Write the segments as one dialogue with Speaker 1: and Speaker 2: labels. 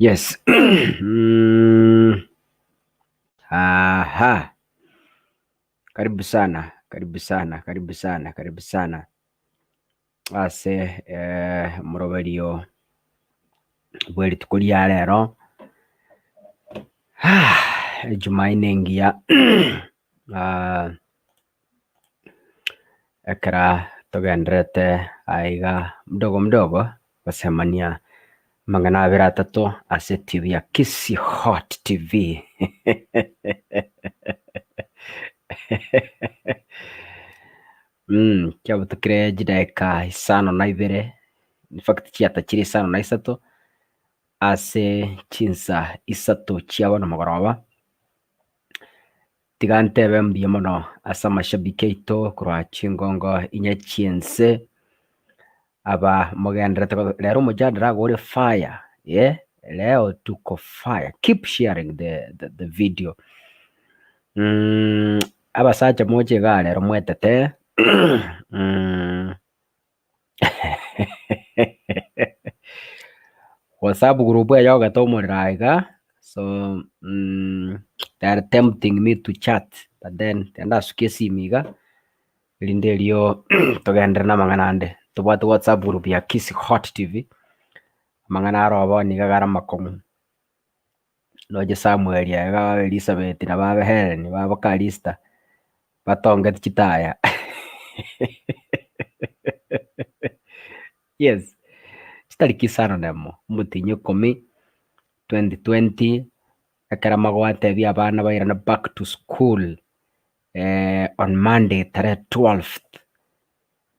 Speaker 1: Yes. Aha. Karibu sana, karibu sana, karibu sana, karibu sana ase eh, omoroberio bwe rituko ria rero. Ejumaine engiya Ah, ekera togendererete aiga mdogo mdogo gosemania amang'ana abere atato ase etibi ya Kisii Hot TV. Kiabutukire chidaeka isano na ibere, in fact chiata chire isano na isato, ase chinsa isato chia bono mogoroba. Tiga ntebe mbuya mono ase amashabiki aito korwa chingongo inye chi'ense, aba mogendererete ko rero omojadala iga ore fire eh, leo tuko fire, keep sharing the the the video. Abasacha moche igaa rero mwetete WhatsApp group eye ogete omorero aiga, so they are tempting me to chat but then tiga ndasukie esimi iga, erinde erio togenderere na amang'ana ande. Tobwate WhatsApp group ya Kisii Hot TV, amang'ana aro bono iga are amakong'u. Noche Samuel iga, Elizabeth na babe Hellen, babe Calista, batongeti chitaya yes, chitariki isano na emo, omotienyi ikomi, 2020, ekero magwatebia abana bairane back to school on Monday tarehe twelfth,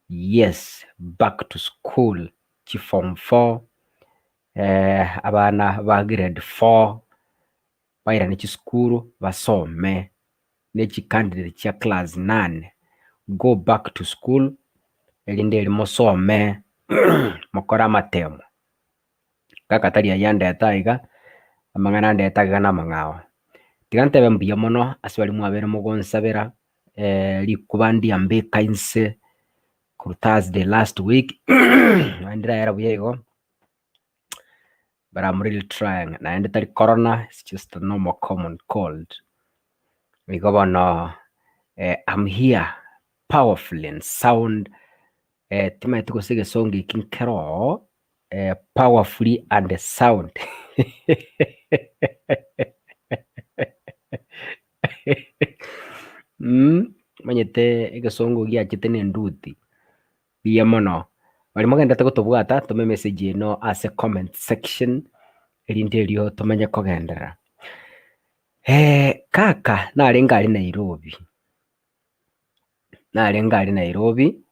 Speaker 1: yes back to school, chi form four, abana ba grade four, bairane chisukuru basome, ne chicandidate chia class nane, go back to school, erinde eri mosome mokore amatemo. Kaka tari ayio andete aiga, amang'ana andete aiga na amang'ao. Tiga ntebe mbuya mono ase baria mwabeire mogonsabera rikuba ndiambeka inse korwa Thursday last week, naende ndirayera buya igo. but I'm really trying naende tari corona it's just a normal common cold. Igo bono I'm here powerfully and sound timanyeti gose egesongo eki nkere oo powerfully and sound omanyete egesongo giachete na enduti. Mbuya mono. Baria mogenderete gotobwata, toma emessage eno ase comment section erinde erio tomenye kogenderera. Kaka narenge aria Nairobi, narenge aria Nairobi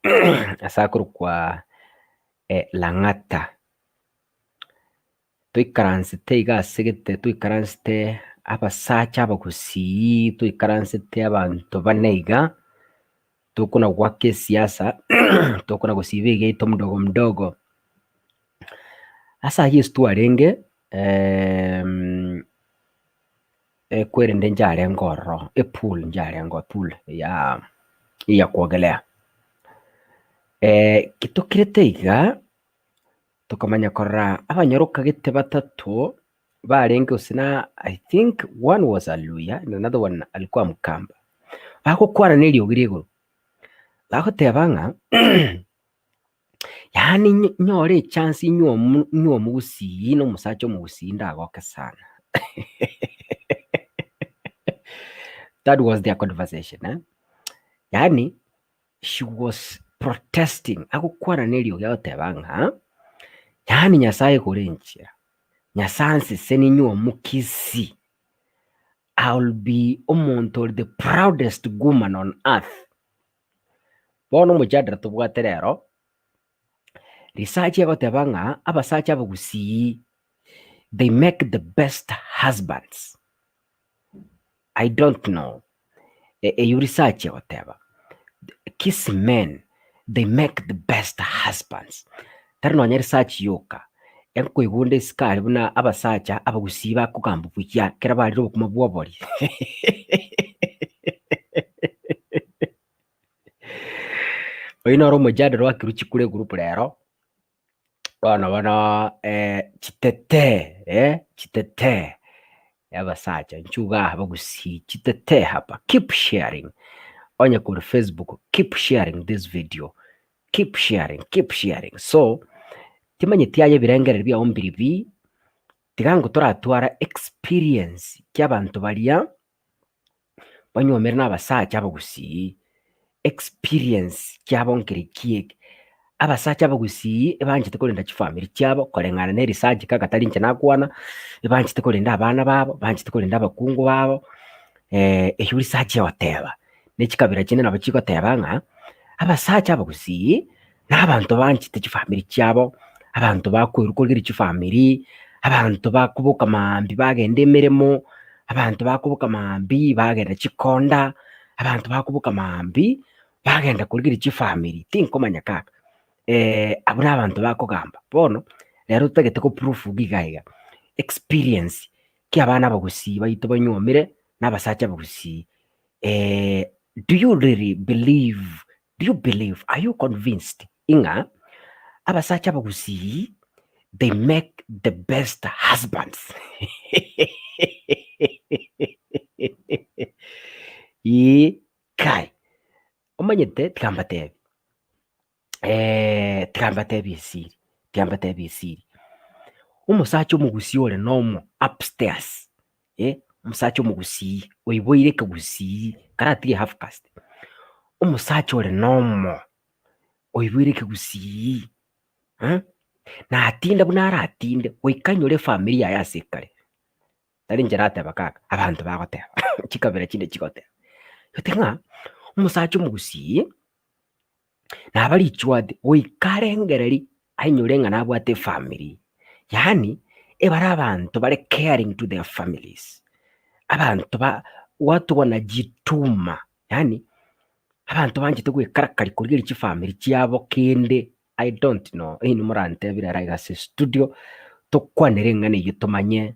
Speaker 1: ase akorokwa Lang'ata. Toikaransete iga ase gete toikaransete abasacha abagusii, toikaransete abanto bane iga. Tokona goaka esiasa, tokona gosiba egeito mdogo mdogo. Ase ayio ase twarenge. Kwerende nchiarenge ororo, epool nchiarenge pool ya ya kuogelea. Ki tokirete iga, tokamanya korora abanyaroka gete batato barenge gose na I think one was a Luhya and another one alikuwa mkamba, bagokwana na eriogi ria igoro, bagoteba ng'a Yaani nyore echance inywe omogusii na omosacha omogusii ndagoke sana. That was their conversation eh. Yaani she was protesting agokwana na eriogi agoteba ng'a yaani Nyasaye kore enchera, Nyasaye ansesenie inywe omokisii, I'll be omonto ore the proudest woman on earth. Bono omojadala tobwate rero, research egoteba ng'a abasacha abagusii they make the best husbands. I don't know, eywo research egoteba, kisii men they make the best husbands. Tari nonya research yoka, enkoigwa onde isiko aria buna abasacha abagusii bakogamba buya ekero barire obokima bwa obori. Oyio noro omojadala oakirwe chikura egroup rero, bono bono chitetee chitetee abasacha inchuo igaa abagusii chitetee hapa keep sharing, onye korwa Facebook keep sharing this video, keep sharing keep sharing so, timanyeti aye ebirengererio biago mbiribi, tiga ngotoratwara experience kia abanto baria. Banyuomire na abasacha abagusii, experience kiabo nkere ki eke? Abasacha abagusii ebanchete korenda chifamiri chiabo koreng'ana na eresearch kaka tari inche nakwana, ebanchete korenda abana babo, banchete korenda abakungu babo, eywo research egoteba. Ne chikabira chinde nabo chigoteba ng'a, abasacha abagusii na abanto banchete chifamiri chiabo, abanto bakoirwa korigereria chifamiri, abanto bakoboka maambia bagenda emeremo, abanto bakoboka maambia bagenda chikonda, abanto bakoboka maambia bagenda korigereria chifamiri, tinkomanya kaka abwo na abanto bakogamba. Bono, rero totagete ko proof iga iga, experience ki abana abagusii baito banyuomire na abasacha abagusii do you really believe Do you believe, are you convinced ing'a abasacha abagusii they make the best husbands? Ee kai, omanyete tiga mbatebi, tiga mbatebi esiri, tiga mbatebi esiri. Omosacha omogusii ore nomo upstairs, omosacha omogusii oiboire ekegusii karatige half caste, omosacha ore nomo oiboire ekegusii natinda buna aratinde goika anyore efamiri yaye ase ekare, tari inche nateba kaka, abanto bagoteba chikabira chinde chigoteba, gete ng'a omosacha omogusii naba richwati goika arengereri ainyore ng'a nabwate efamiri, yaani ebare abanto bare caring to their families, abanto ba watu wanajituma, yaani abanto banchete goekarakari korigereria chifamiri chiabo kende I don't know, inwe morantebie rero aiga ase estudio, tokwanere eng'ana eyio tomanye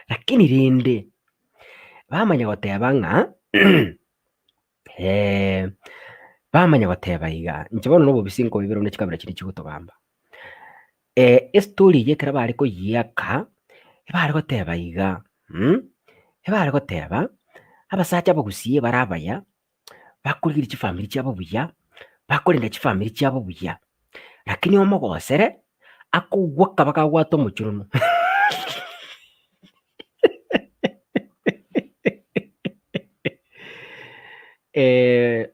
Speaker 1: Lakini rende, bamanya goteba ng'a bamanya goteba iga, inche bono nobobisi nkoibera buna chikabira chiria chigotogamba. Estory eye ekero bare koyiaka, ebare goteba iga, ebare goteba, abasacha abagusii bare abaya, bakorigereria chifamiri chiabo buya, bakorenda chifamiri chiabo buya, lakini omogosere, akogwa akaba kagwata omochurano.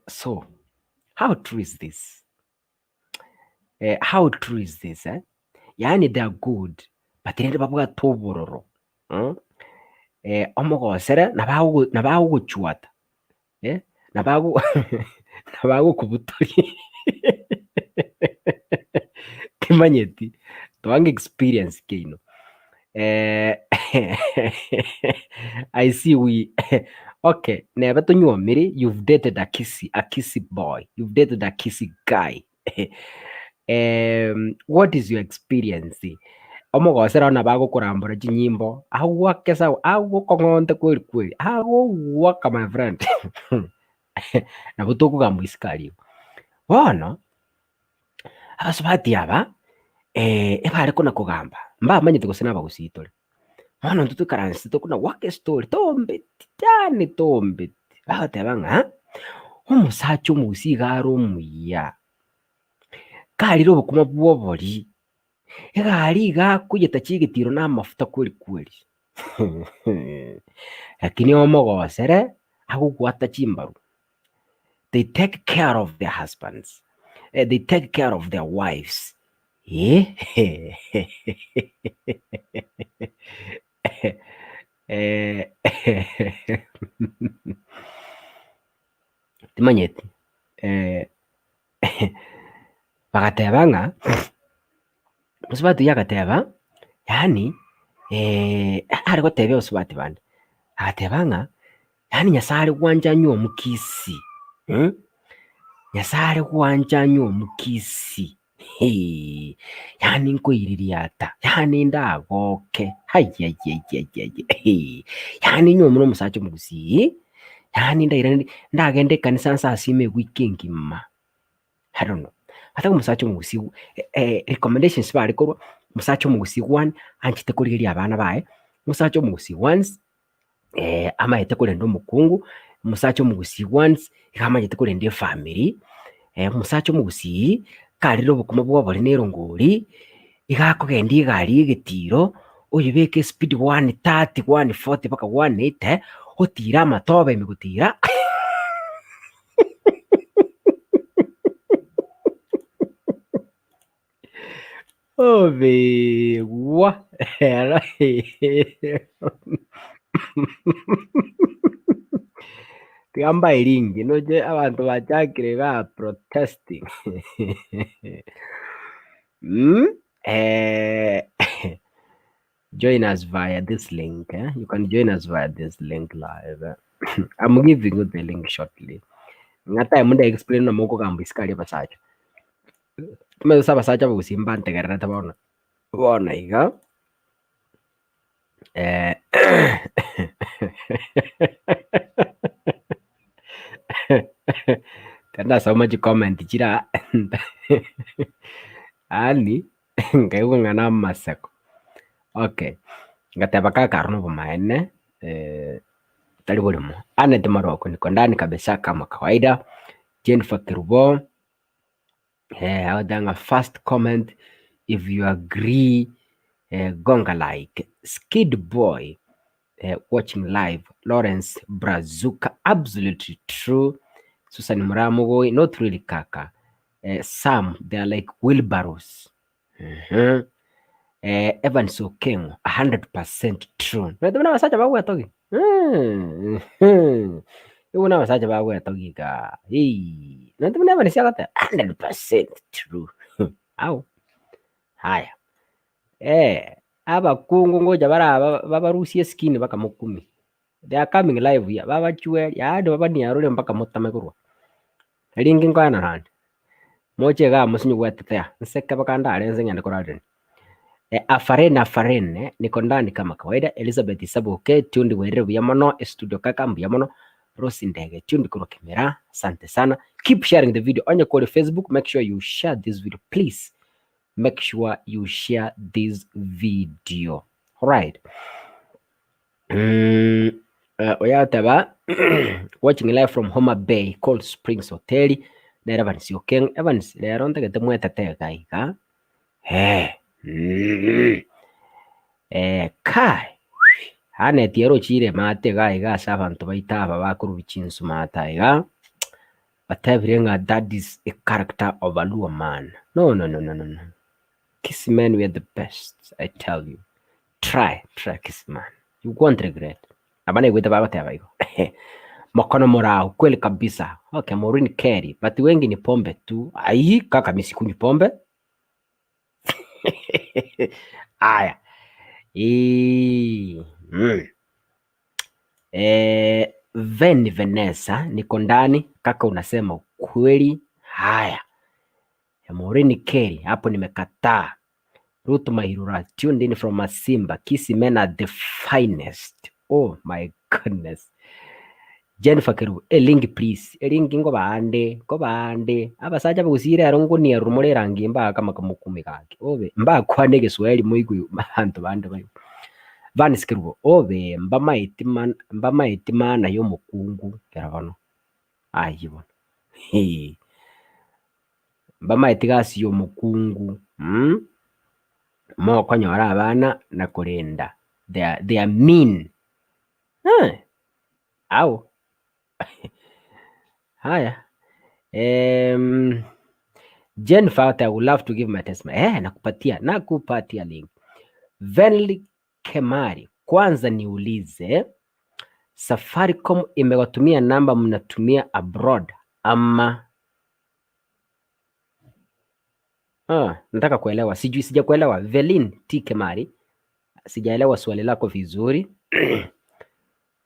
Speaker 1: So, how true is this? How true is this eh? Yaani they are good but rende babwate obororo omogosere nabo nabo agogochwata nabo ago nabo agokobutoria timanyeti toange experience ki ino I see we okay neba tonywomiri you've dated a kisii a kisii boy you've dated a kisii guy what is your experience? Omogosera oo nabo agokorambora chinyimbo, agoake sawa, agokong'onte kweri kweri, agogoaka my friend nabo tokogamba isiko aria igo. Bono, abasubati aba ebare kona kogamba, mbamanyete gose nabagusii tore. Bono intwe toikaransete tokona goaka estory, tombeti yaani tombeti, bagoteba ng'a, omosacha omogusii iga are omuya, karire obokima bwa obori, Egari iga akoyeta chigetiro na amafuta kweri kweri, lakini omogosere agogwata chimbaru. They take care of their husbands, they take care of their wives eh Timanyeti Bagateba ng'a, mosubati oyio agateba, yaani are gotebia abasubati bande, agateba ng'a yaani Nyasaye are gwancha anywe omokisi Nyasaye are gwancha anywe omokisi yaani nkoiririata, yaani ndagoke haiyaiyaiyaiya yaani inwe buna omosacha omogusii, yaani ndairanerie ndagende ekanisa nsasime ewiki engima. I don't know. Ase omosacha omogusii recommendations bare korwa, omosacha omogusii one, anchete korigereria abana baye, omosacha omogusii once amaete korenda omokungu, omosacha omogusii once iga amanyete korenda efamiri, omosacha omogusii karire obokima bwa obori na erongori, iga akogenda egari ya egetiro, oyebeke espeed one thirty, one forty mpaka one eighty, otire amatobe ime gotira. Obegwa ero tiga mbae ringi noche abanto bachakire igaa protesting Join us via this link eh? You can join us via this link live. I'm giving you the link shortly. Ng'a time nda explain na mokogamba isiko aria abasacha. Omanyete ase abasacha bogusii mbantegererete bono. Bono iga eh, Tindasoma chicomment chira yaani nkaigwa ng'a namaseko. Okay, ngateba kaka aro nobomaene tari borimo. Annet Maroko niko ndani kabisa kama kawaida, Jennifer Kerubo agoteba ng'a first comment if you agree gonga like. Skid boy watching live, Lawrence Brazuka absolutely true, Susan Muramugoi not really kaka, Some they are like wheelbarrows eeh Evans Okeng'o a hundred percent true. Omanyete buna abasacha bagwetogia igo buna abasacha bagwetogia igaa eii omanyete buna Evans agoteba a hundred percent true ao haya abakungu ngocha baraba babarusie eskin bakamokumia they are coming live here babachwerie yaani babaniarore mpaka motame korwa. Ringi nkoena naende, moche igaa mosinye gwetetea, nseke mpaka ndare nse ng'ende korarerania. Afarin afarin, niko ndani kama kawaida, Elizabeth Isaboke, tuned bwairire buya mono, estudio kaka mbuya mono, Rose Ndege tuned korwa Kemera, asante sana. Keep sharing the video, onye kore Facebook make sure you share this video please, make sure you share this video. Alright. Oyateba watching live from Homa Bay Cold Springs Hotel nere Evans Okeng Evans rero ntagete mwetete iga iga eh kai Annet ere ochire maate iga iga ase abanto baito aba bakorubi chinsu maate aiga batebire ng'a that is a character of a Luo man no no no no no Kisii men we are the best I tell you. Try, try Kisii man. You won't regret. Aba naigwete bagoteba igo. Mokono morao kweli kabisa. Okay, Maureen Kerry, but wengi ni pombe tu. Ai, kaka mimi sikunywi pombe. Aya. Ee, mm. Eh, Veni Vanessa, niko ndani. Kaka unasema ukweli. Haya. Maureen Kerry, hapo nimekataa. Ruth Mairura tuned in from Masimba, Kisii men are the finest. Oh my goodness. Jennifer Kerubo, a link please. A link nkobande, nkobande. Abasacha bagusii rero nkonierwa more erangi mbaka makamukumi gaki. Obe, mbakwane egeswahili moigwe abanto bande baigwe. Vance Kerubo, obe mbamaeti man, mbamaeti maana y'omokungu kero bono. Ayio bono. Hee. Mbamaeti gasi y'omokungu mh, mokonyora abana na korenda they are they are mean eh, ao haya Jennifer I would love to give my testimony eh, nakupatia nakupatia link. Venly Kemari, kwanza niulize Safaricom imewatumia namba mnatumia abroad ama Ah, nataka kuelewa. Sijui sijakuelewa. Velin T Kemari, sijaelewa swali lako vizuri.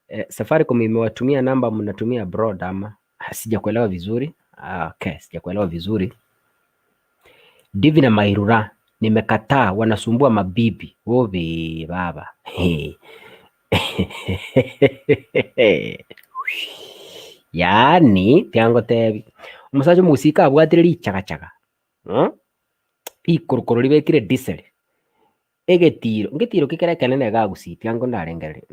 Speaker 1: Eh, Safaricom imewatumia namba mnatumia abroad ama? Ah, Sijakuelewa vizuri. Ah, okay, sijakuelewa vizuri. Divina Mairura, nimekataa, wanasumbua mabibi. Obe baba. Hey. Yaani tiangotebi omosacha omogusii kabwatire richagachaga mm, rikorokoro ribekire diesel, egetiro, ngetiro ki kere ekenene iga gusii tiango ndarengereria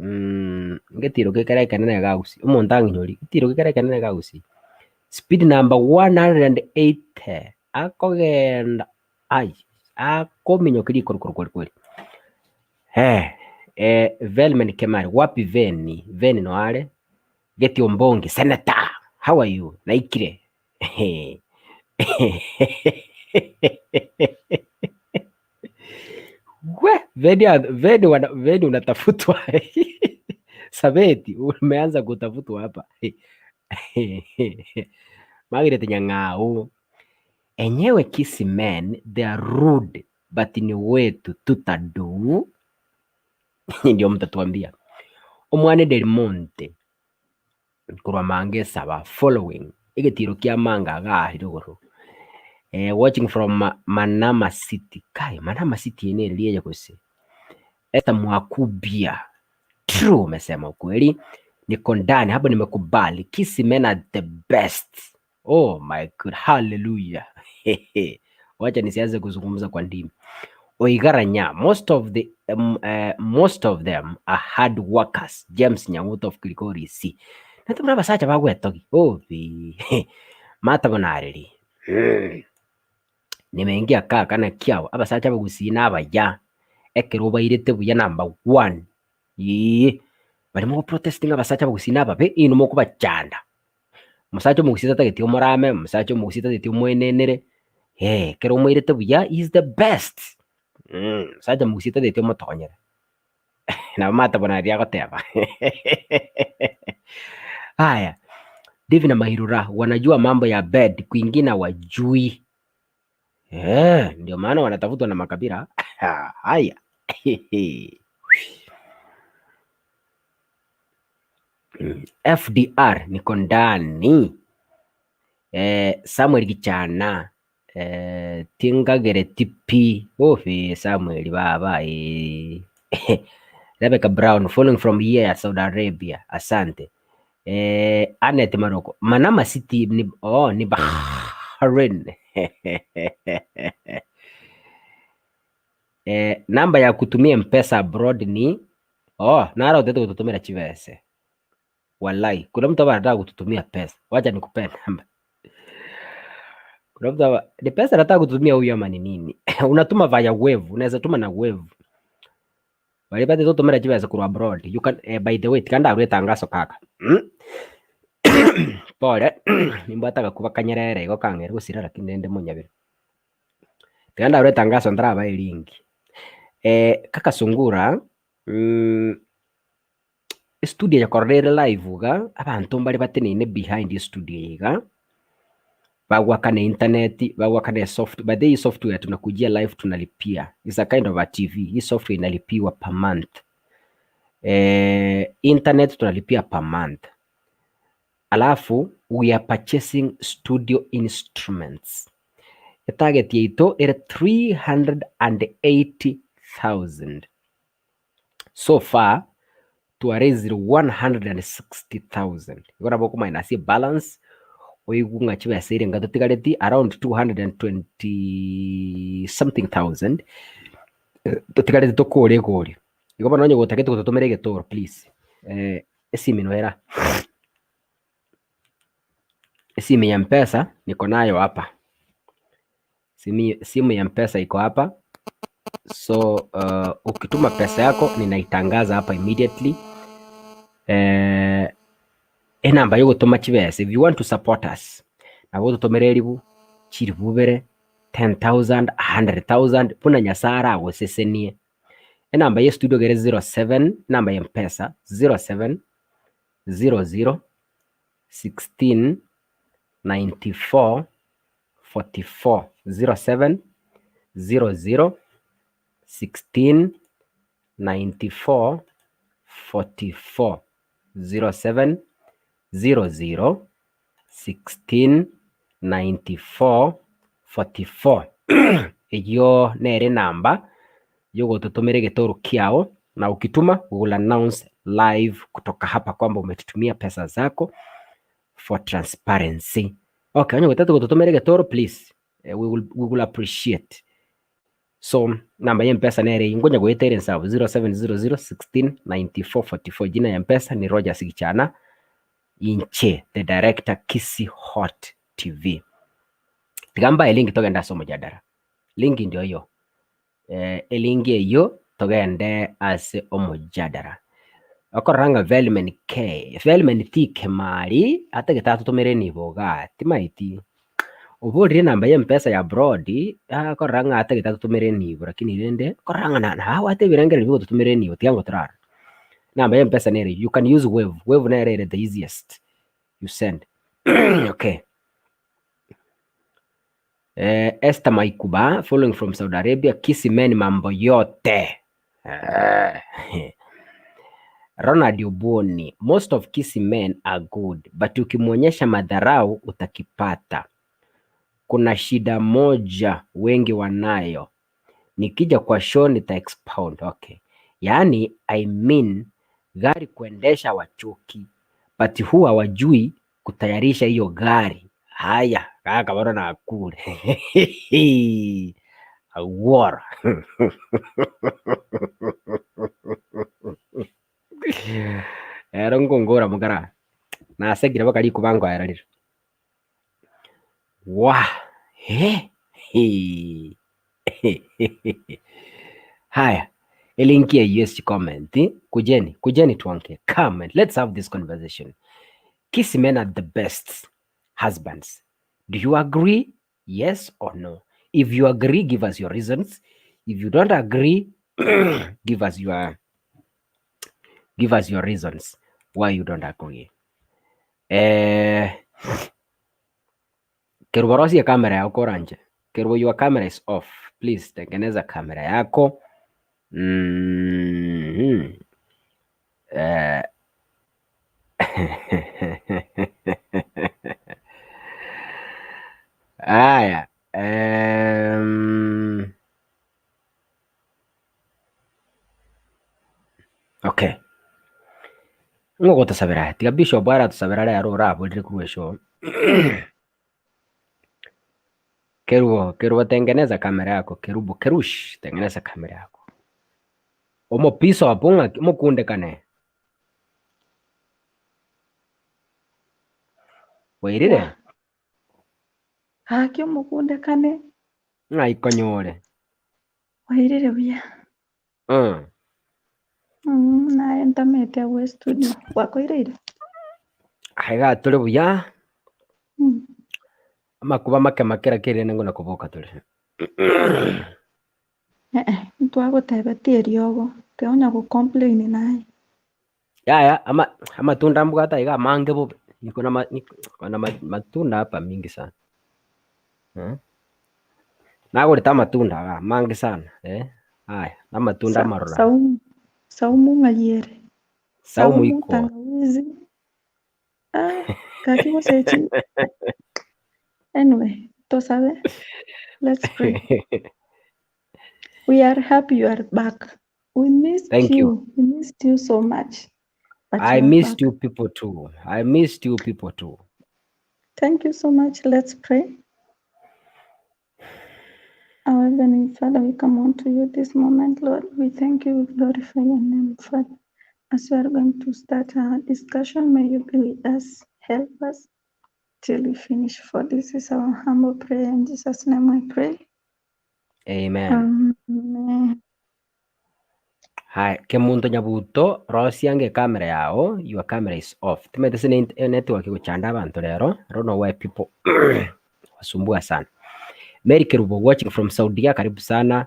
Speaker 1: ngetiro ki kere ekenene iga gusii omonto ang'inyori ngetiro ki kere ekenene iga gusii, speed number 180 akogenda Ai, akominyokia rikorokoro kweri kweri. Eh, eh, Velman Kemari, wapi Veni? Veni no are. Geti Ombongi, senator, how are you? Naikire. We, Veni, Veni, wana, Veni unatafutwa. Sabeti, umeanza kutafutwa hapa. Margaret Nyang'au. Enyewe Kisii men they are rude but ni wetu tutadu ndio mtatuambia. Omwana Delmonte korwa Manga esaba following egetiro kia Manga iga aria igoro eh, watching from Manama City. Kai Manama City eye neri eye gose? Esther Mwakubia true, umesema ukweli, niko ndani hapo, nimekubali. Kisii men are the best. Oh my God, hallelujah. Wacha nisianze kuzungumza kwa ndimi. Oigaranya, most of the um, uh, most of them are hard workers. James Nyanguto of Kilgori C. Natumura abasacha bagwetogi. Obi. Matabonareri. Mm. Nimeingia kaka na kiao abasacha bagusii na abaya. Ekero obairete buya number one. Ee. Barimo go protesting abasacha bagusii na ababe inwe mokobachanda. Omosacha omogusii tatageti omorame, omosacha omogusii tatageti omoenenere, eh, ekero omoirete buya he is the best, omosacha omogusii tatageti omotonyere, nabo omanyete bono aria agoteba Aya, David na Mairura wanajua mambo ya bed kwingine hawajui, eh, ndio maana wanatafutwa na makabila haya FDR niko ndani eh, Samuel Gichana eh, tingagereti pi obe Samuel baba eh. Rebecca Brown following from here Saudi Arabia asante eh, Annette Maroko Manama City ni, oh, ni Bahrain eh, namba ya kutumia mpesa abroad ni oh, naro otete gototomera chibese Walai, kuna mtu hapa anataka kututumia pesa. Wacha nikupee namba. Kuna mtu hapa ni pesa anataka kututumia huyu ama ni nini? Unatuma via wave, unaweza tuma na wave. Walipate tutumira chibesa korwa abroad. You can eh, by the way, tikanda arwe tangazo kaka. Pole, nimbwate agakuba kanyerere igo kang'ere gosira lakini rende monyabere. Tiga ndarure etangaso ntarabae eringi. Kaka Sungura, estudio eye korora ere live iga, abanto mbare bateneine behind estudio eye iga, bagoakana internet, bagoakana esoft by the way esoftware tunakujia live tunalipia, is a kind of a TV, hii software inalipiwa per month. Internet tunalipia per month. Alafu we are purchasing studio instruments. Etarget yaito ere 380,000. So far twaraisire 160,000. Igo nabo okomanya ase ebalance oigwe ng'a chibesa ere enga totigareti around 220 something thousand totigareti tokore egori. Igo bono onye gotagete gototomera egetoro please esimi noyo ere aa. Esimu ya mpesa niko nayo hapa, simu ya mpesa iko hapa so ukituma pesa yako ninaitangaza hapa immediately enamba ya ogotoma chibesa if you want to support us nabo ototomere eribu, chiribu ibere, 10,000, 100,000 buna Nyasaye aragosesenie. Enamba ya estudio iga ere 07, enamba ya mpesa 07 00 16 94 44 07 00 16 94 44 07 00 16 94 44 Eyio nere enamba yogototomera egetoro kiao na ukituma we will announce live kutoka hapa kwamba umetutumia pesa zako for transparency. Okay, onye gotete gototomera egetoro please eh, we will, we will appreciate. So namba ya mpesa nere eyio nkonya goeta ere nsabu 0700 16 94 44 jina ya mpesa ni Rogers Gichana inche the director Kisii Hot TV. Tiga mbae link togende ase omojadara. Link ndio iyo. Eh, elinki eyio togende ase omojadara. Okorora ng'a Velman K, Velman T Kemari atagete atotomere enibo igaa, timaeti. Oborire enamba ya mpesa ya abroad, akorora ng'a atagete atotomere enibo lakini rende, okorora ng'a na nabwate ebirengererio bia gototomera enibo tiga ngotorara. Enamba ya mpesa nere eyio, you can use wave, wave nere ere the easiest, you send okay. Eh, Esther Maikuba following from Saudi Arabia, Kisii men mambo yote. Eh, Ronald Obwoni, most of Kisii men are good, but ukimwonyesha madharau utakipata. Kuna shida moja wengi wanayo. Nikija kwa show nita expound. Okay. Yaani, I mean gari kuendesha wachoki, but huwa wajui kutayarisha hiyo gari. Haya, kaka bono nakure. Awuoro. Ero nkongora mokara. Nasekire mpaka rikuba nkoera rire. Wah! He! Hee! Haya, elinki ya US comment. Kujeni, kujeni tuongee. Come and let's have this conversation. Kisii men are the best husbands. Do you agree? Yes or no? If you agree, give us your reasons. If you don't agree, give us your give us your reasons why you don't agree. Eh, Kerubo rosie camera yako koranche. Kerubo your camera is off. Please tengeneza kamera yako. Mm -hmm. Eh. Aya. Um, okay. Ng'o ogotosabera? Tiga bishop aratosabera rero oraborire korwa eshow. Kerubo, Kerubo tengeneza kamera yako. Kerubo, Kerush, tengeneza kamera yako. Omobisopu ng'aki omokundekane. Bwairire?
Speaker 2: Gaki omokundekane.
Speaker 1: Ng'ai konyore?
Speaker 2: Bwairire buya.
Speaker 1: Mm.
Speaker 2: Mm, naye ntamete agwo estudio. Gwakoireire?
Speaker 1: Aye iga tore buya,
Speaker 2: Mm.
Speaker 1: amakuba make make lakini rende ngona koboka tore.
Speaker 2: Eh, eh, ntwagotebetie eriogo, tiga go complain naye.
Speaker 1: Yaya, ama amatunda mbwate aiga amange bobe, niko na ma niko na matunda hapa mingi sana. Eh. Nagorete amatunda iga amange sana eh, aya na amatunda
Speaker 2: Sa
Speaker 1: amaruranu.
Speaker 2: saumu saumu ng'ai ere?
Speaker 1: Saumu
Speaker 2: Saumu,
Speaker 1: iko.
Speaker 2: tangawizi, ah, gaki gose echi anyway. Tosabe. Let's pray. We are happy you are back. We missed
Speaker 1: Thank you.
Speaker 2: you. We missed you so much. But
Speaker 1: I
Speaker 2: you are
Speaker 1: missed
Speaker 2: back.
Speaker 1: you people too. I missed you people too.
Speaker 2: Thank you so much. Let's pray. Our Heavenly Father, we come unto you this moment, Lord. We thank you, we glorify your name, Father. As we are going to start our discussion, may you be with us, help us till we finish. For this is our humble prayer. In Jesus' name we pray.
Speaker 1: Amen.
Speaker 2: Amen.
Speaker 1: Hai, Kemunto Nyabuto, rosia ange camera yao, your camera is off. Timanyete ase ne network egochanda abanto rero, I don't know why people wasumbua sana. Mary Kerubo watching from Saudia, karibu sana.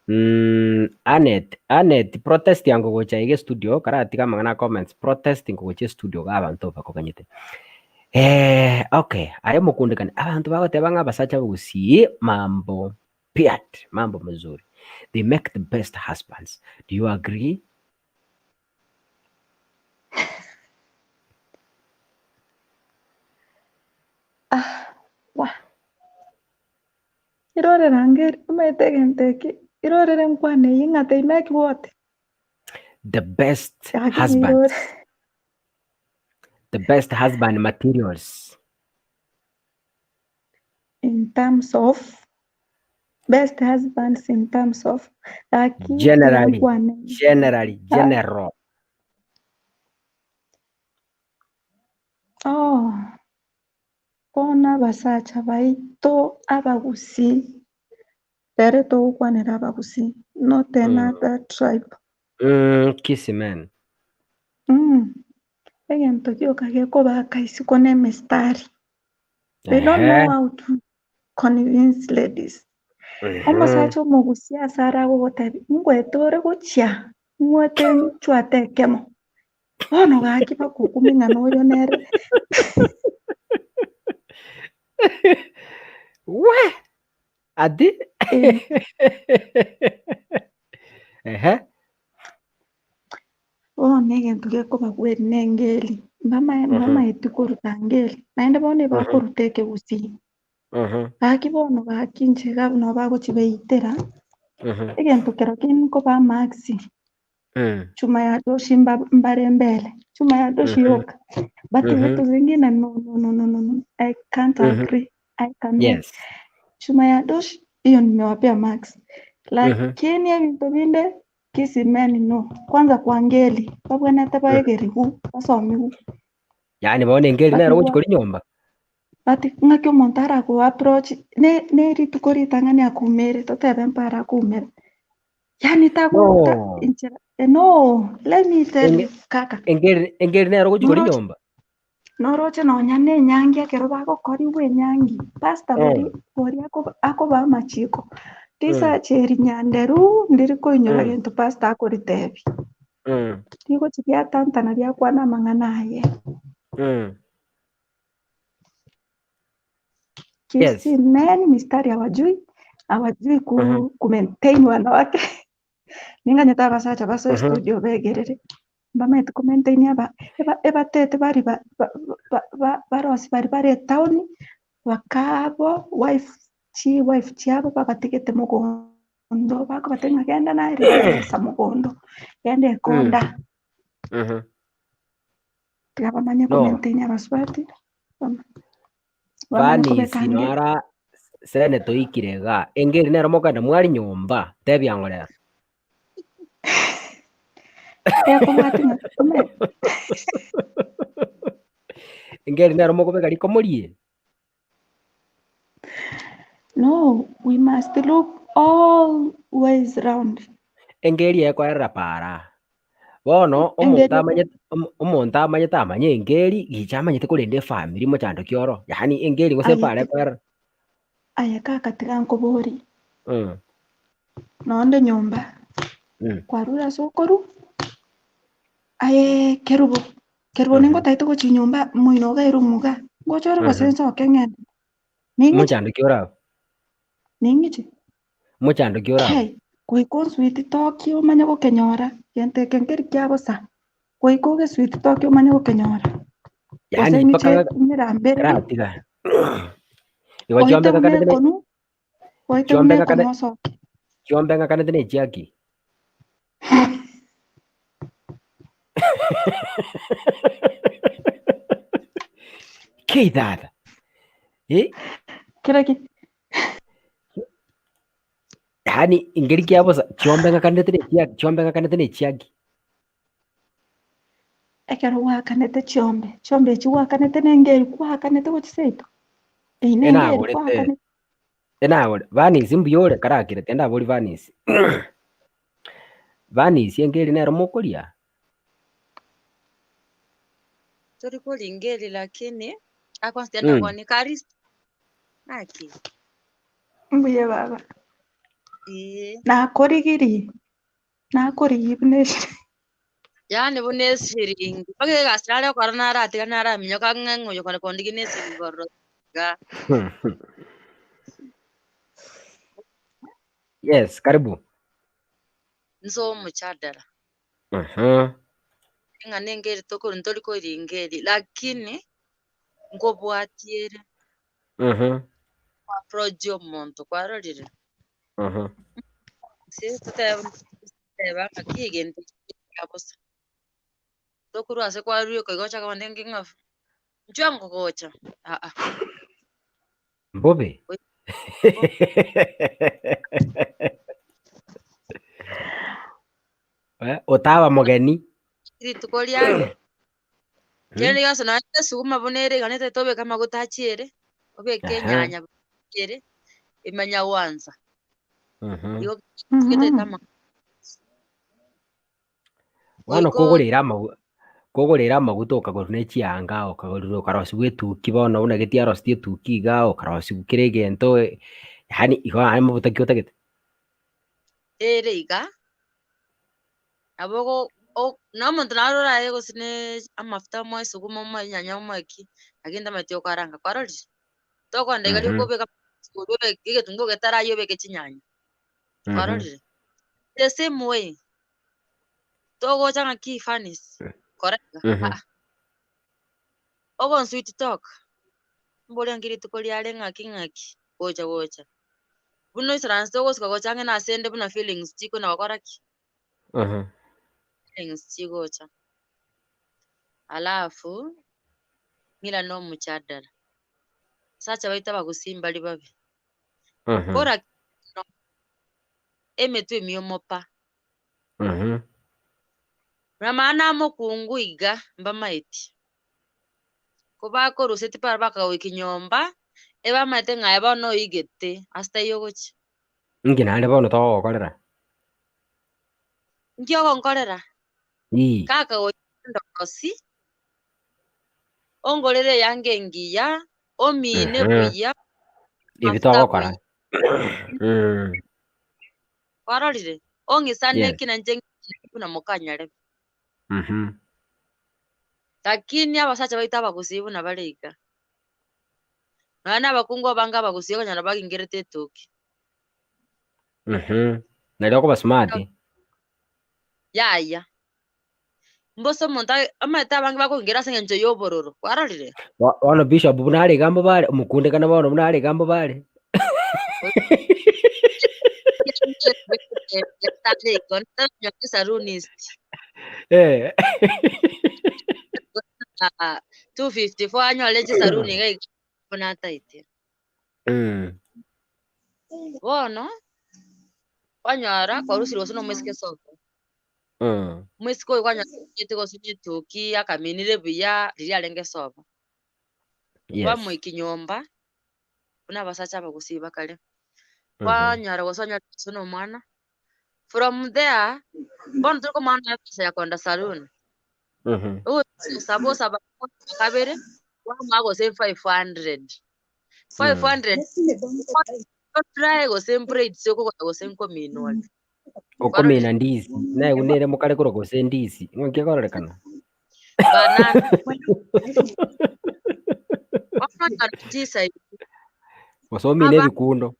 Speaker 1: Mm, Anet, Anet, protest yango gocha iga studio, karatiga amang'ana a comments, protest ngogocha studio iga abanto bakoganyete. Eh, okay, aye mokundekane, abanto bagoteba ng'a abasacha b'Ogusii mambo piat, mambo mazuri. They make the best husbands. Do you agree?
Speaker 2: Ah, wah. Irorera ngeri, omanyete egento eke, irorere nkwane eyio ng'a they make what?
Speaker 1: The best
Speaker 2: Lakini
Speaker 1: husbands.
Speaker 2: irore.
Speaker 1: The best husband materials.
Speaker 2: In terms of best husbands in terms of gaki
Speaker 1: Generally,
Speaker 2: nkwane
Speaker 1: generally,
Speaker 2: Ah.
Speaker 1: general.
Speaker 2: Oh, bono abasacha baito abagusii, rero togokwanera abagusii, not another tribe.
Speaker 1: Kisii men.
Speaker 2: Egento gioka gekobaaka isiko na emistari. They don't know
Speaker 1: Ehe.
Speaker 2: how to convince ladies. Omosacha omogusia ase are agogotebia, ngoete ore gochia, ng'wete nchwate ekemo. Bono gaki bagokumia ng'a noyo nere.
Speaker 1: We! Ati?
Speaker 2: Eh.
Speaker 1: Ehe.
Speaker 2: Bono egento gekobagweri nengeri, mbamae mbamaeti koruta ngeri, naende bono ebakoruta ekegusii. Gaki bono gaki inche iga nabo bagochibeitera, egento kero ki nkobaa marks, chuma ya doshi mba mbare mbere, chuma ya doshi yoka, but vitu zingine no no no no no no, I can't agree, I cannot. Chuma ya doshi hiyo nimewapea marks, lakini ebinto binde Kisii men no, kwanza kwa ngeli, babwenerete baegerigwe, basomigwe.
Speaker 1: Yaani bono engeri nere ogochi koria nyomba?
Speaker 2: But ng'aki omonto arago approach ne ne rituko ritang'ani akoumere totebe mpare akoumera. Yaani tago ta
Speaker 1: No.
Speaker 2: inchera no, let me tell
Speaker 1: Enge
Speaker 2: you kaka.
Speaker 1: engeri engeri nere ogochi koria
Speaker 2: Noroche
Speaker 1: nyomba?
Speaker 2: noroche nonya na enyangi ekero bagokorigwa enyangi, pastor boria boria akoba akobaa amachiko, risacha eri nyanderu ndiri koinyora gento pastor akoritebia. Rigochi riatantana riakwana amang'ana aye. Kisii men mistari hawajui, hawajui ku ku maintain wanawake. Ninganyete abasacha basoe studio begerere, mbamaete ko maintain aba eba ebatete bari ba ba ba ba barosi bari bare etown, bakabo wife chiwife chiabo babatigete mogondo, bakobatebia ng'a genda naye riberesa mogondo, genda ekonda. Tiga bamanye
Speaker 1: No.
Speaker 2: ko maintain abasubati, bama bamanye
Speaker 1: Vanice
Speaker 2: kobeka ange.
Speaker 1: nora Senate oikire igaa, engeri nere mokogenda mwari nyomba, tebia ng'o rero.
Speaker 2: Ekobwati ng'a ome-
Speaker 1: Engeri nere mokobeka riko morie.
Speaker 2: No, we must look all ways round.
Speaker 1: Engeri ekoerera para. Bono omonto
Speaker 2: Engeri
Speaker 1: amanyete omo- omonto amanyete amanye engeri, gicha amanyete korenda efamiri mochando ki oro, yaani engeri gose
Speaker 2: Aye
Speaker 1: epara
Speaker 2: ti-
Speaker 1: ekoerera.
Speaker 2: aye kaka tiga nkoborie. Nonde nyomba, kwarure ase okorwa, aye kerubo, kerubo ningotaete gochia nyomba moino iga eroom iga, ngocha ore gose nsoke ng'ende? Ning'iche?
Speaker 1: Mochando ki ore abwo?
Speaker 2: Ning'iche?
Speaker 1: Mochando ki ore abwo?
Speaker 2: Kai, goika onsweet toki omanye gokenyora, gento eke nkeri kia bosa, goika ogesweet toki omanye gokenyora. Gose
Speaker 1: Yaani
Speaker 2: ng'iche
Speaker 1: mpaka
Speaker 2: ng'irambereri.
Speaker 1: ratiga. Igo
Speaker 2: Oite
Speaker 1: chiombe
Speaker 2: buna
Speaker 1: ng'akanete ne
Speaker 2: ekonu, oite
Speaker 1: chiombe
Speaker 2: buna
Speaker 1: ng'akane
Speaker 2: ekonu osoke.
Speaker 1: chiombe ng'akanete ne chiaki. Kei tata. Eh?
Speaker 2: Kera ki
Speaker 1: Yaani ingeri kia bosa chiombe ng'akanete ne chiaki, chiombe ng'akanete ne chiaki.
Speaker 2: Ekero gwakanete chiombe, chiombe echi gwakanete nengeri gwakanete gochia seito? Eyio nengeri
Speaker 1: Enagorete.
Speaker 2: gwakanete.
Speaker 1: Enagore Vanisi mbuya ore karakire tendabori Vanisi. Vanisi engeri nero mokoria?
Speaker 3: Tori koringa eri lakini akonsi mm. Karisto naki
Speaker 2: Mbuya baba.
Speaker 3: Ee.
Speaker 2: Nakorigirie, nakorigie buna esiri.
Speaker 3: Yaani buna esiringi mpaka egasi nare gokora naratiga naraminyoka ng'a ng'a oyo kore kondigia na esiringi ororo iga.
Speaker 1: Yes, karibu.
Speaker 3: Nse omochadara. Ng'a nengeri tokori ntori koringa eri lakini nkobwatie ere. Approach omonto kwarorire. Gose totebe toteba ng'aki egento eke kia bosa. Tokorwa ase kwarure koiga ochake gontebia ng'a ng'a inchuo ngogocha aa.
Speaker 1: Mbobe. Eh, otaba mogeni.
Speaker 3: Rituko riane kende gionsi nonye na esuguma buna ere iga netagete obeke amaguta achiere, obeke enyanya achiere, emanya gwansa. Igo getagete amaguta.
Speaker 1: Bono
Speaker 3: Goika
Speaker 1: kogoreire amagu kogoreire amaguta okagorwa ne chianga, okagorerwa okarosiwa etuki bono buna geti arosetie etuki iga, okarosiwa kera egento, yaani igo aye amaguta ki otagete?
Speaker 3: Ere iga, nabo ogo o na omonto naro oraye gose ne amafuta omoe esuguma omoe enyanya omoe ki, lakini tamanyeti okaranga kwarorire? Tokoenda iga rioka obeke obeke egetunguo getarayia obeke chinyanya, kwarorire? The same way, togocha ng'aki furnace, kora iga aa. Ogon sweet talk, mboria nki rituko riare ng'aki ng'aki, gocha gocha. Buna oisaransete ogosuka gocha ang'e na asende buna feelings chikona gokora ki? Feelings chigocha. Alafu, ng'irane omochadara. Abasacha baito abagusii mbari babe. Kora no emetwe emiomo pa. Namang'ana amokungu iga mbamaeti. Kobakorusetie para bakagoika nyomba, ebamaete ng'a aye bono oigete ase taiyo ogochia.
Speaker 1: Inki naende bono togokorera?
Speaker 3: Inki ogonkorera?
Speaker 1: Ii.
Speaker 3: Kaka goika ndosi, ongorere eyanga engiya, omine buya,
Speaker 1: Ebi
Speaker 3: amafuta
Speaker 1: togokora.
Speaker 3: buya. Kwarorire? Ong'isane
Speaker 1: Yes.
Speaker 3: ki nainche ng'isane buna mokanyarebe. Lakini abasacha baito abagusii buna bare iga. Nonya na abakungu abange abagusii okonyora bagingerete etoki.
Speaker 1: Nario okoba smart.
Speaker 3: Yaya. Mbose omonto aye omanyete abange bakogingera ase eng'encho ya obororo, kwarorire?
Speaker 1: Bono bishop buna are iga mbobare, omokundekane bono buna are iga mbobare.
Speaker 3: Salonist.
Speaker 1: Eh.
Speaker 3: 254 anyore chisaruni iga iga buna ataete. Bono, kwanyora kwarusire gose na omoiseke sobo. Omoiseke oyo kwanyora achiete gose na etuki akaminire buya riria arenge sobo. Kwamoikia nyomba, buna abasacha abagusii bakare. Kwanyora gose onyore gose na omwana, from there, bono tori komanya nonya ebesa ya kogenda saloon. Ogosaba osaba kabere, kwamoa gose 500. 500 try gose braids okogora gose nkominwa ore.
Speaker 1: Okomina ndisi, naye nere mokare korwa gose ndisi, ng'aki ekororekana?
Speaker 3: Banana. Bono onyore chisai
Speaker 1: Gose omine ebikundo.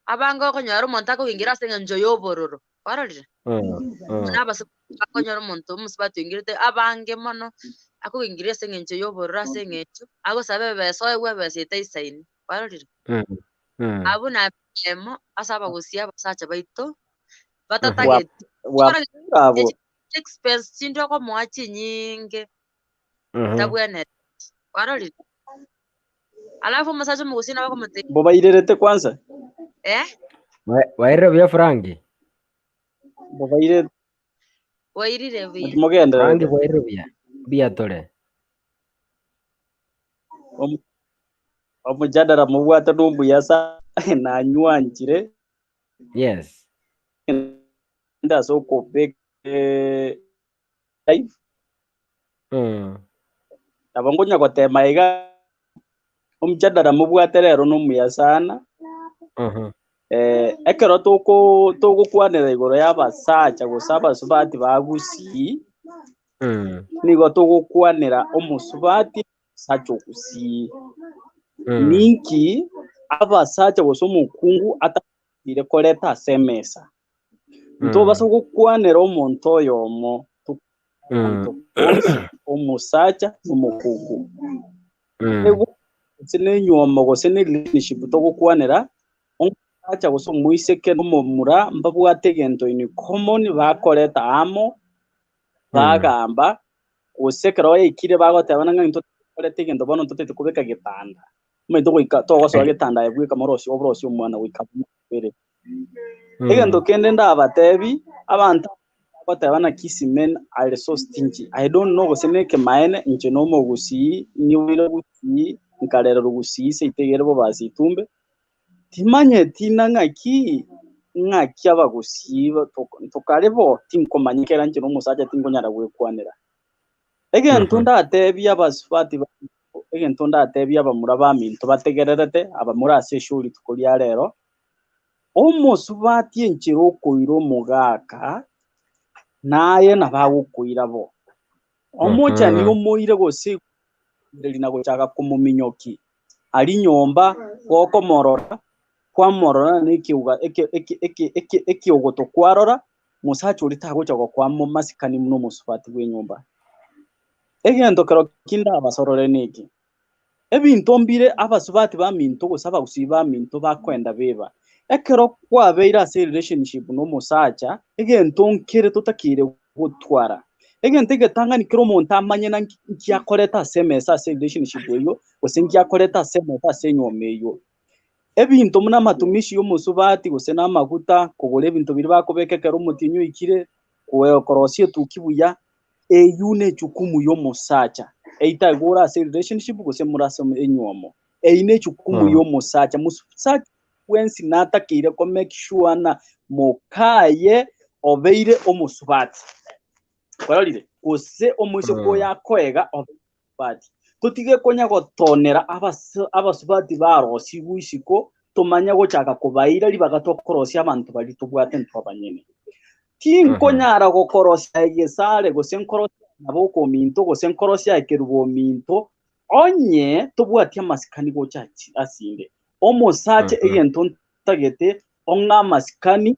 Speaker 3: Abange okonyora omonto akogingera ase eng'encho y'obororo, kwarorire? Buna abasubati bakonyora omonto omosubati oingerete abange mono, Akogingiria ase eng'encho y'obororo ase eng'encho agosaba ebesa oegwe ebesa etaisaini. Kwarorire? Abwo nabemo ase abagusii abasacha baito batatageti.
Speaker 4: Bwa- abwo.
Speaker 3: Expense chinde okomoa chinyinge tabwenereti. Kwarorire? Alafu omosacha omogusii nabo akomotebia
Speaker 4: Mbobairerete kwanza?
Speaker 3: eh?
Speaker 1: Wairire buya Frank?
Speaker 4: Mbobairerete
Speaker 3: Wairire buya.
Speaker 1: Frank
Speaker 4: mogendererete.
Speaker 1: bwairire buya. Mbuya tore.
Speaker 4: Omojadala mobwate nombuya sana nanywanchire
Speaker 1: Yes.
Speaker 4: inde ase okobeka live Nabo nkonya gotema iga omojadala mobwate rero nomuya sana. Ekero toko togokwanera igoro ya abasacha gose abasubati ba Gusii, nigo togokwanera omosubati omosacha o Gusii. Ninki abasacha gose omokungu atagokire koreta ase emesa? Ntobasa gokwanera omonto oyomo, abanto bonsi, omosacha na omokungu. Gose nenywomo gose ne relationship togokwanera, omosacha gose omoiseke na omomura mbabwate egento in common bakoreta amo, bagamba, gose ekero yaikire bagotebana ng'a intwe tokoreta egento bono ntotagete kobeka getanda. Omanyete goika togosoa getanda aye bweka morosie oborosie omwana goika bere. Egento kende ndabatebi, abanto bagoteba naki Kisii men are so stingy. I don't know gose nekemaene, inche na omogusii, nyiboire gusii, nkarererwa gusii seito iga ere bobasi itumbe, timanyeti na ng'aki, ng'aki abagusii tokare bo, tinkomanya ekero inche na omosacha tinkonyara gwekwanera. Egento ndatebie abasubati baminto, egento ndatebie abamura baminto bategererete, abamura ase eshow rituko ria rero, omosubati enchera okoira omogaka, naye nabo agokoira bo. Omochani omoire gose na gochaka komominyoki aria nyomba gokomorora, kwamorora na ekeuga eke eke eke eke ekiogoto kwarora, mosacha oria tagocha gokoa masikani buna omosubati bw'enyomba. Egento kero ki ndabasorore neke, ebinto mbire abasubati baminto gose abagusii baminto bakoenda beba. Ekero kwabeire ase relationship na omosacha, egento nkere totakeire gotwara. Egento egetang'ani kera omonto amanye na nki akoreta ase emesa ase relationship eywo, gose nki akoreta ase emesa ase enywomo eywo. Ebinto buna amatumishi ya omosubati gose na amaguta, kogora ebinto biria bakobeka ekero omotienyi oikire, korosia etuki buya, eywo ne ejukumu ya omosacha. Either igo ore ase relationship gose more ase enywomo. Eywo ne ejukumu ya omosacha. Mosacha bwensi natakeire ko make sure ng'a mokaye obeire omosubati. Kwarorire? Gose omoiseke oyo akoega obeire omosubati. Totige konya gotonera abasubati barosigwe isiko, tomanye gochaka kobaira ribaga tokorosia abanto baria tobwate intwe abanyene. Tinkonyara gokorosia egesare gose nkorosie amaboko ominto gose nkorosie ekerubo ominto, onye tobwati amasikani gocha asinde. Omosacha egento ntagete ong'e amasikani,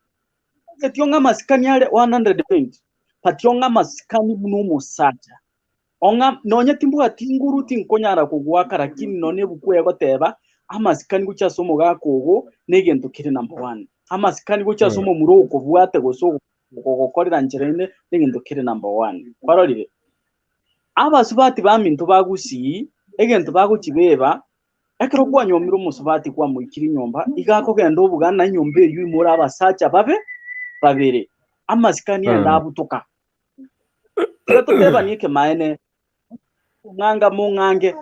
Speaker 4: ntageti ong'e amasikani are 100%, but ong'e amasikani buna omosacha. Ong'a nonye timbwati nguru tinkonyara kogoaka lakini nonye ebuku egoteba amasikani gochia ase omogaka ogo negento kere number one. Amasikani gochia ase omomura okobwate gose ogokorera nchera ende negento kere number one. Kwarorire? Abasubati baminto ba Gusii egento bagochibeba ekero kwanyomire omosubati kwamoikire nyomba iga akogenda obogana enyomba eywo imore abasacha babe babere. Amasikani ende abutoka. Tiga totebanie ekemaene, ong'anga mong'ange,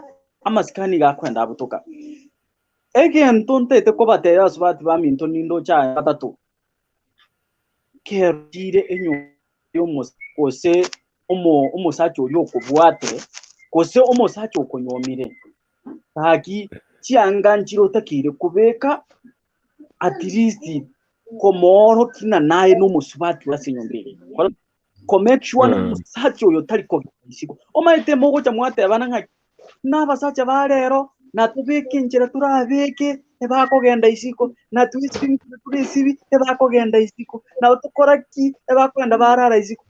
Speaker 4: amasikani iga akoenda abutoka. Egento ntaete kobatebia abasubati baminto nindoche aya gatato, kerotire enyomba y'omosa gose omo omosacha oria okobwate, gose omosacha okonyomire, gaki chianga nchire otakeire kobeka at least komoorokia ng'a naye nomosubati ore ase enyomba eye. Ko make sure ng'a omosacha oyo tari kogenda isiko. Omanyete mogocha mwatebana ng'a nabasacha ba rero natobeke enchera torabeke ebakogenda isiko, natwesibi enchera toresibi ebakogenda isiko, nabo tokora ki ebakogenda barara isiko.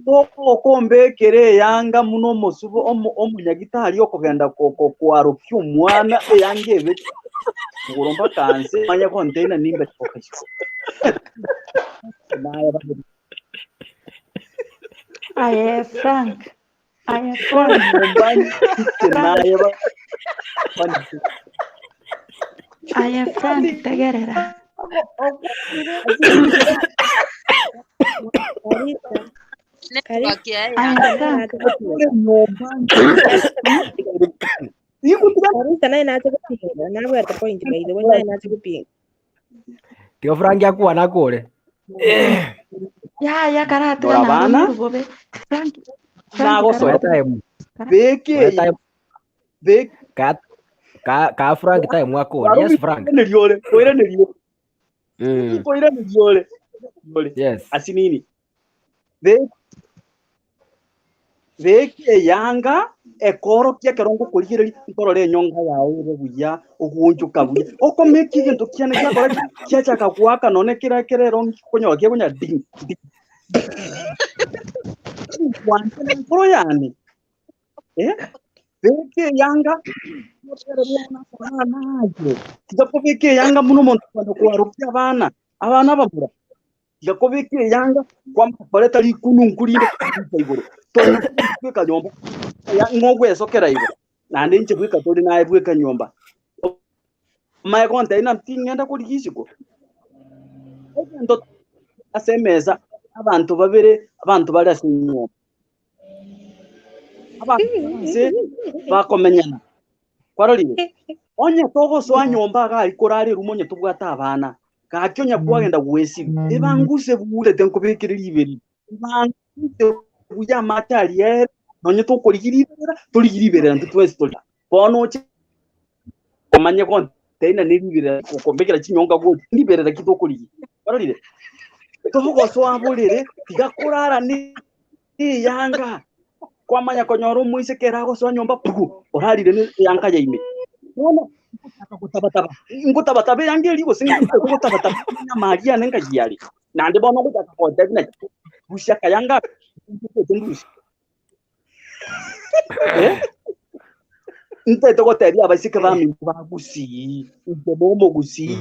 Speaker 4: Togokombekera eyanga buna omosubo omo omonyagitari okogenda ko- ko- koarokia omwana eyanga ebe igoro mpaka nse manye container nimbe toka isiko. Naye babere.
Speaker 2: Aye Frank, aye Frank,
Speaker 4: Nyomba nche naye ba-
Speaker 2: aye Frank tegerera.
Speaker 5: Karisa,
Speaker 3: Network yaye
Speaker 2: Aye
Speaker 3: yanga.
Speaker 2: Frank,
Speaker 4: Ore nyomba Igutiga
Speaker 5: Karisa naye nache gopinga, nabwate point by the way, naye nache gopinga.
Speaker 1: Tiga Frank akwane akore.
Speaker 2: yaya karatiga
Speaker 4: Dora bana.
Speaker 2: naromire bobe. Frank, Frank
Speaker 4: Nagosoera.
Speaker 1: Oe time,
Speaker 4: beke
Speaker 1: oe time,
Speaker 4: beke
Speaker 1: ka ka ka Frank time akore. Yes Frank.
Speaker 4: koiraneria ore koiraneria koiraneria ore ore
Speaker 1: Yes.
Speaker 4: asinini Be- beka eyanga ekorokia ekero ngokorigereria nkorora enyonga yao ere buya ogoonchoka buya okomeka egento kiane giakora ki? Giachaka goaka nonye kera kerero nkonyora kegonya ding ding Gwancha na enkoro yane eh? Beka eyanga tiga kobeka eyanga buna omonto okogenda koarokia abana, abana abamura. Tiga kobeka eyanga kwamanya koreta rikununku rinde korwa igoro. Tonya bweka nyomba ng'a ogwesokera igo, naende inche bweka tore naye bweka nyomba. Omanye gontebia ng'a ting'enda korigia isiko. Egento ase emesa, abanto babere, abanto bare ase enyomba. Abanto ase bakomenyana. Kwarorire? Onye togosoa nyomba iga aria korara erumu onye tobwate abana, gaki onye kwagenda gwesibia, ebanguse burete nkobekere riberi, ebanguse buya amache aria ere, nonye tokorigia riberera, torigie riberera intwe twensi tori aa. Bono oche omanye gontebia ng'a neriberera okombekera chinyonga gocha, riberera ki tokorigia? Kwarorire? Togosoa borere, tiga korara ne eyanga, kwamanya konyora omoiseke ere agosoa nyomba pugu, orarire ne eyanga ya ime. Bono ngochaka gotabataba, ngotabataba eyanga eria gose ngotabataba amari ane ngayia are. Naende bono ngochaka gotebia ng'a rusia akayanga aka, ndusie. Eh? Ntaete gotebia abaiseke baminto ba Gusii, inche nomogusii,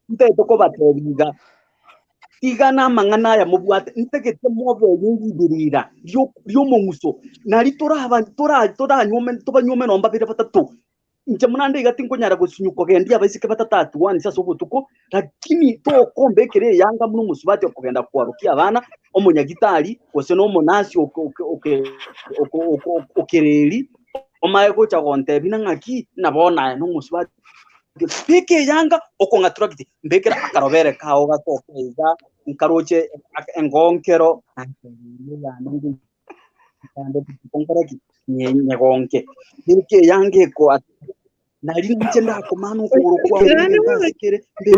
Speaker 4: Ntaete kobatebia iga, Tiga namang'ana aya mobwate, ntagete mobe riberera ri'omong'uso, nari toraba tora toranyuome tobanyuome nonya mbabere batato. Inche buna nde iga tinkonyara gosinywa kogendia abaiseke batato at once ase obotuko, lakini tokombekera eyanga buna omosubati okogenda koarokia abana, omonyagitari, gose na omonasi oke oke oke oko oko okereri, omaye gocha gontebia ng'a ng'aki, ng'a bono aye nomosubati. Beka eyanga okong'atura gete, mbekera akarobere kao gatoke iga, nkaroche engonkero, nkore ki? Nyegonke. Beka eyanga eko nari ninche ndakomana okogoro kwao ntasekere, mbe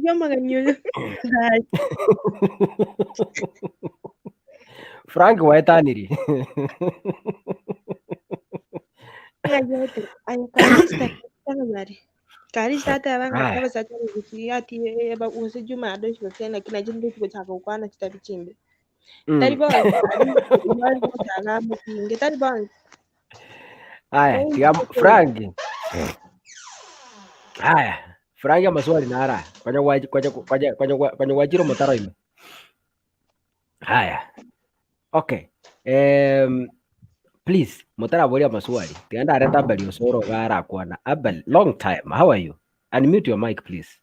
Speaker 4: omonunyu
Speaker 1: Frank waetaniri.
Speaker 5: Aye Karista tafadhali. Karista ateba ng'a
Speaker 1: Aya.
Speaker 5: abasacha gusii ati gose Juma adochi gose naki nachi ndochi gochaka gokwana chitabi chimbe. Tari bonsi bari gochaka amotinge tari bonsi.
Speaker 1: Aya, tiga Frank. Aya, Frank amaswali nara. Konya gwachi konya konya konya konya gwachire omotaro ime. Haya. Okay. Please, motaraboria amaswali. Tiga ndarete Abel Osoro iga arakwana. Abel, long time. How are you? Unmute your mic please.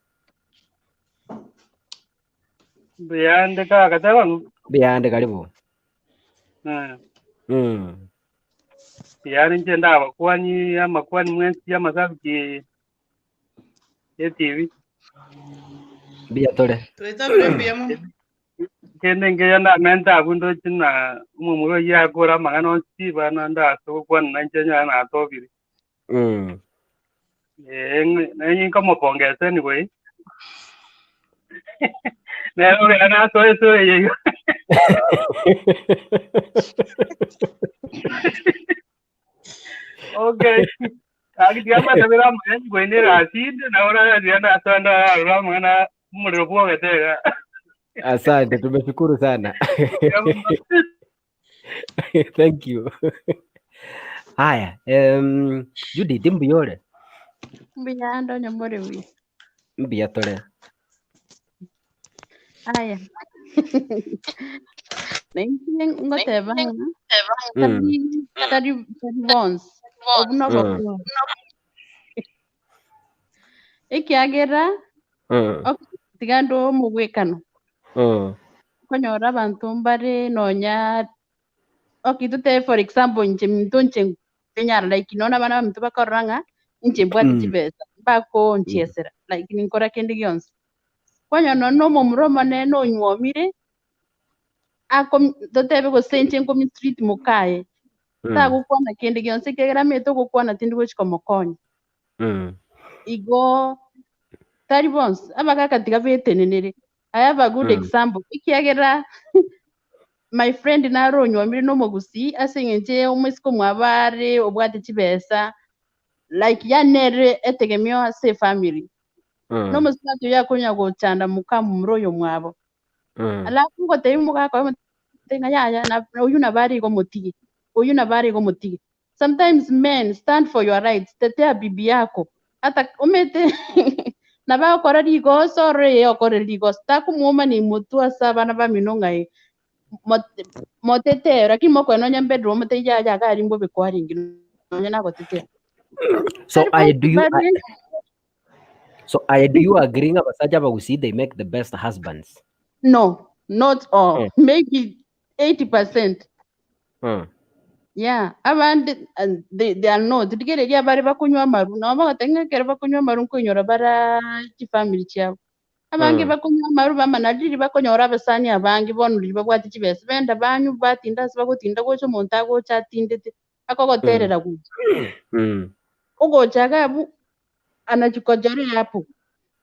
Speaker 6: Mbuyande kaka teba ng'o?
Speaker 1: Mbuyande karibu.
Speaker 6: Eh, Mbuyande inche ndabakwani amakwani mwensi amasabiki ye TV.
Speaker 1: Mbuya tore.
Speaker 7: Twaitabire mbuya mono.
Speaker 6: Kende nkeya ndamente abwo ndoche ng'a omomura oyio akore amang'ana onsi bana ndase gokwana nainche nyare natobire. Eh, ng'e nkomopongesa anyway. Nere ogenda nasoe esoe eye iga. Okay. Gaki tiga mbatabere amaya anyway ne egasi inde nabo nagachia nasoa ndararora amang'ana. Omorero bwogete iga.
Speaker 1: Asante, tumeshukuru sana. Thank you. Haya, um, Judith mbuyore?
Speaker 7: Mbuya ande onye more buya.
Speaker 1: Mbuya tore.
Speaker 7: Aya. Nainche ngoteba ng'a tari tari tari bonsi obu
Speaker 1: Mm.
Speaker 7: nobokungu ekiagera ok- tiga nde omogwekano okonyora abanto mbare nonya okay totebe for example inche minto inche nkenyara like nonya abana baminto bakorora ng'a inche mbwate chibesa mbakonchiesera like ninkora kende gionsi. Kwanyora nonya na omomura omonene onyuomire, akomi totebe gose inche nkomistreat mokaye, tagokwana kende gionsi ekiagera amanyete ogokwana tindi gochi komokonya. Igo tari bonsi, abagaka tiga betenenere. I have a good example, ekiagera my friend nare onyuomire na omogusii ase eng'encho omoiseke omwabo are obwate chibesa, like yaani nere etegemeo ase efamiri. Na omosubati oyio akonya gochanda mokamomura oyomwabo. Alafu ngotebia omogaka oye omotebie ng'a yaya na oyio nabo are igo motige, oyio nabo are igo motige. Sometimes men stand for your rights, tetea bibi yako ata omanyete nabo agokora rigoso orore eye okorire rigoso, takomwomania motwe ase abana bamino ng'a eh motetee lakini mokoenda nonya mbedroom omotebie yaya iga aria mbobe kwarenge nonya nagotetea.
Speaker 1: So
Speaker 7: Tari
Speaker 1: I
Speaker 7: bonsi
Speaker 1: do you I,
Speaker 7: bare
Speaker 1: so I do you agree ng'a abasacha abagusii they make the best husbands?
Speaker 7: No, not all. Maybe 80%. Yeah, abande and they, they are not. Rigereria abare bakonywa amaru, nabo bagoteba ng'a ekero bakonywa amaru nkoinyora bara chifamiri chiabo. Abange bakonywa amaru bamana riria bakonyora abasani abange bono riria babwate chibesa, benda banywa batinda ase bagotinda gocha omonto agocha atindete, akogoterera gocha. Ogocha iga abwo, anachikojorea hapo.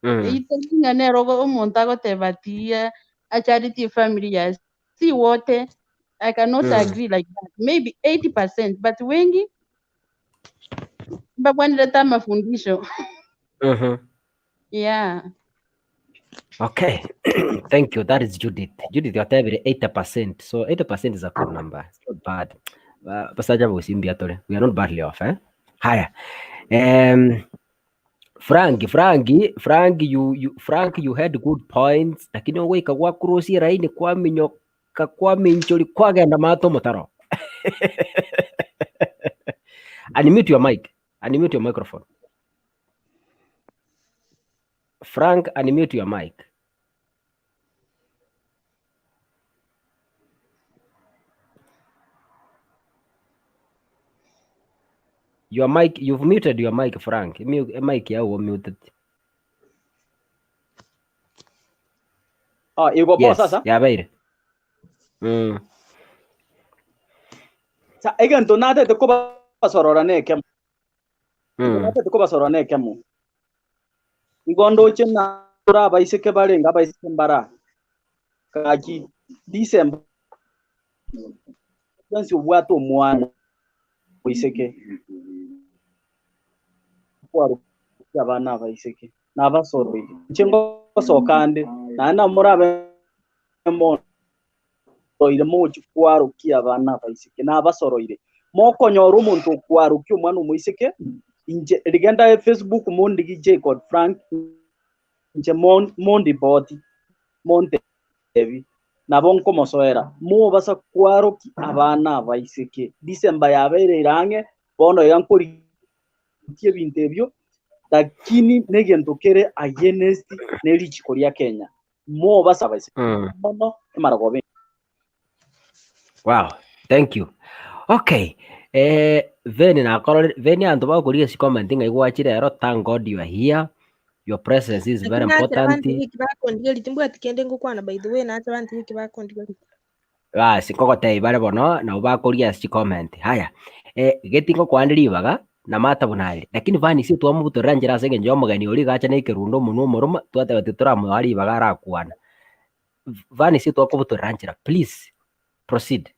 Speaker 7: Eyio tari ng'a nere ogo omonto agoteba ati acharetie efamiri yaye. Si wote, I cannot agree like that. Maybe 80%, but wengi mbabwanirete amafundisho. Yeah.
Speaker 1: Okay, thank you. That is Judith. Judith otebire 80%. So 80% is a good number. It's not bad. Basacha bosi mbuya tore. We are not badly off, eh? Haya. Frank, Frank, Frank, you, you, Frank, you had good points. Lakini ogoika gwakurusia raini kwaminyoka kwaminchori kwagenda mato omotaro. Unmute your mic. Unmute your microphone. Frank, unmute your mic. Your mic, you've muted your mic, Frank. Mic yao muted.
Speaker 4: Ah, iko poa
Speaker 1: Yes,
Speaker 4: sasa?
Speaker 1: yabeire.
Speaker 4: Sa egento natete kobasorora nekemo. Natete kobasorora nekemo. Igo ndoche na abaiseke barenge abaiseke mbara. Gaki December bwensi obwate omwana omoiseke. Kwarokia abana abaiseke nabasoroire. Inche ngosoka ande naende nabo morabe mondore mogochia kwarokia abana abaiseke nabasoroire. Mokonyora omonto okwarokia omwana omoiseke inche rigenda Facebook mondigi Jacob Frank inche mondipoti montebi nabo nkomosoera mobasa kwarokia abana abaiseke. December yabeire ere ang'e bono iga nkorigia ebinto ebio lakini negento kere against ne richiko ria Kenya. Mobasa abaiseke mono emarogoba.
Speaker 1: Wow, thank you. Okay. Eh, Veni nakorore Veni anto bagokorigia chicomment ng'a igwachire ero thank God you are here. Your presence is very
Speaker 5: Lakini nache
Speaker 1: important.
Speaker 5: abanto wiki bakondigeria timbwati kende ngokwana by the way nache abanto wiki bakondigeria.
Speaker 1: Basi nkogotebia bare bono nabo bakoria ase chicomment. Haya, eh, geti ngokoande ribaga na mata buna aria. Lakini Vani ase twamobutorera nchera ase eng'encho ya omogeni oria iga acha na ekerundo omonwe omoroma twateba titoramoa ribaga arakwana. Vani ase twakobutorera nchera please proceed.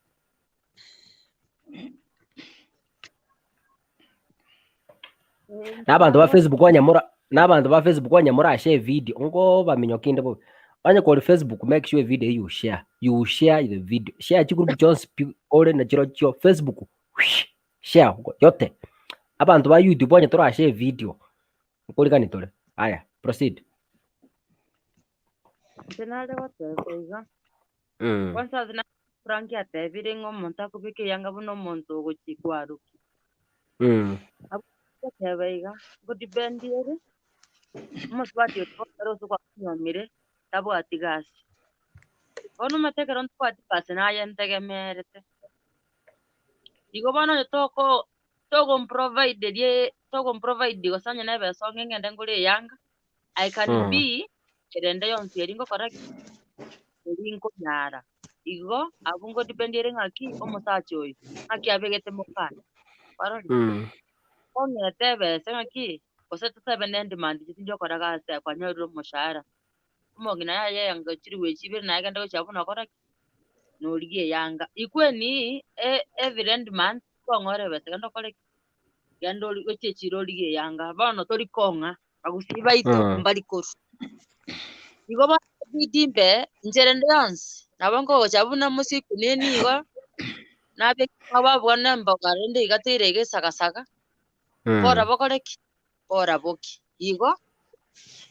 Speaker 1: Na abanto ba Facebook onye mora. Na abanto ba Facebook onye morashare evideo, ngobaminyokia inde bobe. Onye kore Facebook make sure evideo you share, you share the video. Share chigroup chionsi pi ore nachirochio Facebook share yote. Abanto ba YouTube onye torashare evideo, nkorigani tore. Aya, proceed.
Speaker 3: Inche nare goteba iga, kwanza ase na Frank atebire ng'a omonto akobeka eyanga buna omonto ogochia kwarokia. Abwo goteba iga, ngodepend ere, omosubati oria bono ere ase kwamonyomire, tabwati gasi. Bono omanyete ekero ntabwati gasi naye ntegemerete. Igo bono onye toko togomprovide togomprovide gose onye na ebesa ong'e ng'ende ngore eyanga, I can be erende yonsi eri ngokora ki? Eri nkonyara. Igo abwo ngodepend ere ng'aki omosacha oyo, ng'aki abegete mokane, kwarorire? Ong'ete ebesa ng'aki, gose totebe ne demand inche tindi gokora gasi aye kwanyorire omoshahara, omong'ina yaye eyanga chiribu echi ibere naye genda gochia abwo nokora ki? Norigia eyanga. Ikweni every end month kong'ora ebesa genda okore ki? Genda ori gochia echiro origie eyanga, bono tori kong'a, abagusii baito mbari korwa. Igo bono ebidi mbe inchera ende yonsi, nabo nkogocha buna mosio ikuneni igo, nabeke ababwane emboga rende iga toire iga esagasaga, bora bokore ki? Bora boki. Igo,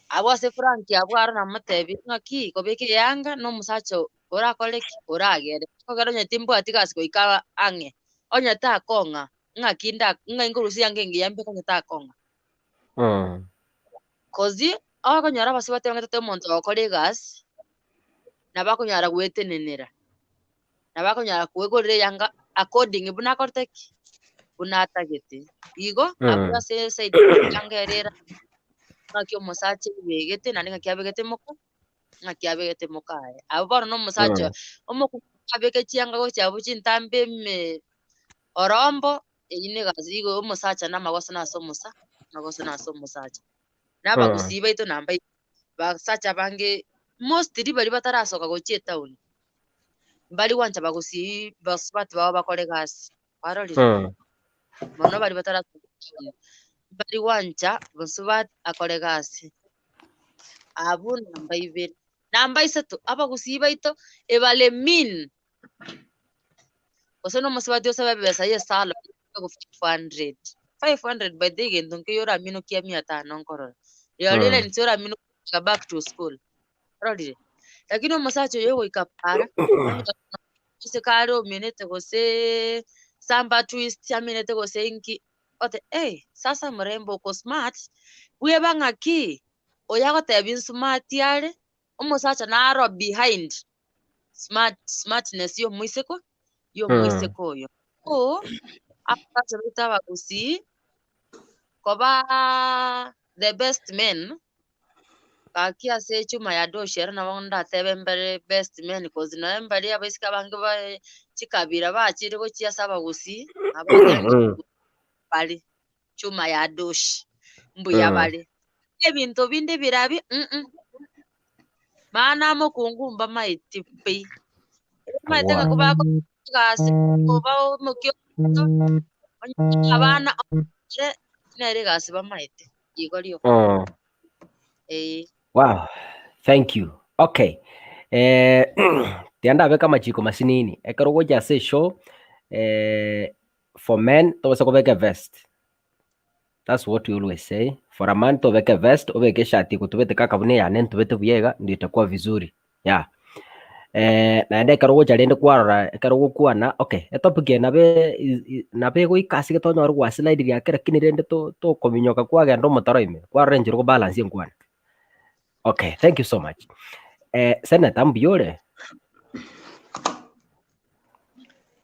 Speaker 3: abwo ase Frank abwo aro namotebirie ng'aki, kobeka eyanga na omosacha orakore ki? Oragere. Ekogera onye timbwati gasi goika ang'e, onye takong'a, ng'aki nda ng'ai nkorusia eyanga engiya mbeke onye takong'a. Coz okonyora abasubati bang'etete omonto ogokora egasi, nabo akonyara goetenenera, nabo akonyara koegorera eyanga according buna akorete ki? Buna atagete. Igo, abwo ase eside eyanga ere era ng'aki omosacha aibegete naende ng'aki abegete moka, ng'aki abegete mokaye. Abwo bono na omosacha omokungu abeke chianga gochia abwo chintambe ime orombo, Eyio negasi igo omosacha namagoso nase omosa amagoso nase omosacha. Na abagusii baito namba basacha abange mostly baria batarasoka gochia etown, mbari gwancha bagusii basubati babo bakore egasi, kwarorire? Mono baria batarasoka etown, mbari gwancha mosubati akore egasi. Abwo namba ibere. Namba isato, abagusii baito ebare mean. Gose na omosubati osabe ebesa ya esalo ego 500, 500 by the way egento nkeiyo oraminokia mia tano nkorora. Rirorio mm. inche oraminokia back to school. Ororire? Lakini omosacha oyo ogoika para, gose kare ominete gose samba twist aminete gose inki, ote eh, sasa mrembo uko smart, bweba ng'aki, oyo agotebi nsmart are, omosacha naro behind. smart smartness y'omoiseke y'omoiseke oyo. So, abasacha baito abagusii, kobaa the best men, gaki ase echuma ya doshi ero nabo ndatebe mbare best men cause nonya mbare abaiseke abange bae chikabira bachire gochia ase abagusii, nabo bare chuma ya doshi, mbuya bare. Ebinto binde birabi mm. Maana omokungu mbamaeti pi. Omanyete ng'a kobakora egasi koba omokia omonto, onye abana ere nere egasi bamaete, igo rioka. Eeh.
Speaker 1: Wow, thank you. Okay. Eh, tiga ndabeke amachiko masinini. Ekero ogocha ase eshow, eh, for men tobasa kobeka evest. That's what we always say. For a man tobeke vest, obeke eshati egotubete kaka buna eyane entubete buya iga, ndio itakuwa vizuri. Yeah. Eh, naende ekero ogocha rende kwarora ekero ogokwana, okay, etopic eye nabo nabo egoika ase gete onyore gwaslide ake lakini rende to tokominyoka kwagenda omotaro ime, kwarora enchera okobalance enkwana. Okay, thank you so much. Eh, Senator mbuya ore?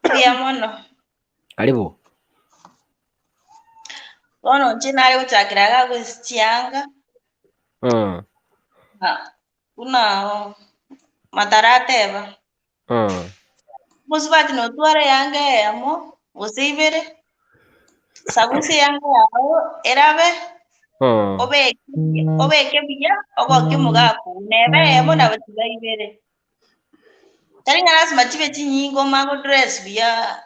Speaker 8: Mbuya mono.
Speaker 1: Karibu.
Speaker 8: Bono inche nare gochakera iga goisia chianga, ah, buna matara ateba, omosubati notware eyanga eyemo gose ibere, sabusia eyanga yago erabe, obeke obeke buya, ogokie omogaka oywo, neba eyemo nabo chiba ibere. Tari ng'a lasima chibe chinyinge omanye godress buya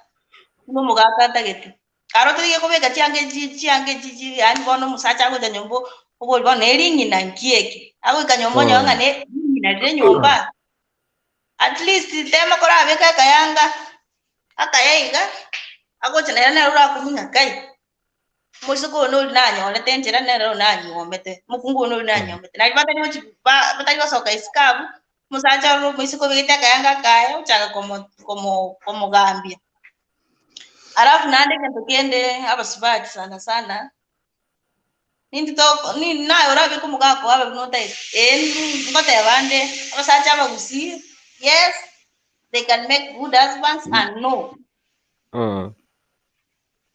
Speaker 8: buna omogaka atagete. Aro toige kobeka chianga echi chianga echi chi yaani bono omosacha agocha nyomba. Obori bono ne ring'ina nki eke? Agoika nyomba onyore ng'a ne ring'ina rire nyomba. At least tema korabeke akayanga akaya iga, agocha nere nere orakumie ng'a kai, omoiseke oyo nori nanyorete enchera nere oyo nanyuomete, omokungu oyo nori nanyuomete. Nario batari gochi ba batari gosoka isiko abwo, omosacha ororo omoiseke obegete akayanga akaye ochaka komo komo komogambia. Alafu naende egento kende abasubati sana sana, Ninki toko ni naye orabeke omogaka oo abe buna otagete? Ee ngoteba nde, abasacha abagusii, yes, they can make good husbands and no.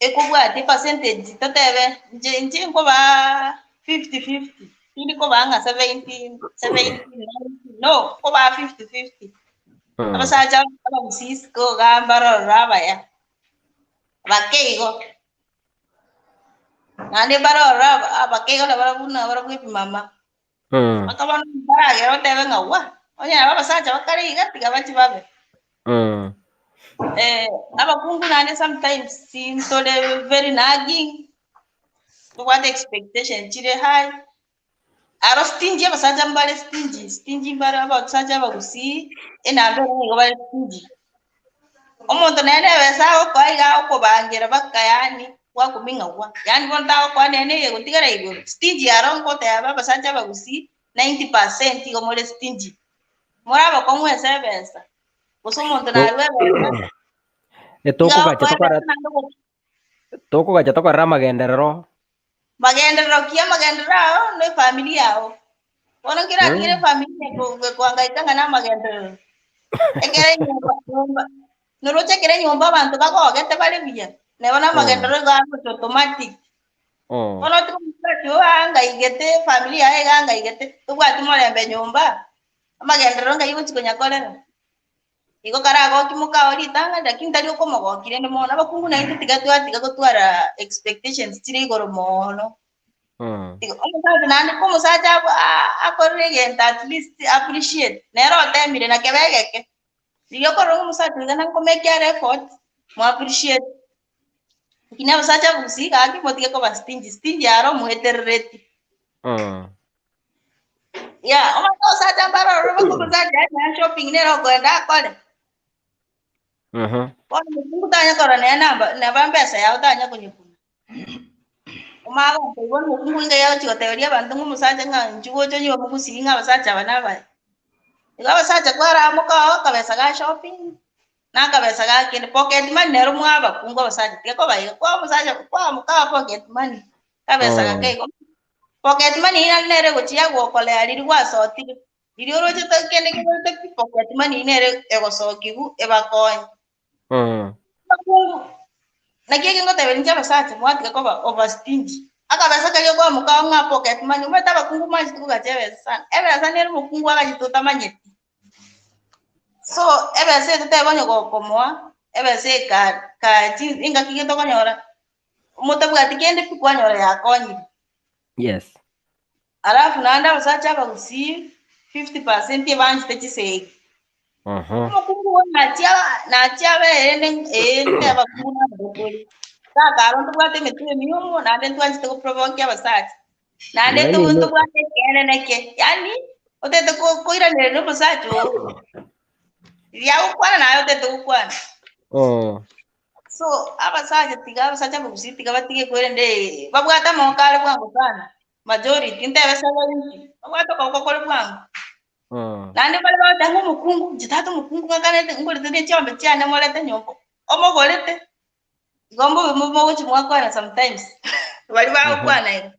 Speaker 8: Ekobwatia epercentage totebe inche inche nkobaa 50-50, tindi kobaa ng'a 70 70 90 no, nkobaa 50-50. Abasacha abagusii isiko igaa mbarororo abaya, bake igo. Naende mbarororo abakeigo nabarabwo buna barabwo ebimama. Mpaka bono mbaragere otebe ng'a gwa, onye nabo abasacha bakare iga tiga bachie babe. Abakungu naende sometimes ntore very nagging, tobwate expectation chire high, aro stingy abasacha mbare stingy, stingy mbare abasacha abagusii, enamba ere nigo bare stingy. Omonto nere nebesa agokoa iga agokobangera mpaka yaani gwakumia ng'a gwa, yaani bono tagokoa nere na eyegotigara igoro, stingy aro ngoteba abasacha abagusii 90% igo more stingy. More abakong'u ase ebesa, gose omonto narue ebesa, iga
Speaker 1: Tokogacha
Speaker 8: agokoa
Speaker 1: tokora
Speaker 8: ebesa naende ogo
Speaker 1: tokogacha tokorera amagenderero.
Speaker 8: Magenderero ki? Amagenderero ao na efamiri yao. Bono nkere akire efamiri ekohangaika ng'a namagenderero. Ekero enyomba nyomba noroche ekero enyomba abanto bagogete bare buya, neba namagenderero igo agocha automatic. Bono otige omosubati oo ahangaigete, efamiri yaye iga ahangaigete, tobwati morembe nyomba, amagenderero ngai ogochi konyakorera? Igo karagokie mokao ritang'ani, lakini tari okomogokia rende mono. Abakungu naintwe tiga twatiga gotwara expectations chire igoro moono. Tiga omosacha naende ko omosacha abwo a- akorire egento at least appreciate, nere otemire na kebe egeke. Riria okorora ng'a omosacha oiga nankomake are effort, mo appreciate. Lakini abasacha abagusii gaki motige koba stingy, stingy aro moeterereti. Yeah, omanye omosacha mbare ororo bakomosacha yaani shopping nere okoenda akore. Bono omokungu tanya korora nere namba neba mbesa yao tanya konyekuna. Omanye gotebi bono omokungu inga yagochi goteberia abanto ng'a omosacha ng'a inchuo gocha onywe omogusii ng'a abasacha aba nabaya. Igo abasacha kwaramoka oo akabesa ga shopping, na akabesa ga kende, pocket money nero mwa abakungu abasacha tiga koba iga, kwa omosacha kwamoka pocket money, akabesa gake igo. Pocket money eyio naende nere egochia yagokolea riria gwasotire, riria oroche to kende keborete pi, pocket money eyio nere egosokigwa ebakonye. Abakungu, naki eke ngoteberia inche abasacha mwatiga koba over stingy, akabesa karia okoamoka oo ng'a pocket money, omanyete abakungu mwanchete kogacha ebesa sana, ebesa nere omokungu agachete otamanyeti. So ebesa eye totebe onye gokomoa, ebesa eye ka kachi engaki gete okonyora motabwati kende pi kwanyora yakonyire.
Speaker 1: Yes.
Speaker 8: Alafu naende abasacha abagusii 50% ebanchete chisegi. Omokungu oyo nachia nachia abe erende ee nte abakungu nabarokori. Takaro ntobwate emetwe emiomo naende ntwanchete goprovoke abasacha. Naende
Speaker 1: Yaani
Speaker 8: tobo
Speaker 1: no-
Speaker 8: ntobwate ekeene neke. Yaani otete ko- koiranereria omosacha oo. Riria agokwana naye otete gokwana. So abasacha tiga abasacha abagusii tiga batige kwerende babwate amaboko are bwango sana, majority ntebe 70, babwate okoboko kore bwango. Naende bare bagoteba ng'a omokungu, inche tata omokungu ng'akanete ngorete ne chiombe chiane morete nyomba, omogorete, igo mbobe mogochi mwakwana sometimes, baria bagokwana igo.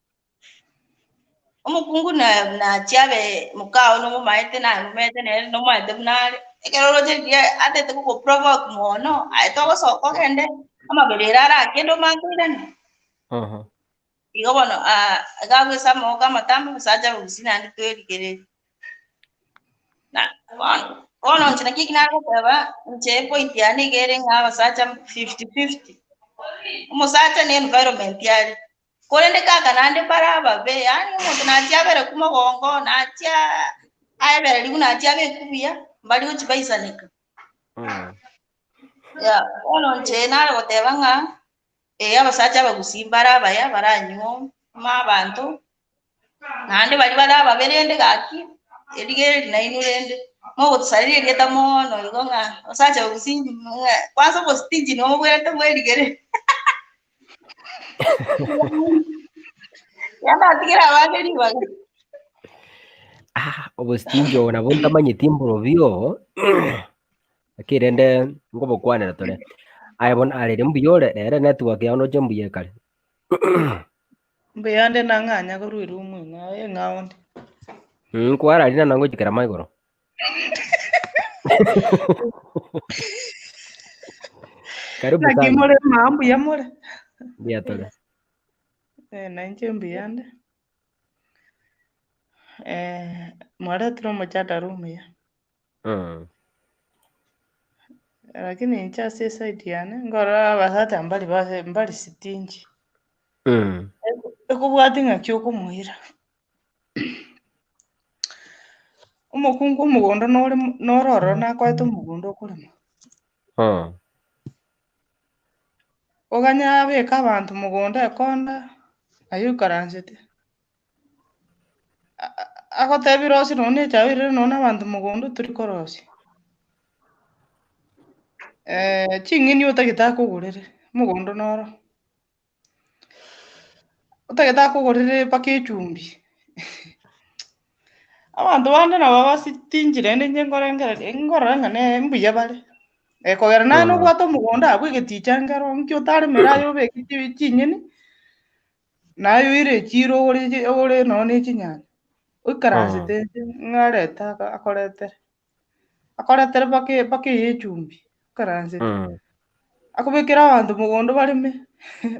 Speaker 8: Omokungu nachie abe mokao nomomaete naye momaete nere nomomaete buna are, ekero oroche riria atete gogoprovoke mono, aye togosoka ogende amabere ere arakende omanye koirana. Igo bono iga abwo ase amaboko amatambe omosacha abagusii naende twerigereria. Na bono, bono inche naki eki nagoteba, inche epoint yane iga ere ng'a abasacha 50-50, omosacha na environment are. Korende kaka naende mbare ababe, yaani omonto nachia aberekwe mogongo, nachia aebererigwe nachia abekwe buya, mbari gochia baisaneka. Yeah, bono inche nare goteba ng'a eh abasacha abagusii mbare abaya baranywe amo abanto, Naende baria bare ababe rende gaki, erigereria nainwe rende, mogotosareria erieta mono igo ng'a osacha gusii ng'a kwanza obostingi nigo mobwenerete mwerigererie. Tiga natigere abande ribaga.
Speaker 1: Ah, obostingi obo nabo ntamanyeti mborobio obo, lakini rende nkobokwanera tore. Aye bono arere mbuya ore, rero enetwork yao ndoche mbuya ekare.
Speaker 9: Mbuyande nang'anya korwa eroom eng'ao eng'ao onde.
Speaker 1: Mm, kwararire na ngochikera maigoro. Karibu
Speaker 9: Naki
Speaker 1: sana.
Speaker 9: more maa mbuya more?
Speaker 1: Mbuya tore.
Speaker 9: Eh, nainche mbuyande. Eh, mwaretire omojadala omuya.
Speaker 1: Mm.
Speaker 9: Lakini inche ase eside yane, nkorora abasacha mbari base mbari stingy.
Speaker 1: Mm.
Speaker 9: Ekobwati ng'aki okomoira. Omokungu omogondo nore noro ororo nakoete omogondo okorema.
Speaker 1: Mm.
Speaker 9: Oganye abeke abanto mogondo ekonda, aye oikaransete. Agotebia rosia nonya na echae oirere nonya na abanto mogondo tori korosia. Ching'eni otagete akogorere, omogondo noro. Otagete akogorere mpaka echumbi. Abanto bande nabo basitinchi naende inche nkorengereria nkorora ng'a nere mbuya bare. Ekogera naye nobwate omogondo abwo egeticha nkero nki otaremere aye obeke chi- chinyeni. Naye oire echiiro ogore chi- ogore nonya na echinyanya, oikaransete inse ng'a arete aka akoretere, akoretere mpaka mpaka eye echumbi, oikaransete. Akobekere abanto mogondo bareme,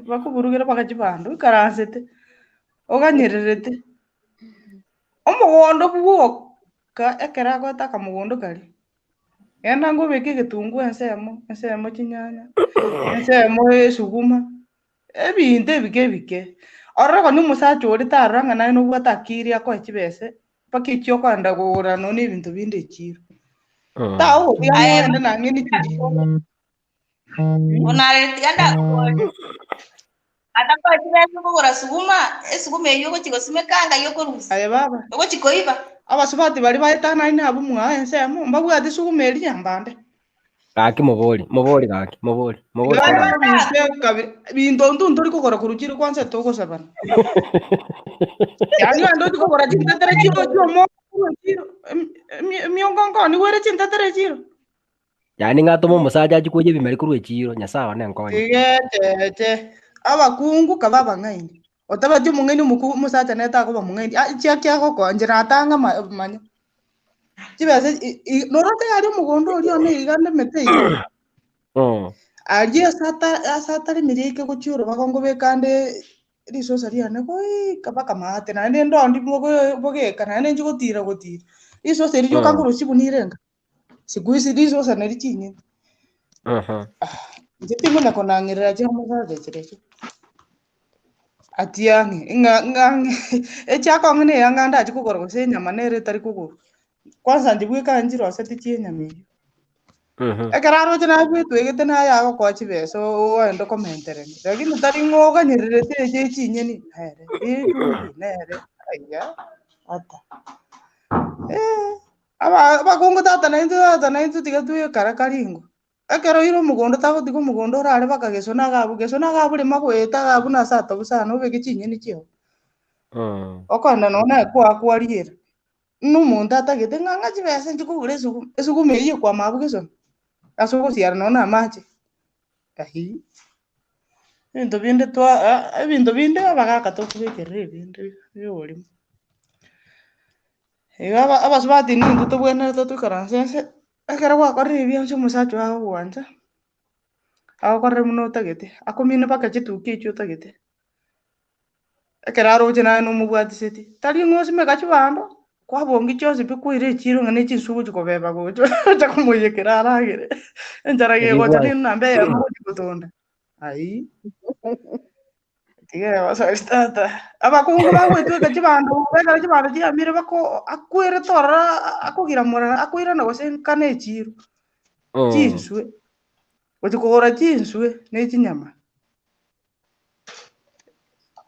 Speaker 9: bakoburugere mpaka chibando, oikaransete, oganyererete. Omogondo bwoka ekero agoeta akamogondo karia, genda ngobeke egetunguo ensemo, ensemo chinyanya, ensemo esuguma. Ebinto ebike ebike. Orore konya omosacha oria tarora ng'a naye nobwate akiri akoe chibese, mpaka echio okoenda kogora nonya na ebinto binde echiro. Tagogotiga
Speaker 8: Aye
Speaker 9: mogende nang'e chiria.
Speaker 8: Bono aye tiga ndakoborie, atakoe chibesa okogora suguma, esuguma eyio ogochia gosimeka ng'ai okorusia?
Speaker 9: Aye baba.
Speaker 8: Ogochia koiba?
Speaker 9: Abasubati baria baetanaine abwo mwao ensemo, mbabwati suguma eria nyambande.
Speaker 1: Gaki mobori, mobori gaki, mobori, mobori
Speaker 9: Iga
Speaker 1: togende.
Speaker 9: binto kabi binto intwe ntori kogora korwa chire kwanza togosabana. Yaani naende ochi kogora chintetere chio chiomo korwa echiro emi- emi- emiongo nkoonigwa ere chintetere echiro.
Speaker 1: Yaani ng'atome omosacha achie koyia ebimeri korwa echiro, Nyasae one nkonye.
Speaker 9: Tigecheche abakungu kaba abang'aini. Otabati omong'aini omoku omosacha nere takoba omong'aini ah chiaki agokoa inche natang'a ma manya. Chibesa i- i- noroche aria omogondo oria one iga ndemete iga, aria ase ata ase ataremiri aike gochia orobago ngobeka ande risosa riane goika mpaka maate, naende ndondi bogo bogeka naende nchi gotira gotira. Risosa erio rioka nkorusia buna irenga, siku hizi risosa nari chinyeni. Inche tinkonya konang'erera chia omosacha chirochio. Atiang'e, ng'a ng'a echiakong'ina eyanga ndachi kogora gose enyama nere etari kogorwa. Kwanza inche bweka nchiroseti chia enyama eyio. Ekero aroche nabwetwegete naye agokoa chibesa oende komenterania, lakini tari ng'a oganyererete eche echinyeni nere, echumbi nere, aiga ata. Aba abakungu tata naintwe tata naintwe tiga twekara karingo. Ekero oire omogondo tagotiga omogondo orare baka gesona iga abwo, gesona iga abwo rema goeta iga abwo nase atobu sana obeke chinyeni chiao. Okoenda nonya naye kwakwariera, buna omonto atagete ng'a ng'a chibesa nchi kogora esuguma, esuguma eyio ekwama abwo gesona, ase ogosiara nonya na amache, ayii. Ebinto binde twa ebinto binde abagaka tokobekerera ebinde bia oborimo. Igo aba abasubati nintwe tobwenerete toikaranse inse. Ekero gwakorire ebi bionsi omosacha oo agogwancha, agokorere buna otagete, akomine mpaka chituki echio otagete. Ekero aroche naye nomobwatiseti, tari ng'a osimeka chibando, kwabongi chionsi pi kwaira echiro ng'a ne chinsu ogochi kobeba gocha ocha komoiyekera aragere, enchara gegocha
Speaker 1: Ebigwango.
Speaker 9: ne namba eyemo ogochi gotonda, aii. Tiga egosori tata. Abakungu bagwetweka chibando ekero chibando chiamire bako akwerete ororo akogiramora akoirana gose nkana echiro, chinswe, gochia kogora chinswe ne chinyama.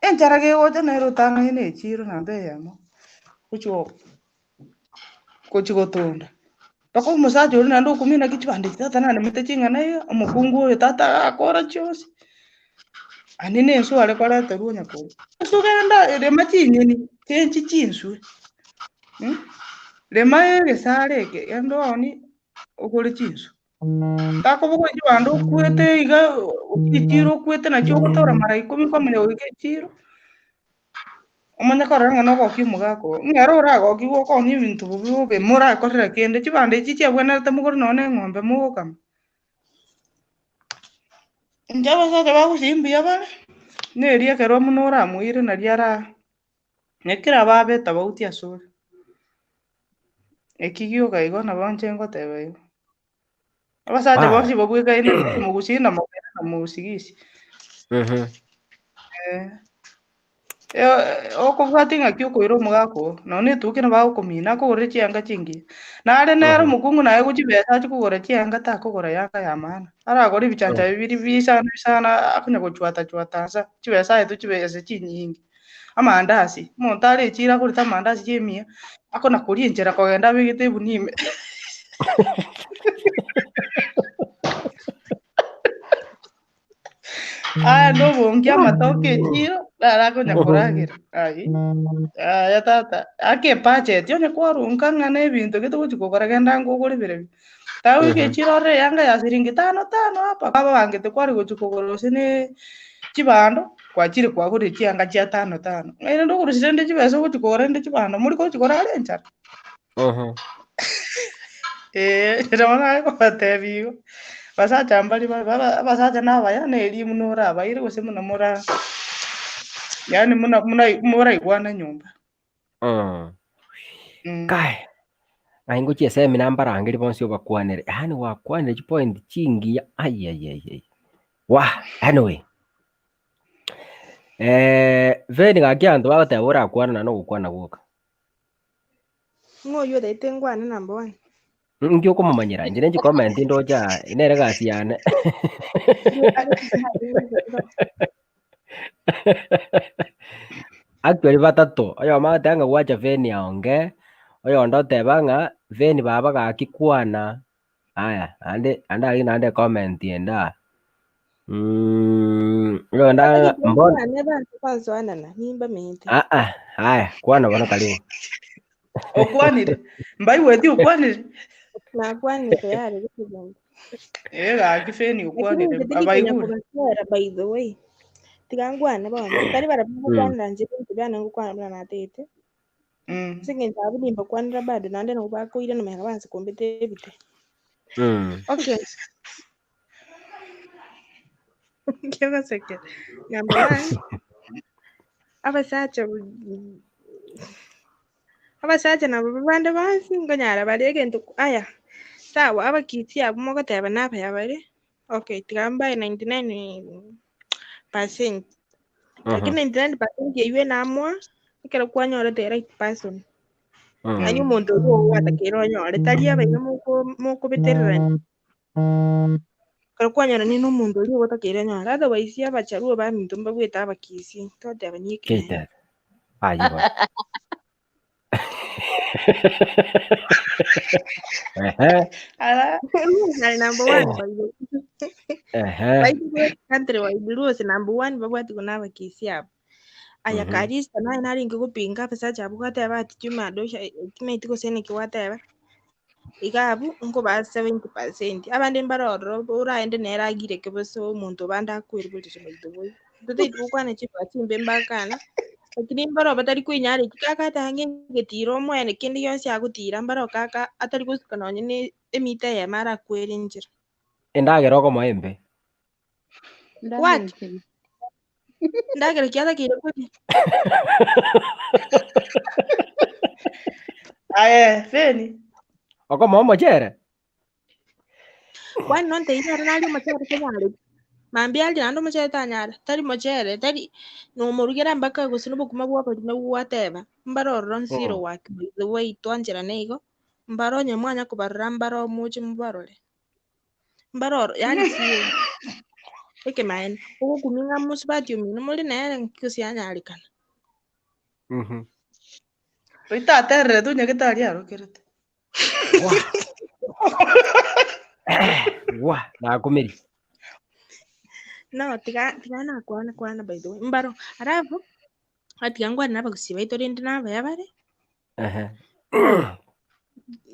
Speaker 9: Enchara gegocha nere otang'aine echiro namba eyemo, gochi go gochi gotonda. Mpaka omosacha oria naende okumia naki chibando echi tata naremete ching'ana iga, omokungu oyo tata agakora chionsi, aye na enswe are koreterwa onya koria. Enswe genda rema chinyeni, chenchi chinswe, rema egesare eke, genda oonie ogore chinswe. Takobogoria chibando okwete iga echiro okwete nachio ogotora mara ikomi kwamanya goika echiro, omanye korora ng'a nogokia omogaka oo. Ng'a ere oragokigwe okoonia ebinto bobe bobe morakorere kende, chibando echi chiabwenerete mogore nonye na eng'ombe mogokama. Inche abasacha bagosii mbuya bare, na erio ekero buna oramoire naria ara nekero ababe etofauti asore. Eki gioka igo nabo inche ngoteba igo. Abasacha bonsi babwekaine omogusii na omogere na omosigisi. Eh. Okobwatia ng'aki okoira omogaka oo, nonya na etuki nabo agokomina akogorere chianga chingiya. Nare nere omokungu naye gochibesa achie kogora chianga takogora yanga ya maana. Aragore ebichancha biria bisana bisana akonya gochwata chwata nsa, chibesa aetwe chibesa chinyinge. Amandasi, omonto are echiro agorete amandasi chi'emia, akona koria enchera kogenda abegete egunia ime. Aya nobonge amatoke echiro, naro akonya koragera. Aye, yaya tata, ake ebudget onye kwarunka ng'a na ebinto gete ogochi kogora genda ango ogore birebio. Tagoika echiro orore eyanga ya siringi tano tano hapa, kwababangete kware gochi kogora gose ne chibando, kwachire kwagorire chianga chia tano tano. Ng'a rende okorusia rende chibesa ogochi kogora rende chibando, mori gochi korara enchara. Ee, bono naye kobatebia igo, basacha mbaria bare baba abasacha nabaya na erio buna orabaire gose buna mora yaani buna buna moraigwane nyomba.
Speaker 1: Kai, aye ngochia eseminar mbarangerie bonsi obakwanere, yaani gwakwanire chipoint chingiya aiyaiyaiyai, wah! Anyway, Feni gaki abanto bagoteba orakwane naende ogokwana gwoka.
Speaker 5: Ng'o oyio otaete ngwane number one?
Speaker 1: Inki okomomanyera? Inche nenchi comment ndoche aa, nere egasi yane. Actually batato, oyomo agoteba ng'a gwacha Feni aonge, oyonde oteba ng'a Feni baba gaki kwana, aya naende naende aria naende ecomment ende aa oyonde
Speaker 5: Batagete
Speaker 1: ng'a mbona
Speaker 5: nkwane banto bansoanana, nimbamanyete.
Speaker 1: aa aya kwana bono karibu.
Speaker 9: Okwanire, mbaigweti okwanire?
Speaker 5: Nakwanire tayari gose gento.
Speaker 9: Ee gaki Feni
Speaker 5: Lakini
Speaker 9: okwanire,
Speaker 5: inche tindi konya
Speaker 9: abaigure.
Speaker 5: kobaswera by the way. Tiga nkwane bono, tari barabwo ngokwanera inche ebinto biane ngokwana buna natagete. Ase eng'encho abwo nimbakwanera bado naende nabo bakoirana magega banse kombeta ebite. Okay. Nki ogosekera? Number one, abasacha bu- abasacha nabo bande bonsi nkonyara bare egento aya, sawa abakiti abwo mogoteba nabaya bare, okay tiga mbae 99%, lakini 99% eywo enamoa, ekero kwanyorete right person, yaani omonto oywo ogwatakeire onyore, tari abaino moko mokobetererania. Ekero kwanyorana na omonto oria ogotakeire onyore, otherwise abacharuo baminto mbabwete abakisi, totebani ekeene.
Speaker 1: Keitete. Aye bono. Ehe,
Speaker 9: Ara.
Speaker 5: Nare number one by the way.
Speaker 1: ehe.
Speaker 5: Baito country wide Luos number one babwatigwe na abakisi abo. Aya Karista naye narenge gopinga abasacha abwo gwateba ati Juma Adosha timaeti gose naki gwateba. Iga abwo nkobaa 70%. Abande mbare ororo oraende nere agireke bosa omonto obande akwere borere by the way. Totaeti gokwana chibwa chimbe mbakana, lakini mbaro batari koinyara eki kaka atange egetiro omoene kende gionsi agotira mbaro kaka atari gosuka nonye na emita eyemo arakwere enchera.
Speaker 1: Endagera okomoa embe.
Speaker 5: What?
Speaker 7: Ndagera ki?
Speaker 5: Ndagera ki atakeire koria?
Speaker 9: Aye, Feni.
Speaker 1: Okomoa omochere?
Speaker 5: Kwani nontebi nere naria omochere tanyareti? Mambia aria naende omochere tanyara, tari mochere, tari nomorugera mpaka gose nobokima bwa obori nabwo gwateba, mbare ororo nsiro gwake by the way twancherane igo, mbare onye mwanya kobarora mbare moche mobarore. Mbare oro yaani siro. Ekemaene, ogokumia ng'a mosubati omino more nere nki gose yanyarekana.
Speaker 9: Oito atererete onye getari arokerete.
Speaker 1: Wa. Wa, nakumirie.
Speaker 5: No, tiga tiga nakwana kwana by the way. Mbaro, alafu atiga nkwane na abagusii baito rende nabaya bare.
Speaker 1: Ehe.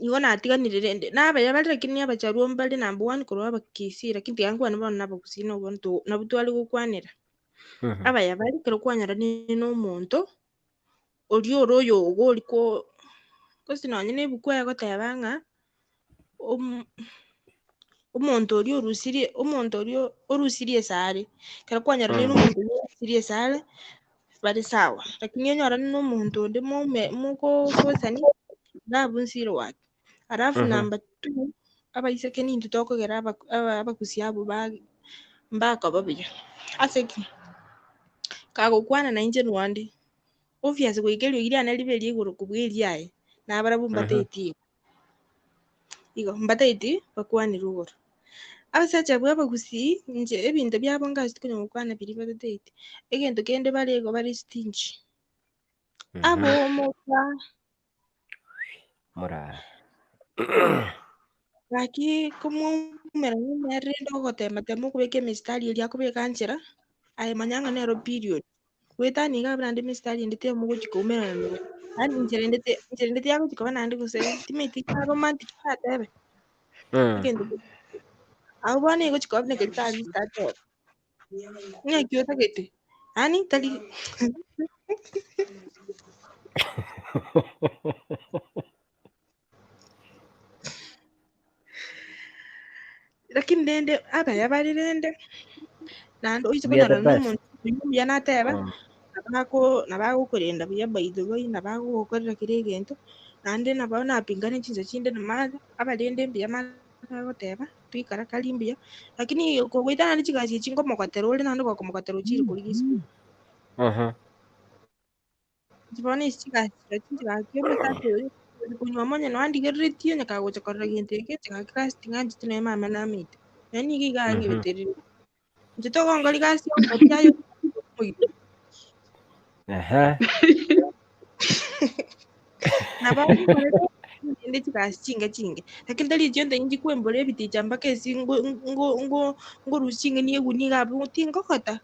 Speaker 5: Igo natiganire rende, nabaya bare lakini abacharuo mbare number one korwa abakisii lakini tiga nkwane bono na abagusii nabo nto nabwo tware gokwanera. Abaya bare ekero kwanyoranire na omonto, oria ore oyogo oria ko gose nonye na ebuku egoteba ng'a omo omonto oria orusirie omonto oria orusirie esare, ekero kwanyoranire na omonto oria orusirie esare, bare sawa. Lakini onyorane na omonto onde moume mokogosani, love nsiro wake. Alafu number two, abaiseke nintwe tokogera aba aba abagusia abwo ba mbakoba buya. Ase ki? Kagokwana nainche nwande, obvious goika eriogi riane ribe eria igoro kobua eriaye, nabarabwo mbateti igo. Igo, mbateti bakwanire igoro. Abasacha abwo abagusii, inche ebinto biabo ngachete konya gokwana biria batateti, egento kende bare igo bare stingy. Abomoka
Speaker 1: Morara.
Speaker 5: Gaki komwaumera nere rende ogotema tema okobeka emistari eria akobeka nchera, aye manya ng'a nero period. Goetania iga abwo naende emistari ende temogochi koumerana nere. Yaani nchera ende te nchera ende tiagochi koba naende gose timanyeti kare romantic aratebe. Egento keri. Abwo bono egochi koba buna keria tari tateba. Ng'aki otagete? Yaani tari Lakini rende abaya bare rende, naende oise
Speaker 1: We are the
Speaker 5: konyorana na
Speaker 1: best.
Speaker 5: omonto oyio omuya nateba, nabo nabo agokorenda buya by the way, nabo agogokorera kera egento, naende nabo napingane chinsa chinde na Martha, abarende mbuya Martha agoteba, toikara kari mbuya, lakini kogoita naende chigasi echi nkomogotera ore naende gokomogotera ochire korigia esukuru. Inche bono ase chigasi chiria chinche gaki omosacha oyo ore konywa onye noandigereretie onye kagocha korora gento eke inche gaki gasi ting'ancheti nonye mama namete. Nonye nigo iga ang'ebeterire. Inche togonkora egasi ogotia aye omogima.
Speaker 1: Ehe.
Speaker 5: Nabo nkorete rende chigasi chinge chinge, lakini tari echio nte inche kwembora ebiticha mpaka ase ngo ngo ngo ngorusia ching'eni egunia iga abwo tingogota.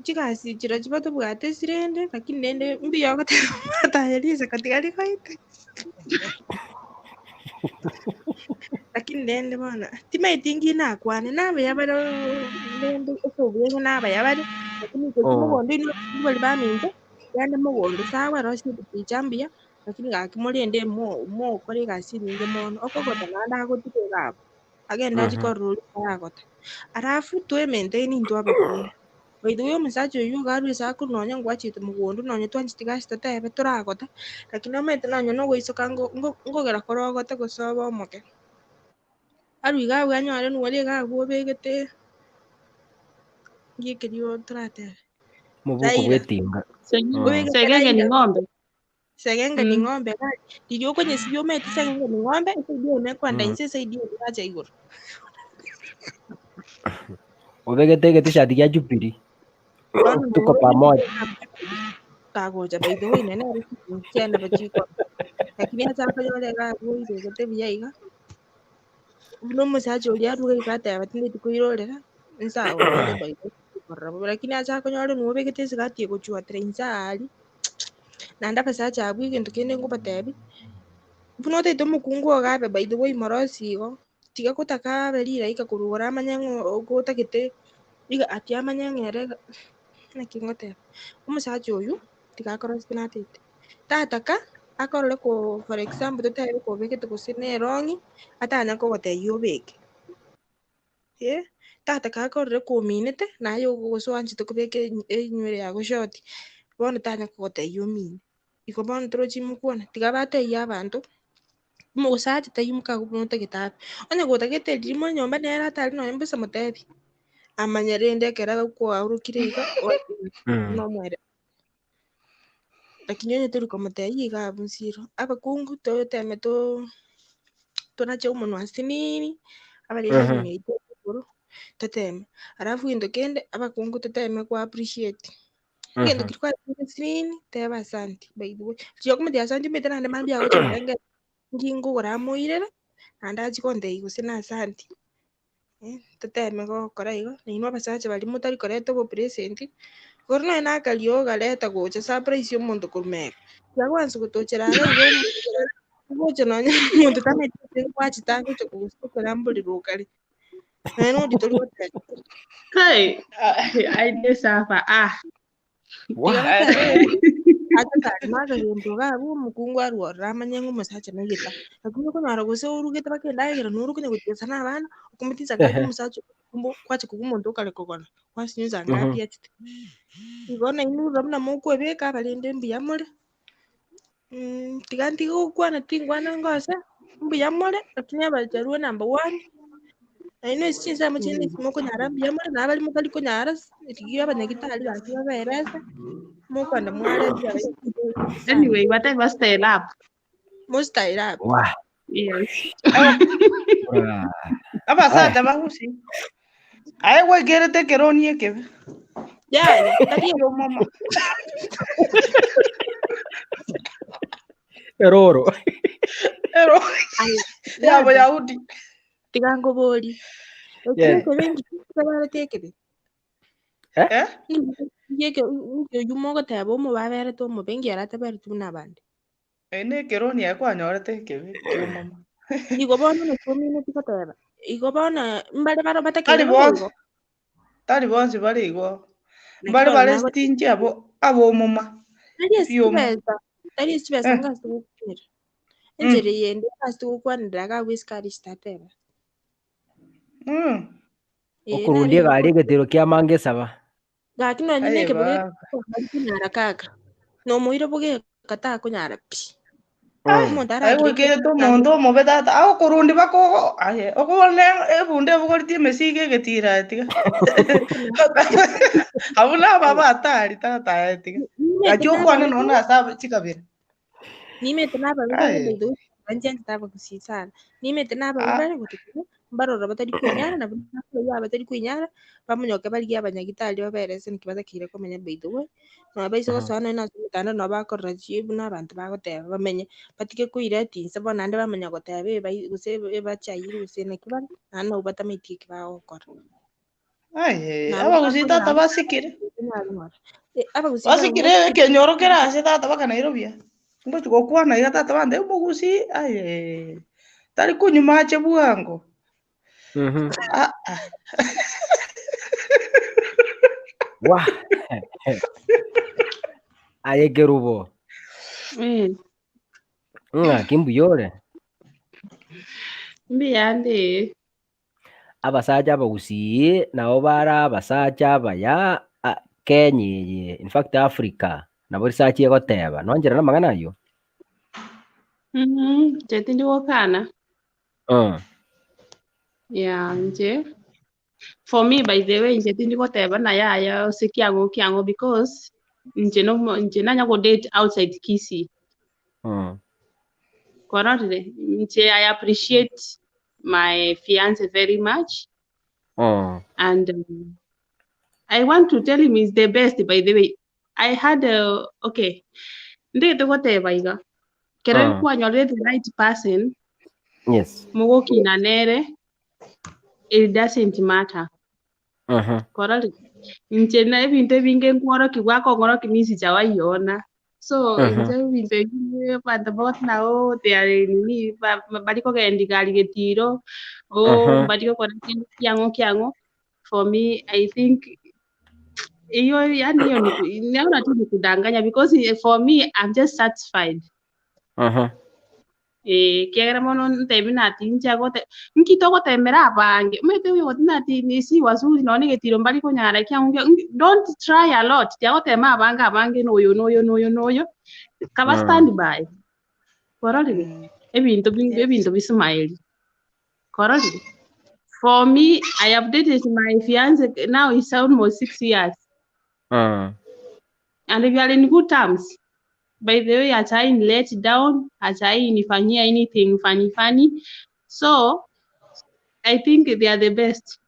Speaker 5: Chigasi chirochio batobwate ase rende, lakini rende mbuya ogoteba omwataye risiko tiga rigoite. Lakini rende bono, timanyeti nki nakwane, nabuya bare rende ase obuya ng'a nabaya bare, lakini gochia mogondo inwe baria baminto, genda mogondo sawa rosia ebicha mbuya, lakini gaki morende mo mokore egasi enyinge mono, okogota naende agotiga iga abwo. Agende achie korora oria otaragota. Alafu toe maintain intwe abakungu. By the way omosacha oyio iga arwe ase akorwa nonye ngwachete mogondo nonye twancheti gasi totebe toragota, lakini omanyete nonye na ogoisoka ngo- ngo- nkogera kore ogote gose obe omoke. Arwe iga abwo anyore nore iga abwo obegete nki ekerio toratebe?
Speaker 1: Mobuko
Speaker 5: Raila.
Speaker 1: bw'etinga.
Speaker 5: Obegete
Speaker 7: Segenge ni
Speaker 5: Raila.
Speaker 7: ng'ombe.
Speaker 5: Segenge ni ng'ombe gari riria okonyesibia omanyete segenge ni ng'ombe esaidi eyemo ekoenda inse esaidi ende yacha igoro.
Speaker 1: Obegete egetishati gia Jubilee.
Speaker 5: Bono
Speaker 1: Tuko pamoja.
Speaker 5: Kagocha by the way nene ere chiana bachiko. Lakini ase akonyora iga abwo oibegete buya iga. Buna omosacha oria aruga iga ateba tindeti koirorera, inse agokore by the way korora bobe. Lakini ase akonyora nigo obegete esigati egochwatera inse aaria, naende abasacha abwo egento kende nkobatebia, buna otagete omokungu ogo abe by the way morosie igo, tiga gotaka abe riraika korwa igoro amanye ng'a otagete iga ati amanye ng'a ere naki ngoteba, omosacha oywo tiga akorosie buna atagete. Tataka akorore ko for example totebe kobegete gose na erong'i, atanya kogotebia obeke. Eh, tataka akorore kominete, naye gose oanchete kobeka enywere yago short, bono tanya kogotebia omine. Igo bono torochi mokwana, tiga batebie abanto, omosacha taiyo mokago buna otagete abe. Onye gotagete riria more nyomba nere atari nonye mbosa motebi, amanye rende ekero kwaorokire iga, nomoerero. Lakini onye tori komotebia iga abwo nsiro, abakungu toteme too tonache omonwa asinini, Abarende engima yaito ere igoro, toteme. Alafu gento kende, abakungu toteme ko appreciate. Egento keria kwaetire esinini, teba asanti by the way. Riria okomotebia asanti omanyete naende mambia agocha korenge nki nkogora amoirere, naende achie kontebia gose na asanti. Toteme gokora igo, na inwe abasacha baria motari koreta obopresent, igoro nonye na akariogo ogareta gocha surprise omonto korwa mega, tiagwansa gotochera iga iga ogocha nonye omonto tamanyeti gose nkwachete agocha kogosukera mborero okare, nonye na oria tori goteba.
Speaker 7: Hey, I dey suffer. Ah.
Speaker 5: Tiga goteba acha akagento iga abwo omokungu arwe ororo amanye ng'a omosacha naigete. Lakini okonyora gose orugete mpaka endagera noro okonya gotiesa na abana, okomotinsa ngapi omosacha obo kwacha kobua omonto okare kogona, kwasinyusa ngapi achete. Igo nainwe rora buna mokwebeka abarende mbuya more, tiga ntige gokwana tinkwana ngose, mbuya more, lakini abacharuo number one, nainwe ase chinsemo chinde ase mokonyara mbuya more, na abaria motari konyara rigia abanyagitari gaki baberese, mokwenda mwarente abaibori
Speaker 7: Anyway, whatever style up.
Speaker 5: Mo style up.
Speaker 1: Wah.
Speaker 7: Yes.
Speaker 1: Wah.
Speaker 9: Abasacha bagusi. Aye gwaikerete ekeroni ekebe.
Speaker 5: Yaya, tari
Speaker 9: Omoma.
Speaker 1: Eroro.
Speaker 9: Ero
Speaker 5: Aye,
Speaker 9: ya
Speaker 5: Yada,
Speaker 9: Boyahudi.
Speaker 5: tiga nkobori. Ekio
Speaker 1: Yeah.
Speaker 5: ekebe nki kibarete ekebe?
Speaker 1: Eh?
Speaker 9: Eh?
Speaker 5: Nki eke nki oyio mogoteba omobaberete omobe nki aratabereti buna abande?
Speaker 9: Eye nekeroni aye kwanyorete ekebe ki'omama.
Speaker 5: Igo bono naki omineti goteba, igo bono mbare baro
Speaker 9: Tari
Speaker 5: batakeire bobe
Speaker 9: bonsi,
Speaker 5: igo?
Speaker 9: tari bonsi bare igo.
Speaker 5: Naki
Speaker 9: Mbare
Speaker 5: bono
Speaker 9: bare
Speaker 5: nago
Speaker 9: stingy abo ab'omoma.
Speaker 5: tari ase
Speaker 9: Bioma.
Speaker 5: chibesa, tari ase chibesa
Speaker 9: Eh.
Speaker 5: ngase gokwanera.
Speaker 9: Mm.
Speaker 5: Enchera eyende ase togokwanera iga abwo esukari chitateba.
Speaker 9: Mm.
Speaker 5: Ee,
Speaker 1: Okorundia
Speaker 5: nare
Speaker 1: egari egetero kiamange esaba.
Speaker 5: Gaki nonye
Speaker 9: Aye
Speaker 5: nekebe
Speaker 9: baba.
Speaker 5: gekobari konyara kaka, nomoire bogeka takonyara pi. Omonto
Speaker 9: Aye
Speaker 5: aragire
Speaker 9: goikerete omonto omobe tata, agokorundi baka ogo aye okobona ebunda ebogoretie emesigo egetira aye tiga. Abwo nabo abatari tata aye tiga.
Speaker 5: Nimete
Speaker 9: Gaki okwane
Speaker 5: nababe
Speaker 9: nonya ase aba chikabira.
Speaker 5: Nimete nababe bare
Speaker 9: Aye.
Speaker 5: by the way, banchianchete abagusii sana. Nimete nababe
Speaker 9: Ah.
Speaker 5: bare gotoka mbarora batari kwenyara nabo nakoyia abatari kwenyara, bamonyoke barigie abanyagitari baberese naki batakeire komenya by the way. Nonya baise gosoa nonya ase omotandao nabo bakorora chi buna abanto bagoteba bamenye, batige koireti inse bono naende bamanya goteba ebai gose ebachairi gose naki bare, naende nabo batamaeti eki bagokora.
Speaker 9: Aye,
Speaker 5: Nabo
Speaker 9: abagusii tata
Speaker 5: bakonyara
Speaker 9: basikire.
Speaker 5: konyara abagusii
Speaker 9: Basikire
Speaker 5: barabwo
Speaker 9: ekenyoro kere ase tata baka Nairobi aa. Ngochi gokwana iga tata bande omogusii aye tari konywa mache bwango. Ah, ah.
Speaker 1: Wah. Aye Kerubo,
Speaker 7: Eh,
Speaker 1: ng'aki mbuya ore?
Speaker 7: mbuya nde.
Speaker 1: Abasacha abagusii nabo bare abasacha abaya Kenya eye, in fact Africa, nabo research egoteba. Nwancherana amang'ana ayio?
Speaker 7: Inche tindi gokana. Yeah, inche for me by the way inche tindi goteba ng'a yaya ase kiang'o kiang'o because inche nomo inche nanya go date outside Kisii. Kwarorire? Inche I appreciate my fiance very much and I want to tell him he's the best by the way. I had a, okay ndete goteba iga kero kwanyorire the right person mogokina nere it doesn't matter. Kwarorire? Inche na ebinto ebinge nkworokiwa akong'orokia nisichawaiona. So inche ebinto ebi abanto bonsi nabo they are nini ba- ba- bari kogenda igari getiro, oh mbari gokora kende kiang'o kiang'o, for me I think hiyo yani hiyo ni ku- naona tu ni kudanganya because for me I'm just satisfied. Eh, ekiagera bono ntebi nati inche agote nki togotemera abange, omanyete oyo goti nati nisi wazuri nonye na egetiro mbari konyara ekiang'u nge nki don't try a lot, tiagotema abange abange na oyo na oyo na oyo na oyo, kaba stand by, kwarorire? Ebinto bi ebinto bismaeli, kwarorire? For me, I have dated my fiance now is almost 6 years and we are in good terms. By the way, hajai ni let down, hajai nifanyia anything funny funny. So I think they are the best.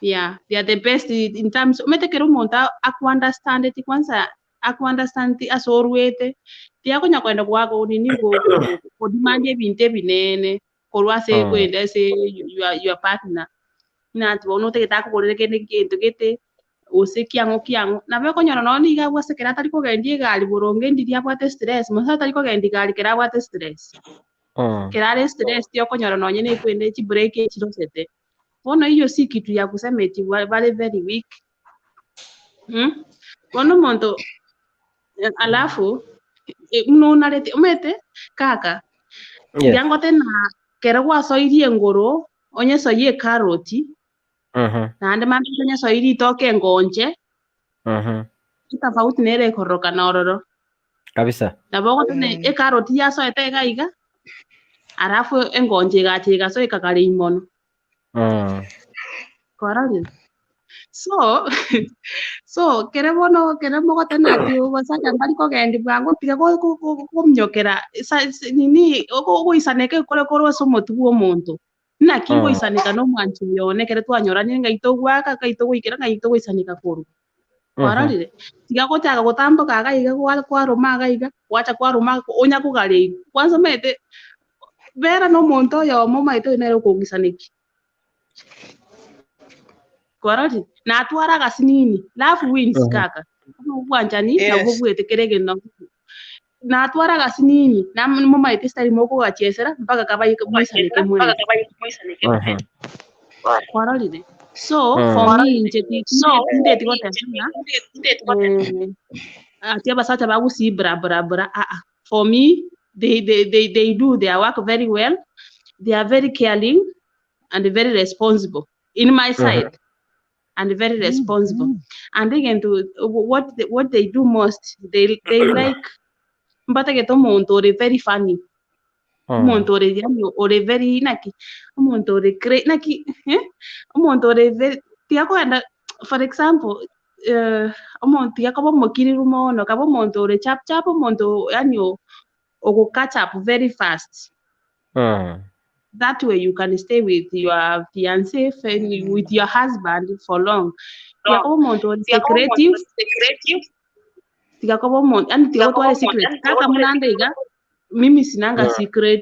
Speaker 7: Yeah, they are the best in terms omanyete ekero omonto aku-understandeti kwanza aku-understandeti ase orwete, tiakonya kogenda goaka nini go- go- kodemand ebinto ebinene korwa ase kwenda ase your your partner. Ng'a ati bono otagete akogorere kende gento gete, gose kiang'o kiang'o, nabo okonyora nonye nigo abwo ase ekero atari kogendia egari boronge ndiri abwate stress, mosacha tari kogendia egari ekero abwate stress. Ekero are stressed okonyora nonye na ekwende chibrake echirosete. Bono eyio si kitu ya kusema eti bare very weak, Bono omonto alafu buna onarete omanyete kaka, tiga ngote na kero gwasoirie engoro onyesoyie ekaroti, naende mambia onyesoyie ritoke engonche, etofauti nere ekororokana ororo.
Speaker 1: Kabisa.
Speaker 7: Nabo ogoteba ekaroti yasoete iga iga, alafu engonche egacha egasoa ekagara imono. Kwarorire? So, so kere bono kere mogoteba ati abasacha mbari kogendi bwango tiga go- go- go- kominyokera sa- sa- nini ogo- ogoisaneka ekore korwa ase omotwe bwa omonto. Naki ngoisaneka na omwanchi oyo one ekero twanyoranire ng'ai togwaka, ng'ai togoikera, ng'ai togoisaneka korwa. Kwarorire? Tiga gochaka gotamboka iga iga gwa kwaroma iga iga, gwacha kwaroma iga onya kogareigwa. Kwanza omanyete, bera na omonto oyomo omanyete oyo nere okogisanekia. Kwarorire? Natwara agasinini, love wins kaka. Obwanchani nabwo bobuete kera egento. Natwara agasinini, namomaete estyle mokogachiesera mpaka kabaike moisaneke mwensi. Kwarorire? So, for me inche tindeti goteba ng'a ati abasacha bagusii bra bra bra aa. For me, they, they, they, they do their work very well, they are very caring and very responsible in my side. And very responsible. And egento what they, what they do most, they, they like mbatagete omonto ore very funny. Omonto ore yani ore very naki omonto ore cra- naki eh? Omonto ore very tiga kogenda for example eh, omonto tiga koba omokiriru mono kaba omonto ore chap chap omonto yani ogo catch up very fast. That way you can stay with your fiance, with your husband for long. Tiga koba omonto ore secretive, tiga koba omonto, yani tiga gotwara secret. Kaka buna ande iga, mimi sinanga secret.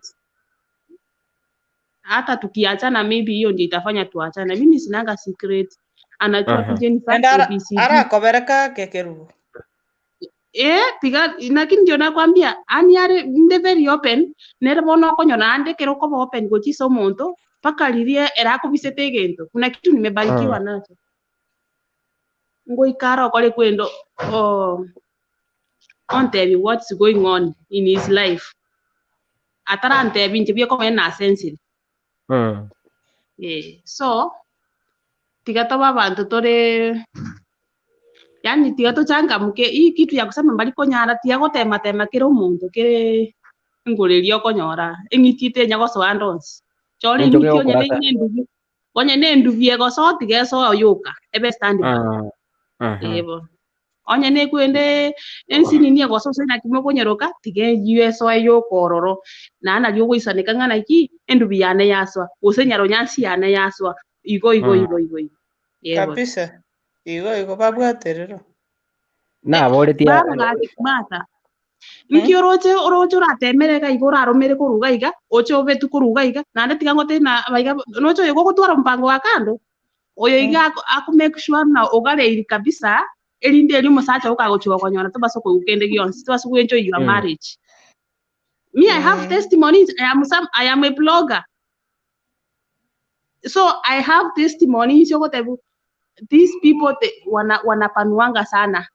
Speaker 7: Hata tukiachana maybe hiyo ndio itafanya tuachane. Mimi sinanga secret. Anajua tu Jennifer
Speaker 9: Ende ara-
Speaker 7: ABCD.
Speaker 9: arakobere kake kerubo.
Speaker 7: Eh, tiga naki inche nakwambia, ani are inde very open, nere bono okonyora ande ekero okoba open gochia ase omonto, mpaka riria ere akobisete egento, buna kitu nimebarikiwa nacho. Ngoika are okore kwenda oo ontebie what's going on in his life. Atarantebia inche buya komanya nasensire. Eh, so, tiga tobe abanto tore yaani tiga tochangamke, hii kitu ya kusema mbari konyara tiga gotema tema kera omonto kere engoro eria okonyora, eng'iti etenya gosoa ande onsi. Chora
Speaker 1: Enchoka
Speaker 7: eng'iti onye
Speaker 1: egokorasa.
Speaker 7: ne endubi, onye ne endubi egosoa tiga esoe yoka, ebe stand by. Ee bono. Onye nekwende ensinini egosoa ase naki mokonyeroka, tiga eyio esoe yoka ororo, naende nario ogoisaneka ng'a naki, endubi yane yasoa, gose nyaronyansi yane yasoa, igo igo igo igo igo. Ee bono.
Speaker 9: Kabisa. Igo igo babwate rero.
Speaker 1: Naboretie
Speaker 7: Baba gaki Martha, nki oroche oroche oratemere iga iga oraromere korwa iga iga, oche obetu korwa iga iga, naende tiga ngotebie na abaiga noche oyo gogotwara omopango wa kando, oyo iga ako ako make sure ng'a ogareiri kabisa, erinde erio omosacha oo kagochia gokonyora tobasa koigwa kende gionsi, tobasa go enjoy your marriage. Me I have testimonies, I am some, I am a blogger. So I have testimonies ogotebiwa these people they, wana, wanapanuanga sana.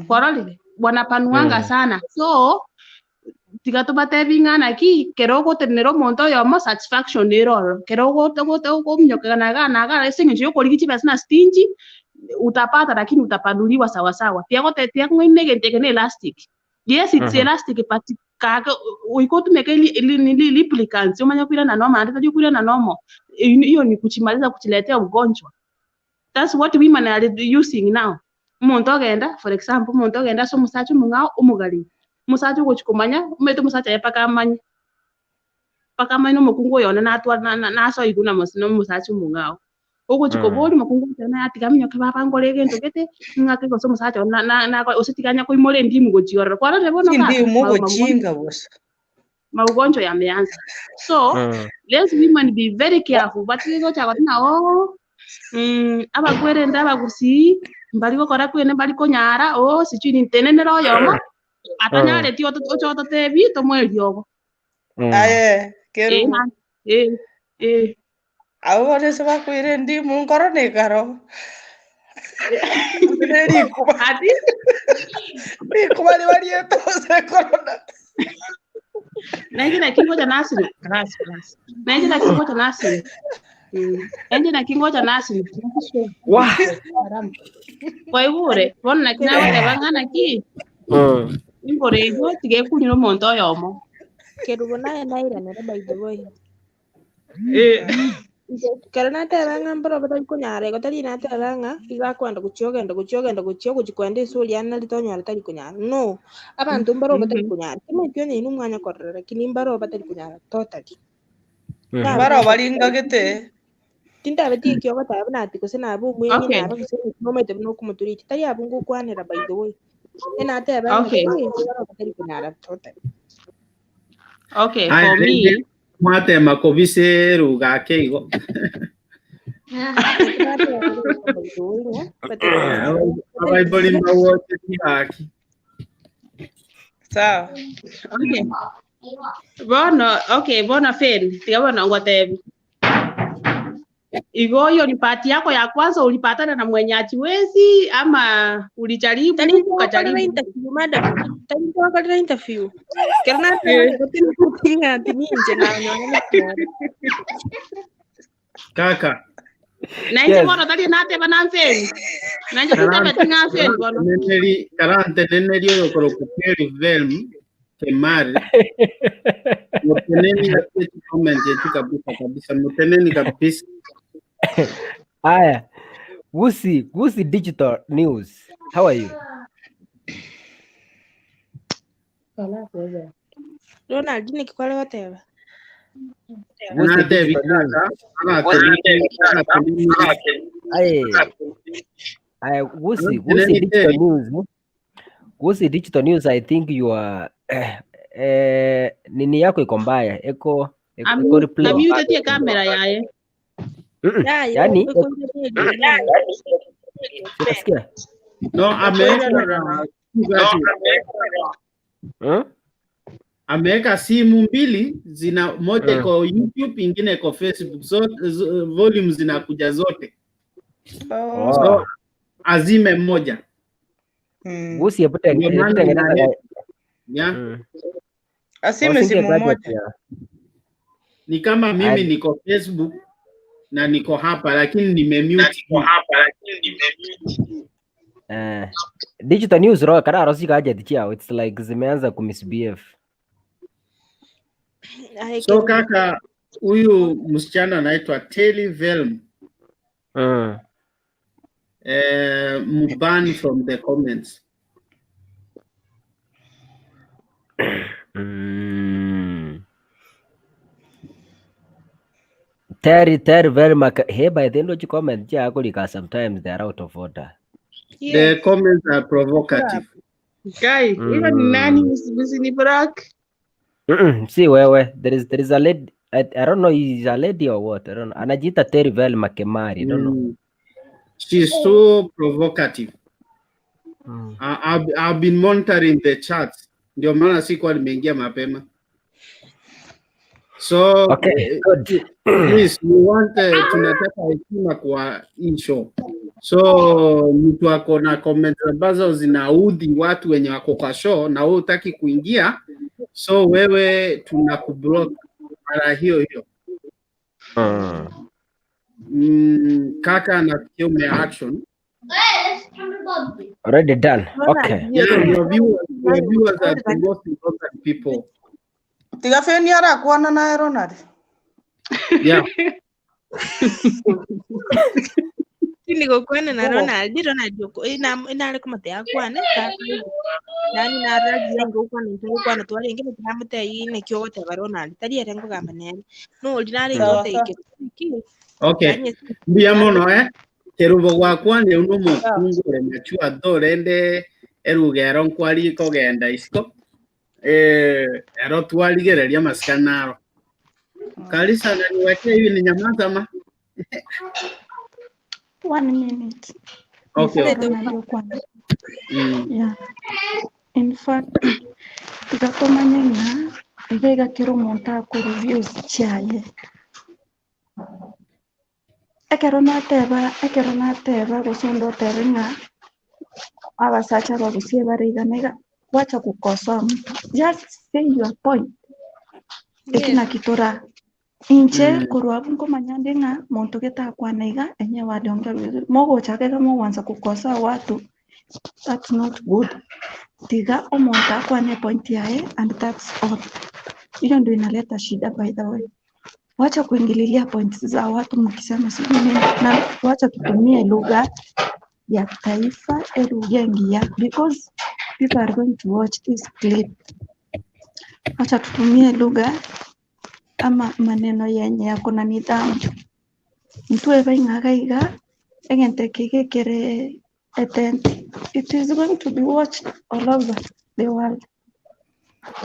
Speaker 7: Kwarorire? Wanapanuanga sana. So tiga tobatebi ng'a naki kero ogotenenera omonto oyomo satisfaction ere ororo. Kero ogote ogote okominyokana iga na iga ase eng'encho yokorigia chibesa na stingy utapata lakini utapanuliwa sawa sawa. Tiga gote tiga kong'aina egento eke ne elastic. Yes it's elastic but kake goika otumeke lubricants omanye koirana nomo naende tari okoirana nomo, hiyo ni kuchimaliza kuchiletea ugonjwa. That's what women are using now. Omonto ogenda for example omonto ogenda ase omosacha omong'ao omogari, omosacha ogochia komanya, omanyete omosacha aye mpaka amanye. Mpaka amanye nomokungu oyo one natwara na- na- nasoigwe na mos- na omosacha omong'ao. Ogochi koboria omokungu ocha naye atiga aminyoke baba nkore egento gete, ng'ake gose omosacha one na- na- nako gose tiga anya koimora endimu gochia ororo. Kwarorire bono kaka?
Speaker 9: Chindimu
Speaker 7: Mau- maugonjwa
Speaker 9: gochinga bosa.
Speaker 7: maugonjwa yameanza. So, let's women be very careful. Batige gocha goteba ng'a oo, abakwerende abagusii, mbari gokora kwene mbari konyara, oo sijui nini. Tenenera oyomo, atanyareti oto- oche ototebi, tomoe eriogo.
Speaker 9: Aye,
Speaker 7: Eh,
Speaker 9: Kerubo.
Speaker 7: na- eh, eh.
Speaker 9: Abwo bono ase bakoira endimu nkoro na ekaro. Gose ne rikuba.
Speaker 7: Ati?
Speaker 9: Rikuba riba rieta gose korona.
Speaker 7: Nainche naki ngocha nasiri. Class, class. Nainche naki ngocha nasiri. Nainche naki ngocha nasiri.
Speaker 1: Wah.
Speaker 7: Kwaigure, bono naki nagoteba ng'a naki, Igoro eyio tiga ekunyire omonto oyomo.
Speaker 5: Kerubo naye nairanere by the way.
Speaker 7: Eh.
Speaker 5: Kero nateba ng'a mboro batari konyara igo tari nateba ng'a iga akoenda gochia ogenda gochia ogenda gochia ogochia koenda ase oria nari tonyora tari konyara no, abanto mbaro batari konyara timanyeti onye inwe mwanya korora lakini mbaro batari konyara totally.
Speaker 9: Mbaro baringagete.
Speaker 5: Tindabeti eki ogoteba buna ati gose nabe omweng'e
Speaker 7: Okay.
Speaker 5: nabe gose nomanyete buna okomotureti tari abwo ngokwanera by the way. Enateba ng'a
Speaker 7: Okay.
Speaker 5: eh, mbaro batari konyara totally.
Speaker 7: Okay,
Speaker 10: Aye,
Speaker 7: for me,
Speaker 10: rende mwatema kobisa eruga ake igo.
Speaker 5: Naki nateba rero by the way ng'a batari konyara.
Speaker 10: Abaibori mbawoche chigaki.
Speaker 9: Sawa.
Speaker 7: Okay. Bono, okay, bono Finn, tiga bono ngotebi. Igo hiyo ni part yako ya kwanza ulipatana na mwenye hajiwezi ama ulijaribu
Speaker 5: Tari ntogokorera
Speaker 7: ukajaribu?
Speaker 5: interview madam. Tari ntogokorera interview. Kero nateba
Speaker 7: Eh.
Speaker 5: igo tindi ng'a ati ninche nanyora nonyora.
Speaker 10: Kaka.
Speaker 7: Na inche
Speaker 1: Yes.
Speaker 7: bono tari nateba na Finn. Na inche tintebeti ng'a Finn bono.
Speaker 10: Karanteneneri karanteneneri oyokorokwa Kerry Velm Kemari. Muteneni atie comment yetu kabisa kabisa. Muteneni kabisa.
Speaker 1: Aya. Gusi, Gusi Digital News. How are you?
Speaker 5: Ronald naki kware goteba?
Speaker 1: Gusi
Speaker 10: Natebi
Speaker 1: Digital News.
Speaker 10: kaka. Arateneni arateneni.
Speaker 1: Aye. Aya, Gusi, Gusi
Speaker 10: Arateneni
Speaker 1: Digital
Speaker 10: Terry.
Speaker 1: News. eh? Gusi Digital News, I think you are eh, eh, nini yako iko mbaya. Eko eko, eko replay.
Speaker 7: Amutetie kamera yaye.
Speaker 5: Yaye
Speaker 1: Yani
Speaker 5: ekoiretie
Speaker 1: unasikia?
Speaker 10: No, ameweka
Speaker 1: Hmm?
Speaker 10: ameweka simu mbili zina moja
Speaker 1: Mm.
Speaker 10: iko YouTube ingine iko Facebook, so, zo, volume zinakuja zote,
Speaker 9: Oh.
Speaker 10: so
Speaker 1: Oh.
Speaker 10: azime moja
Speaker 1: Gusi hebu
Speaker 10: ndio
Speaker 1: hebu
Speaker 10: maana
Speaker 1: tengeneza
Speaker 10: ina
Speaker 1: ka-
Speaker 10: yeah.
Speaker 9: Asime
Speaker 1: Wasinge
Speaker 9: simu
Speaker 1: gadget
Speaker 9: moja.
Speaker 1: ya.
Speaker 10: Ni kama mimi
Speaker 1: Aya.
Speaker 10: niko Facebook na niko hapa lakini nimemute hii.
Speaker 1: Eh, digital news ro kararo si gadget chiao. It's like zimeanza kumisbehave.
Speaker 5: Aye
Speaker 10: So
Speaker 5: Kerubo.
Speaker 10: kaka, huyu msichana anaitwa Telly Velm mban from the comments.
Speaker 1: Terry, Terry very much. Hey, by the end of comment, yeah, Akolika, sometimes they are out of order.
Speaker 10: The
Speaker 5: Yes.
Speaker 10: comments are provocative.
Speaker 7: Guy, hiyo ni nani msini block?
Speaker 1: Si wewe, there is a lady. I don't know, is a lady or what? I don't know. Anajiita Terry Vel Makemari. I don't know.
Speaker 10: She's so provocative. I've been monitoring the chats. Ndio maana sikuwa nimeingia mapema. So
Speaker 1: Okay, good.
Speaker 10: please we want tunataka heshima kwa hii show. So mtu ako na comments ambazo zinaudhi watu wenye wako kwa show na wewe hutaki kuingia, so wewe tunakublock mara hiyo hiyo. Kaka nafikia ume action.
Speaker 1: Already done. Okay.
Speaker 10: Yeah, your viewers are the most important people.
Speaker 9: Tiga Feni arakwana naye Ronald.
Speaker 10: Yeah.
Speaker 5: Tindi gokwana na
Speaker 9: Go.
Speaker 5: Ronald, Ronald inare komotea akwane. Yaani narora riria ngokwana intwe ngokwana twarenge naki namotebia naki ogoteba Ronald, tari ere nkogamba nere, nori narenge
Speaker 9: Sawa
Speaker 5: gotebia
Speaker 9: sawa.
Speaker 5: Kerubo naki,
Speaker 10: Okay.
Speaker 5: yaani ase
Speaker 10: Mbuya mono eh. Kerubo gwakwanire buna
Speaker 9: Sawa.
Speaker 10: omokungu ore machua torende erugero nkwari kogenda isiko. Eh, ero twarigereria amasikani naro. Karisa naniwekea hivi ni nyamaza ma.
Speaker 2: One minute
Speaker 10: Okay,
Speaker 2: before
Speaker 10: okay.
Speaker 2: Ronald okwane.
Speaker 10: Mm.
Speaker 2: Yeah. In fact, tiga tomanye ng'a iga iga kera omonto akorwa views chiaye. Ekero nateba ekero nateba gose onde otebe ng'a abasacha abagusie bare iga na iga, wacha kukosoa mtu. Just say your point. Eki
Speaker 5: yes.
Speaker 2: naki tora. Inche
Speaker 10: Mm.
Speaker 2: korwa abwo nkomanya nde ng'a monto gete akwana iga, enyewe aliongea vizuri. Mogochaka iga mogwansa kukosoa watu, that's not good. Tiga omonto akwane epoint yaye and that's all. Hiyo ndio inaleta shida by the way. Wacha kuingililia points za watu mkisema sijui nini, na wacha tutumie lugha ya taifa elugha engiya because people are going to watch this clip. Wacha tutumie lugha ama maneno yenye yako na nidhamu. Ntwebe ing'aga iga egento eke gekere etente. It is going to be watched all over the world.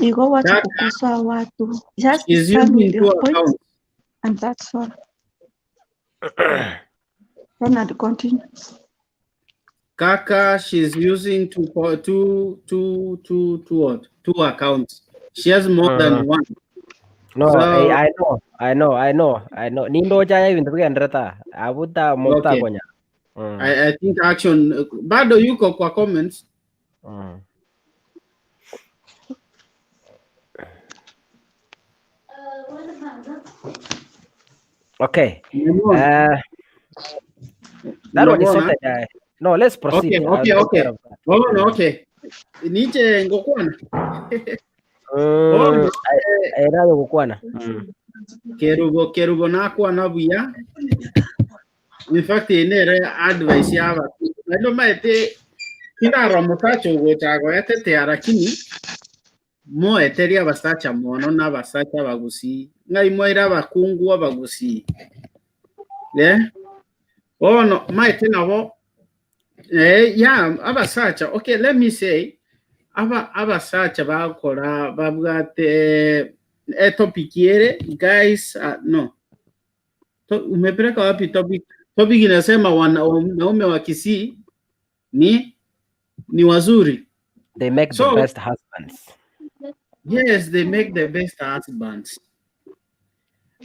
Speaker 2: Igo wacha
Speaker 10: Kaka,
Speaker 2: kukosoa watu. Just
Speaker 10: she's
Speaker 2: stand
Speaker 10: using
Speaker 2: with
Speaker 10: two
Speaker 2: your point
Speaker 10: accounts.
Speaker 2: and that's all. Ronald, continue.
Speaker 10: Kaka, she's using two, co- two, two, two, two, what? Two accounts. She has more than one.
Speaker 1: No,
Speaker 10: So,
Speaker 1: I, I know, I know, I know, I know. Nindocha ebinto bigenderete abuta mobuta
Speaker 10: okay.
Speaker 1: konya.
Speaker 10: I think action bado yuko kwa comments.
Speaker 1: Okay.
Speaker 10: Umemwona?
Speaker 1: That one is
Speaker 10: Umemwona?
Speaker 1: sorted. No, let's proceed.
Speaker 10: Okay,
Speaker 1: I'll
Speaker 10: okay,
Speaker 1: take
Speaker 10: okay.
Speaker 1: care of that.
Speaker 10: Oh, no, okay. Nije ngokwana. Bono
Speaker 1: Erayo gukwana.
Speaker 10: Kerubo kerubo nakwana buya. In fact nere advice yaba. Nando maete tindarwa musacha ogocha goetetea lakini moeteria abasacha mono na abasacha abagusii ng'ai mwaire abakungu abagusii eh bono maete nabo eh ya abasacha okay let me say aba abasacha bakora babwate eh, topic ere guys no to, umepeleka wapi topic topic inasema wanaume wa Kisii ni ni wazuri
Speaker 1: They make the
Speaker 10: so
Speaker 1: best husbands.
Speaker 10: yes they make the best husbands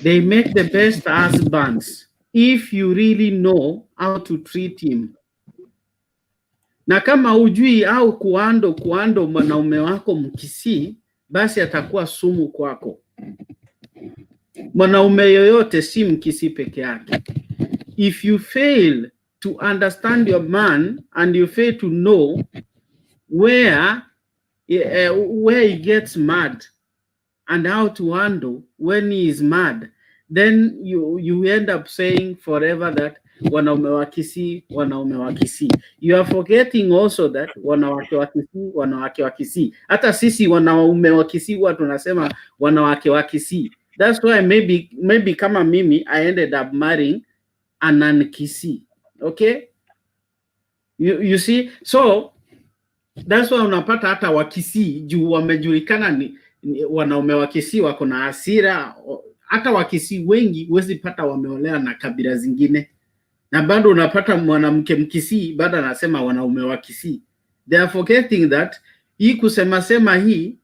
Speaker 10: they make the best husbands if you really know how to treat him na kama hujui au kuando kuando mwanaume wako Mkisii, basi atakuwa sumu kwako. Mwanaume yoyote, si Mkisii peke yake. If you fail to understand your man and you fail to know where he gets mad and how to handle when he is mad, then you end up saying forever that wanaume wa Kisii, wanaume wa Kisii. You are forgetting also that wanawake wa Kisii, wanawake wa Kisii. Hata sisi wanaume wa Kisii huwa tunasema wanawake wa Kisii. That's why maybe kama mimi I ended up marrying a non-Kisii. Okay? You see? So that's why unapata hata Wakisii juu wamejulikana ni wanaume wa Kisii wako na hasira. Hata Wakisii wengi huwezi pata wameolewa na kabila zingine, na bado unapata mwanamke Mkisii bado anasema wanaume wa Kisii. They are forgetting that hii kusema sema hii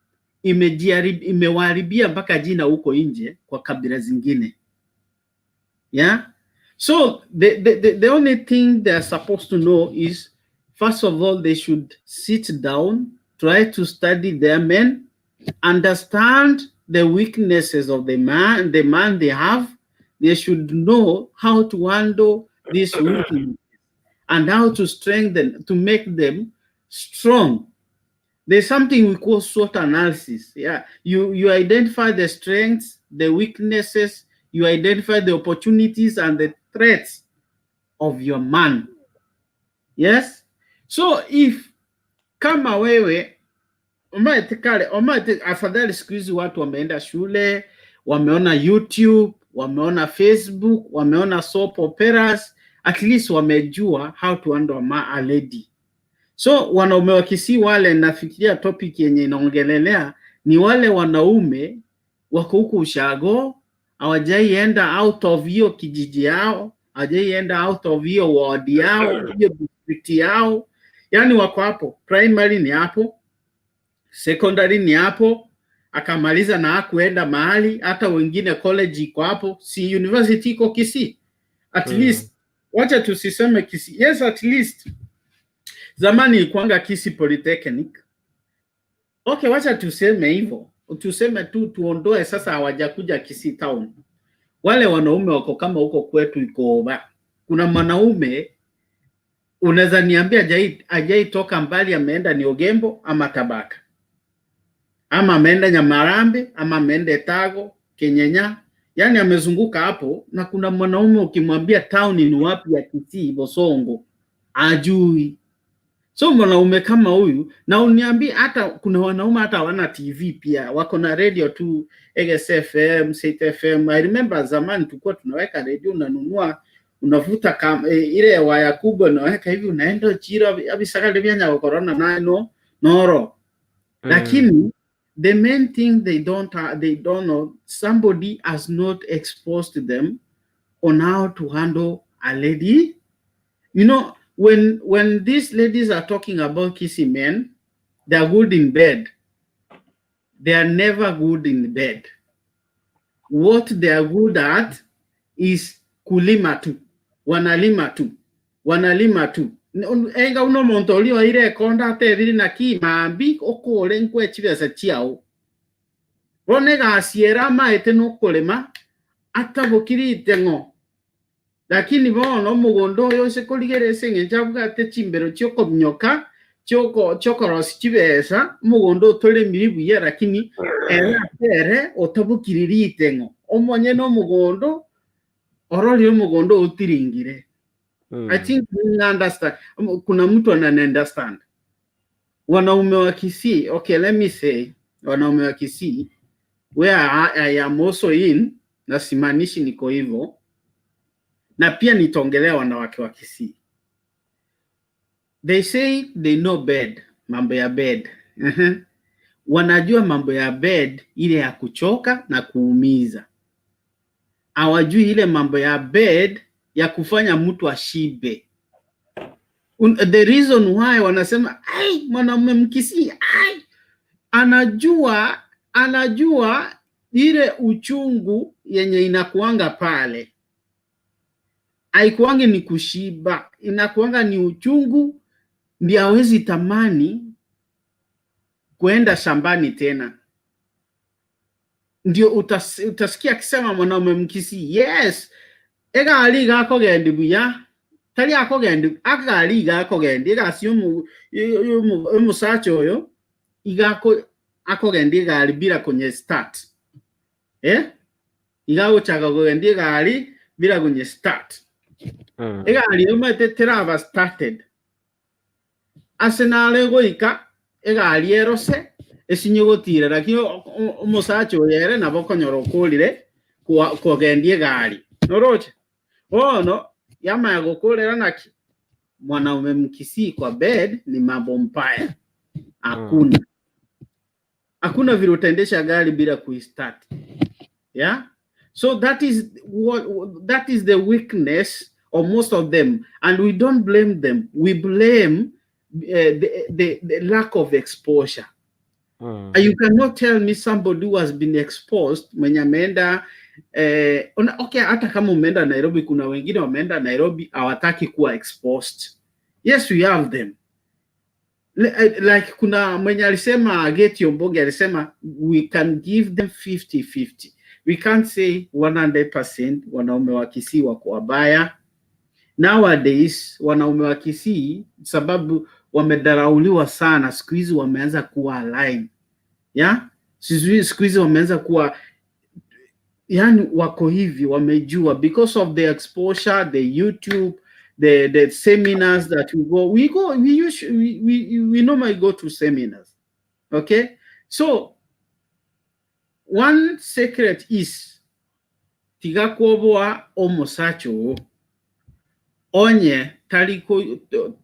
Speaker 10: imewaharibia mpaka jina huko nje kwa kabila zingine. Yeah? So the only thing they are supposed to know is, first of all, they should sit down, try to study their men, understand the weaknesses of the man they have. They should know how to handle these weaknesses and how to strengthen, to make them strong. There's something we call SWOT analysis. Yeah, you identify the strengths, the weaknesses, you identify the opportunities and the threats of your man. Yes? So if kama wewe Omanyete kare, omanyete afadhali siku hizi watu wameenda shule, wameona YouTube, wameona Facebook, wameona soap operas, at least wamejua how to handle a lady. So wanaume wa Kisii wale, nafikiria topic yenye inaongelelea ni wale wanaume wako huku ushago, hawajaienda out of hiyo kijiji yao, hawajaienda out of hiyo ward yao, hiyo district yao, yani wako hapo, primary ni hapo, secondary ni hapo, akamaliza na hakuenda mahali, hata wengine college iko hapo, si university iko Kisii. At least wacha tusiseme Kisii, yes, at least zamani ilikuanga Kisii Polytechnic. Okay, wacha tuseme hivyo, tuseme tu tuondoe sasa, hawajakuja Kisii town. Wale wanaume wako kama huko kwetu iko kuna mwanaume unaweza niambia hajai toka mbali, ameenda ni Ogembo ama Tabaka ama ameenda Nyamarambe ama ameenda Etago, Kenyenya, yani amezunguka hapo. Na kuna mwanaume ukimwambia town ni wapi ya Kisii, Bosongo, ajui. So mwanaume kama huyu, na uniambie, hata kuna wanaume hata hawana TV pia, wako na radio tu, XFM, State FM. I remember zamani tulikuwa tunaweka radio, unanunua unavuta kam, e, ile waya kubwa unaweka hivi, unaenda chiro abisakale bya nyagokorona nano noro. Lakini the main thing they don't know, somebody has not exposed them on how to handle a lady. When these ladies are talking about Kisii men, they are good in bed. They are never good in bed. What they are good at is kulima tu, wanalima tu, wanalima tu. Enga uno monto ori oire ekonda atebire naki mambi okore nkwe chibesa chiao bono egasiera amaete nokorema atabokirite ng'o, lakini bono omogondo oyo ase korigera ase eng'encho abwate chimbero chiokominyoka chiokorosia chibesa, omogondo otoremiri buya, lakini ere ase ere otabokiri rite ng'o omonyene omogondo ororire omogondo otiringire. I think you understand. Kuna mtu anani understand. Wanaume wa Kisii, okay, let me say, wanaume wa Kisii, where I am also in, na simaanishi niko hivyo, na pia nitaongelea wanawake wa Kisii. They say they know bed, mambo ya bed. Wanajua mambo ya bed ile ya kuchoka na kuumiza. Hawajui ile mambo ya bed ya kufanya mtu ashibe. The reason why wanasema ai, mwanamume Mkisii ai, anajua ile uchungu yenye inakuanga pale, haikuangi ni kushiba, inakuanga ni uchungu, ndio hawezi tamani kuenda shambani tena. Ndio utasikia akisema mwanaume Mkisii, yes, egari gakogendi buya tari akogendi akagari gakogendi egasi omusacha oyo igako akogendi egari bila kwenye start, eh, igagochaka kogendi egari bila kwenye start. Egari omanyete teraba started ase nare goika egari erose esinye gotira, lakini omosacha oyo ere nabo okonyora okorire kogendia egari noroche bono yamaya gokorera naki mwanaume Mkisii kwa bed ni mambo mbaya. Hakuna hakuna vile utaendesha gari bila kuistart, yeah. So that is the weakness of most of them, and we don't blame them. We blame the lack of exposure. You cannot tell me somebody who has been exposed, mwenye ameenda okay, hata kama umeenda Nairobi, kuna wengine wameenda Nairobi hawataki kuwa exposed. Yes, we have them. Like kuna mwenye alisema, Geti Omboge alisema we can give them 50-50. We can't say 100% wanaume wa Kisii wako wabaya. Nowadays wanaume wa Kisii sababu wamedharauliwa sana, siku hizi wameanza kuwa align. Yeah? Siku hizi wameanza kuwa, yani wako hivi, wamejua because of the exposure, the YouTube, the seminars that we go, we go, we use, we normally go to seminars. Okay? So one secret is tiga kwoboa omosacha oo onye tari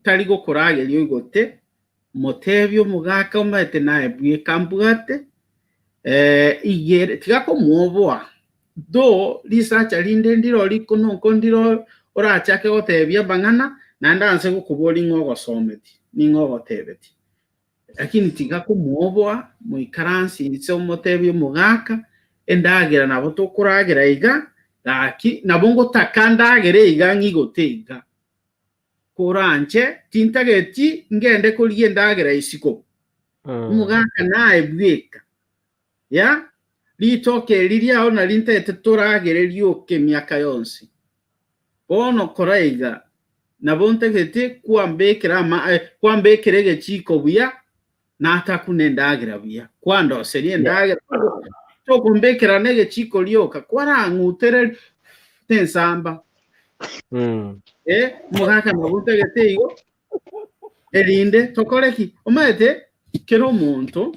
Speaker 10: tari gokorageria oigote motebie omogaka omanyete naye bweka mbwate igere tiga komwoboa though risacha rinde ndiro rikononko ndiro orachake gotebia amang'ana naende anse gokoboria ng'a ogosometi ning'o ogotebeti. Lakini tiga komwoboa, moikaranse inse omotebie omogaka, endagera nabo tokoragera iga, gaki nabo ngotaka ndagere iga ng'igote iga. Koranche tintageti ngende korigia endagera isiko. Omogaka naye bweka. Ya, ritoke eri riao nari ntagete toragere rioka emiaka yonsi. Bono kora iga, nabo ntagete kwambekera ama kwambekera egechiko buya, natakuna endagera buya, kwandoseria endagera, tokombekera na egechiko rioka, kwarang'utere tensamba. Eh, omogaka nabo ntagete igo, erinde tokore ki? Omanyete kera omonto,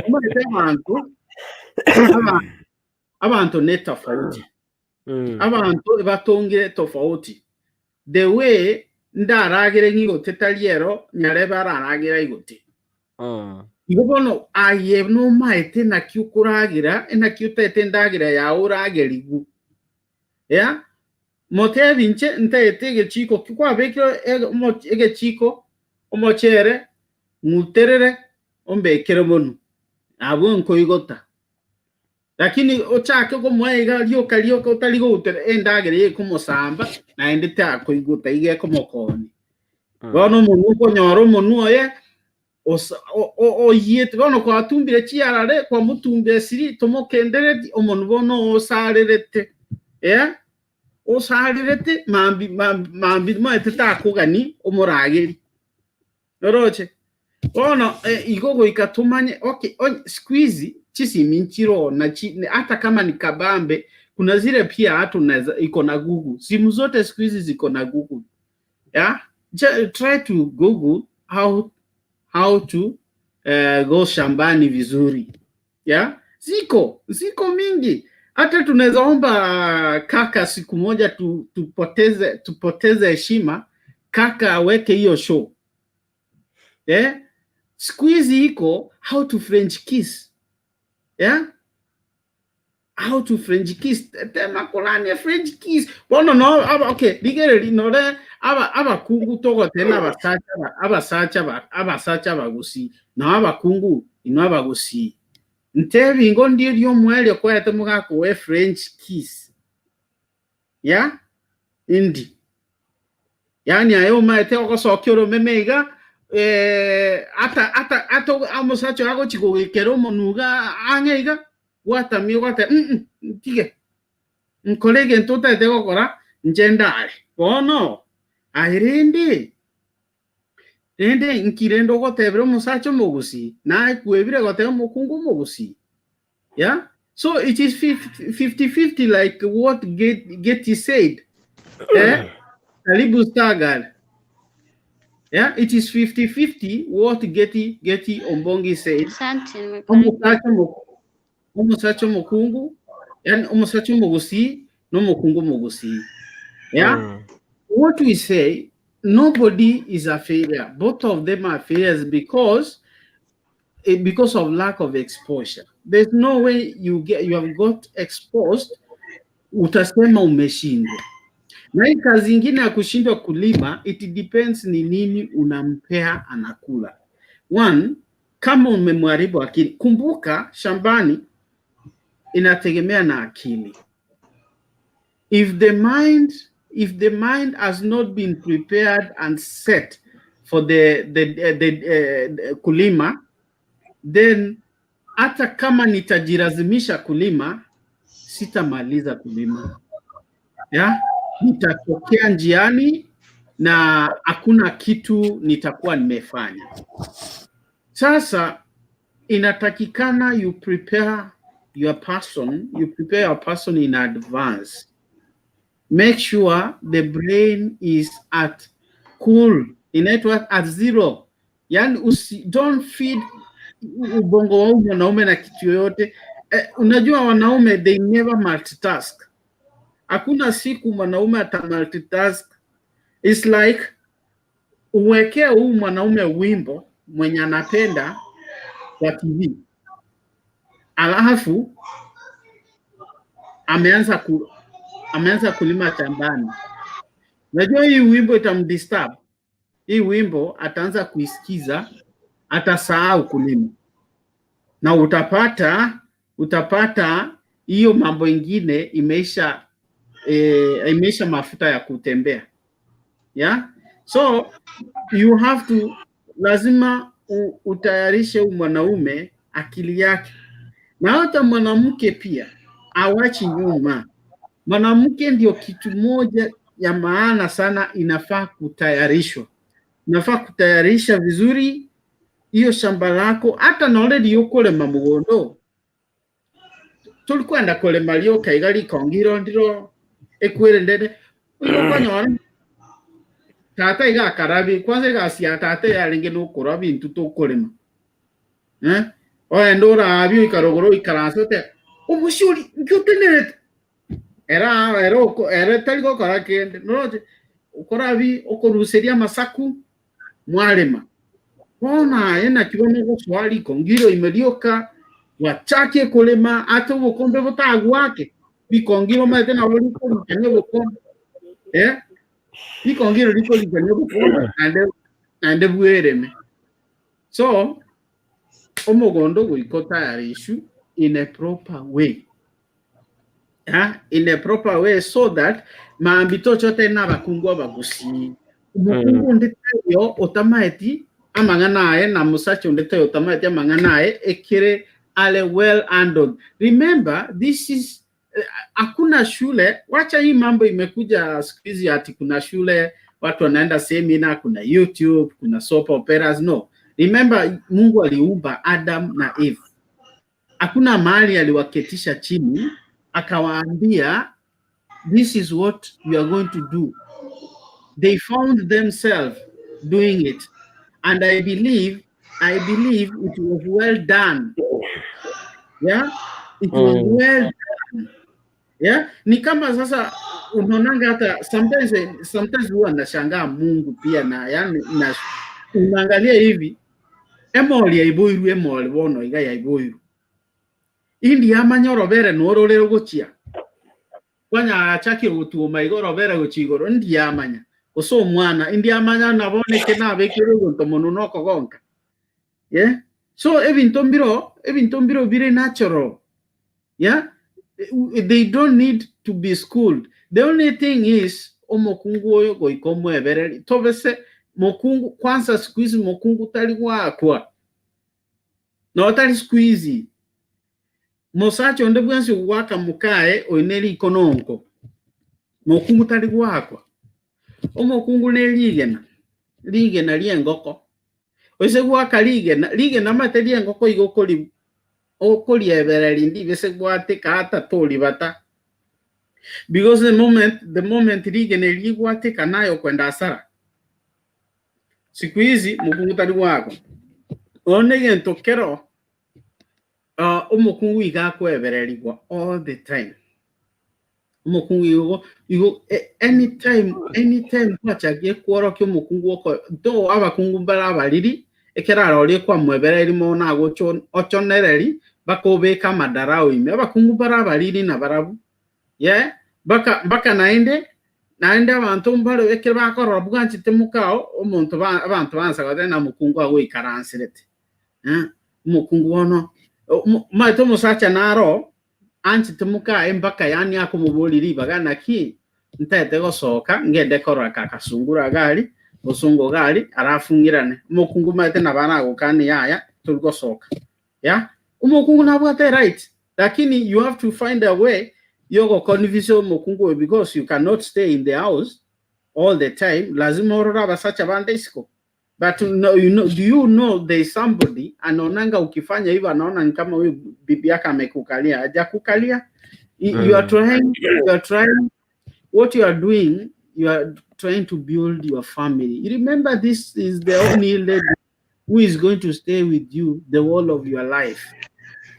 Speaker 10: omanyete abanto, aba- abanto ne tofauti. Abanto batongire tofauti. The way ndaragere ng'igote tari ero nyarebe araragere aigote. Igo bono aye nomaete naki okoragera, naki otaete endagera yao oragerigwe. Yeah? Motebi inche ntaete egechiko ki kwabekire egechiko omochere ng'uterere ombekere monwe, abwo nkoigota. Lakini ochake komoa iga rioka rioka otari goutera endagera eye ekomosamba naende takoigota iga ekomokonya. Bono omonwe okonyora omonwe oye osa- o- o- oyiete bono kwatumbire chiarare kwamotumbesiri tomokendereti omonwe bono osarerete eh osarerete mambi mambi mambi maete takogani omorageri Oroche? Bono eh, igo goika tomanye okay, onye siku hizi chisimi nchiro na chi, hata kama ni kabambe kuna zile pia hata unaweza iko na Google. Simu zote siku hizi ziko na Google. Yeah? Je, try to Google how how to go shambani vizuri. Yeah? Ziko, ziko mingi. Hata tunaweza omba kaka siku moja tu, tupoteze tupoteze heshima kaka aweke hiyo show. Eh? Siku hizi iko how to French kiss. Yeah? How to French kiss. Tema kolani French kiss. Bono no aba okay, rigereri nore aba abakungu togotena abasacha abasacha abasacha abagusii na abakungu inwe abagusii. Ntebi ingo ndie ri'omoerio kwaete mogakoa French kiss. Yeah? Indi. Yaani aye omaete ogosokia oromeme iga eh, ata ata ata omosacha oyo agochi kogekera omonwe iga ang'e iga, gwatamia ogoteba mm ntige, nkore egento otagete gokora inche ndare. Bono, aye rende, rende nki rende ogotebera omosacha omogusii, naye kwebire goteba omokungu omogusii? Yeah? So it is 50 50 like what Getty said. Eh? Karibu Stargard. Yeah, it is 50 50 what Getty Ombongi said.
Speaker 11: Asante, nimekaribu.
Speaker 10: Omosacha omosacha omokungu, yani omosacha omogusii nomokungu omogusii. Yeah? What we say, nobody is a failure. Both of them are failures because because of lack of exposure. There's no way you get you have got exposed utasema umeshindwa. Na hii kazi ingine ya kushindwa kulima, it depends ni nini unampea anakula. One, kama umemharibu akili. Kumbuka shambani inategemea na akili. If the mind if the mind has not been prepared and set for the kulima, then hata kama nitajilazimisha kulima sitamaliza kulima. Yeah? Nitatokea njiani na hakuna kitu nitakuwa nimefanya. Sasa inatakikana you prepare your person, you prepare your person in advance. Make sure the brain is at cool, inaitwa at zero. Yaani usi, don't feed ubongo wa huyu mwanaume na kitu yoyote. Eh, unajua wanaume they never multitask. Hakuna siku mwanaume ata multitask. It's like uwekee huu mwanaume wimbo mwenye anapenda kwa TV alafu ameanza ku, ameanza kulima shambani. Unajua hii wimbo itamdisturb. Hii wimbo ataanza kuisikiza, atasahau kulima na utapata utapata hiyo mambo ingine imeisha eh, imeisha mafuta ya kutembea yeah? So you have to lazima u, utayarishe huyu mwanaume akili yake, na hata mwanamke pia awachi nyuma. Mwanamke ndio kitu moja ya maana sana, inafaa kutayarishwa, inafaa kutayarisha vizuri hiyo shamba lako, hata nore riukurima mugundo turikwenda kurima riukaiga rikongiro ndiro ekwirendere okonyora tata iga akarabi kwanza egasi ya tata yarenge nokora bintu tokorema eh oende orabi oikara igoro oikaranse ote omosie oria nki otenerete era ere oko ere tari gokora kende noroche okorabi okoruseria amasaku mwarema bono aye naki bono ogosoa rikongiro ime rioka gwachakia korema ase obokombe botagwake rikongiro omanyete nabo rikorikania obokombe eh rikongiro rikorikania obokombe naende naende bwereme so omogondo goika otayarishwe in a proper way yeah? in a proper way so that mambi toche otari na abakungu abagusii omokungu onde taiyo otamaeti amang'ana aye na mosacha onde taiyo otamaeti amang'ana aye ekere are well handled remember this is eh, hakuna shule wacha hii mambo imekuja siku hizi ati kuna shule watu wanaenda seminar kuna youtube kuna soap operas no remember mungu aliumba adam na eve hakuna mahali aliwaketisha chini akawaambia this is what you are going to do they found themselves doing it and i believe i believe it was well done yeah it was well done yeah ni kama sasa unaonanga hata sometimes sometimes huwa nashangaa Mungu pia na yani na unaangalia hivi emori yaiboirwe emori bono iga yaiboirwe indi yamanya orobere norore rogochia kwanya achakire gotuoma iga orobere gochia igoro indi yamanya gose omwana indi yamanya nabo neke nabekire ogonto mono nokogonka yeah so ebinto mbiro ebinto mbiro bire natural yeah they don't need to be schooled the only thing is omokungu oyo goika omwebereri tobese mokungu kwanza siku hizi mokungu tari gwakwa notari siku hizi mosacha onde bwensi ogwaka mokaye oyo ne rikononko mokungu tari gwakwa omokungu ne rigena rigena riengoko Oise goaka rigena, rigena omanyete ri'engoko igo okori okoriebereria ndibese gwateka ata toribata. Because the moment the moment rigena erio rigwateka naye okwenda hasara. Siku hizi mokungu tari goakwa. Bono egento kero uh, omokungu iga akwebererigwa all the time. Omokungu igo igo anytime anytime gwachakie kworokia omokungu oko though abakungu mbare abariri ekero arorie kwamwebereria mono agocho ochonereri mpaka obeke amadarau ime abakungu mbare abariri nabarabwo yeah mpaka mpaka naende naende abanto mbare ekero bakorora bwanchete mokao omonto ba abanto bansa goteba ng'a omokungu agoikaranserete eh omokungu bono omanyete omosacha naro Anchete mokaye mpaka yaani akomoboria ribaga naki ntaete gosoka ngende korora kakasungura gari bosongo gari arafung'irane omokungu omanyete nabo aragokanie yaya tori gosoka yeah omokungu nabwate right lakini you have to find a way yogoconvince omokungu oyo because you cannot stay in the house all the time lazima orore abasacha bande isiko But no, you know, do you know there is somebody anaonanga ukifanya hivyo anaona ni kama huyu bibi yake amekukalia. Hajakukalia. You are trying, you are trying, what you are doing, you are trying to build your family. You remember this is the only lady who is going to stay with you the whole of your life.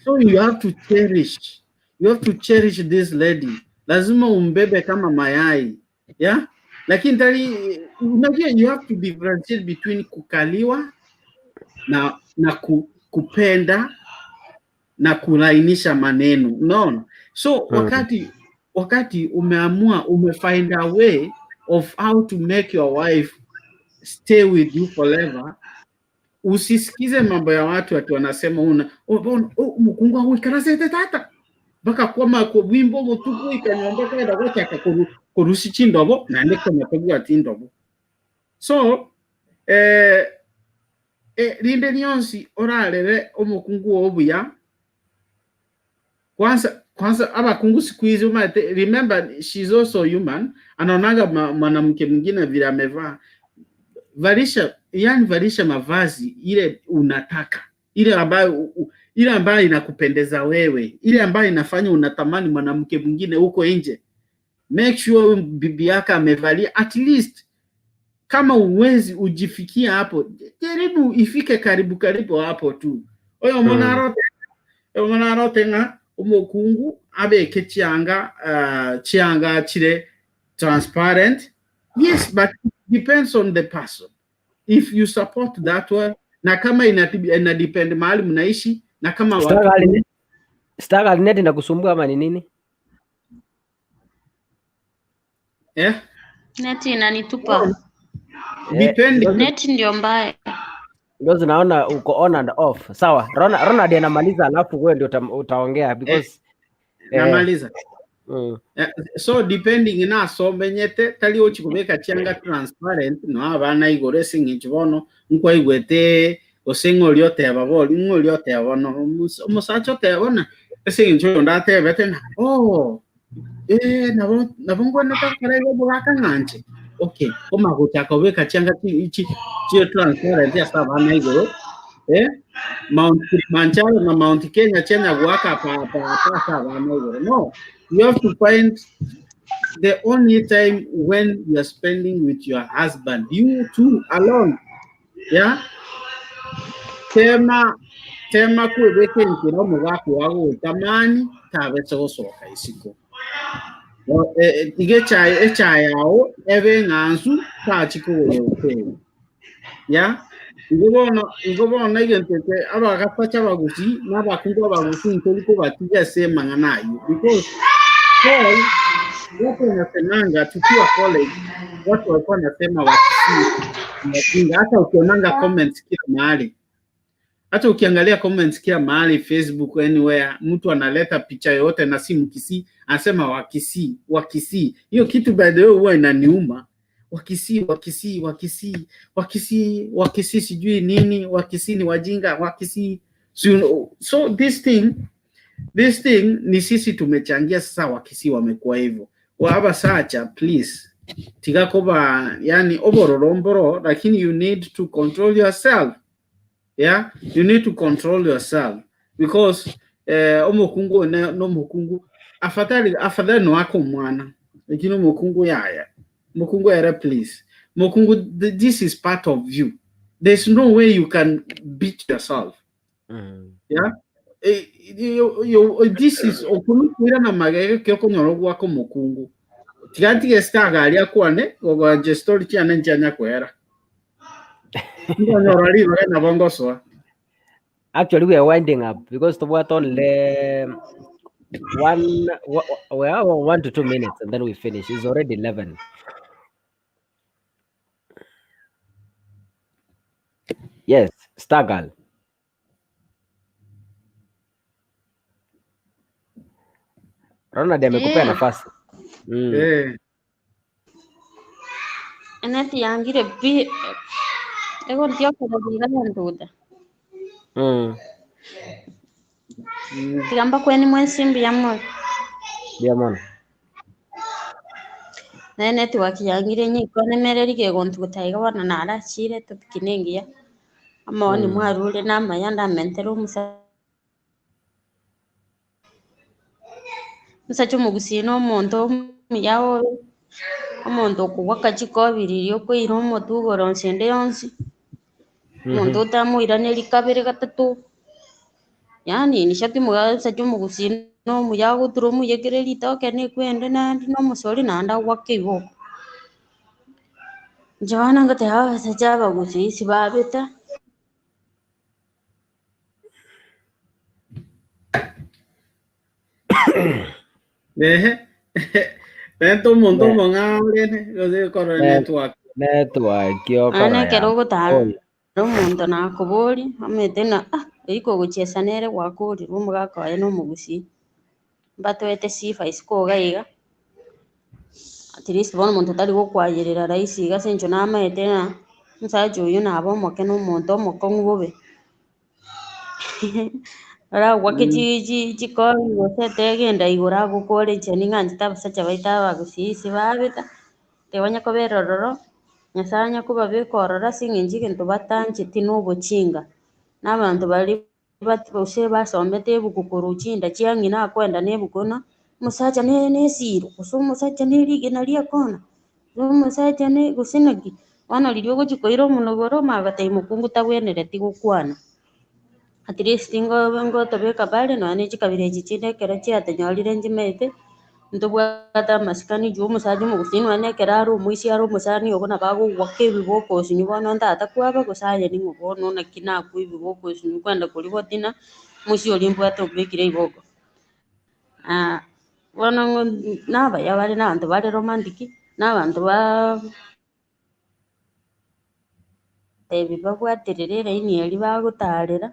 Speaker 10: So you have to cherish. You have to cherish this lady. Lazima umbebe kama mayai. Yeah? Lakini tari unajua you have to differentiate between kukaliwa na na ku, kupenda na kulainisha maneno. Unaona? So wakati wakati umeamua umefind a way of how to make your wife stay with you forever usisikize mambo ya watu ati wanasema una mukungu agwikaracete tata mpaka kwama wimbo mutuku ikanyomba kenda gochaka korusi chindobo naende konya tobwati ndobo so eh, eh, rinde rionsi orarere omokungu oo buya kwanza kwanza abakungu siku hizi umate, remember she's also human anaonaga mwanamke mwingine vile amevaa valisha yani valisha mavazi ile unataka ile ambayo ile ambayo inakupendeza wewe ile ambayo inafanya unatamani mwanamke mwingine huko nje make sure huyu bibi yako amevalia at least kama uwezi ujifikia hapo jaribu ifike karibu karibu hapo tu oyo monarote oyo monarote ng'a omokungu abeke chianga chianga chire transparent yes but it depends on the person if you support that one na kama ina, ina depend mahali mnaishi na kama watu
Speaker 1: Stargal net inakusumbua ama ni nini?
Speaker 10: eh
Speaker 11: Neti inanitupa.
Speaker 10: depending
Speaker 11: Neti ndio mbaya.
Speaker 1: Because naona uko on and off. Sawa, Ronald anamaliza alafu wewe ndio utaongea because
Speaker 10: eh, namaliza So depending na somenyete tari ochikobeka chianga transparent no abana igoro ase eng'encho bono nkwaigwete gose ng'ori oteba bori ng'ori oteba bono omosacha oteba bona ase eng'encho oyo ndatebete na oh eh nabo nabo ngwenete gokora igo bogaka ng'anche okay omagochaka kobeka chianga chi chi chire transparent ase abana igoro eh Mount Kilimanjaro na Mount Kenya chenya gwaka pa pa pa ase abana igoro no you have to find the only time when you are spending with your husband you two alone yeah tema tema kwebeka enkera omogaka wagotamani tabese gosoka isiko tiga echae echae yao ebe eng'ansu tachikogora hoteli ya igo bono igo bono egento eke abagasacha abagusi na abakungu abagusi ntori kobatiga ase emang'ana aywo because Paul watu wanasemanga tukiwa college watu walikuwa wanasema Wakisii ni wajinga. Hata ukionanga comments kila mahali, hata ukiangalia comments kila mahali Facebook, anywhere, mtu analeta picha yoyote na si Mkisii, anasema Wakisii, Wakisii. Hiyo kitu by the way huwa inaniuma. Wakisii, Wakisii, Wakisii, Wakisii, Wakisii sijui nini, Wakisii ni wajinga, Wakisii. So, so this thing this thing ni sisi tumechangia sasa Wakisii wamekuwa hivyo. Wabasacha please tigakoba yani obororomboro lakini you need to control yourself yeah you need to control yourself because eh, omokungu ne nomokungu afadhali afadhali no mwana lakini omokungu yaya mokungu ere please mokungu this is part of you there's no way you can beat yourself yeah Eh, you, this is okunukwira na magege kio kunyora gwako mokungu tigatige stagaria kwane goganje story chiane nchanya kwera ngonyora ribaga nabo ngosoa
Speaker 1: Actually, we are winding up because tobwate only one we have 1 to 2 minutes and then we finish. It's already 11. Yes, Stargal. Ronald amekupea nafasi.
Speaker 10: Eh.
Speaker 11: Neti yangire pi egontiokereriga nduta. Tigamba kweni mwensimbi ya moyo.
Speaker 1: Ndio mono.
Speaker 11: Naye network yangire nyikonemereri kegontuguta iga bono narachire topic nengiya. Amaoni mwarure namaya ndamentere omusa omusacha omogusii na omonto omuya obe omonto okogwaka chikobiriria okoira omotwe igoro nse ende yonsi. Omonto otamoiraneri kabere gatato, yaani nishati omosacha omogusii na omuya agotura omoiyekere ritoke na ekwende naende na omosori naende agwake iboko. Inche bono ngoteba abasacha abagusii sibabeta.
Speaker 10: Ehe, renta omonto omong'ao rende gose korora network.
Speaker 1: Network
Speaker 11: Naende
Speaker 1: okorora
Speaker 11: ekero
Speaker 1: ya
Speaker 11: ogotara
Speaker 1: oyo.
Speaker 11: omonto nakoboria, omanyete ng'a ah oyio kogochiesa nere gwakorirwe omogaka oye na omogusii, mbatoete sifa isiko iga iga, at least bono omonto tari gokwayerera rahisi iga ase eng'encho namaete ng'a omosacha oyio naba omoke na omonto omokong'u bobe. Oragwake chikori gose tegenda igoro agokore inche ning'anchete abasacha baito abagusii ase babeta, tebanya kobera ororo, Nyasaye anya kobabeka ororo ase eng'encho egento batancheti na obochinga, na abanto baria gose basomete ebuku korwa chinda chia ng'ina akoenda na ebuku buna, omosacha ne esiro, gose omosacha ne rigena riekona. Omosacha ne gose naki, bono riria ogochia koira omonogoro omanye gotebia mokungu tabwenereti gokwana. At least ngo ngotobeka bare nonya ne chikabira echi chinde ekero chiatonyorire nchimaete, ntobwate amasikani juu omosacha omogusii nonya na ekero are omoisia are omosani ogo nabo agogoaka ebiboko osinyu bono ntata kwaba gose aye ning'o bono naki nakwa ebiboko osinyu kwenda koria gotina, omoisia oria mbwate ombekire ebiboko. Bono ng'o nabaya bare na abanto bare romantic, na abanto baa tebi babwaterere eraini eria bagotarera,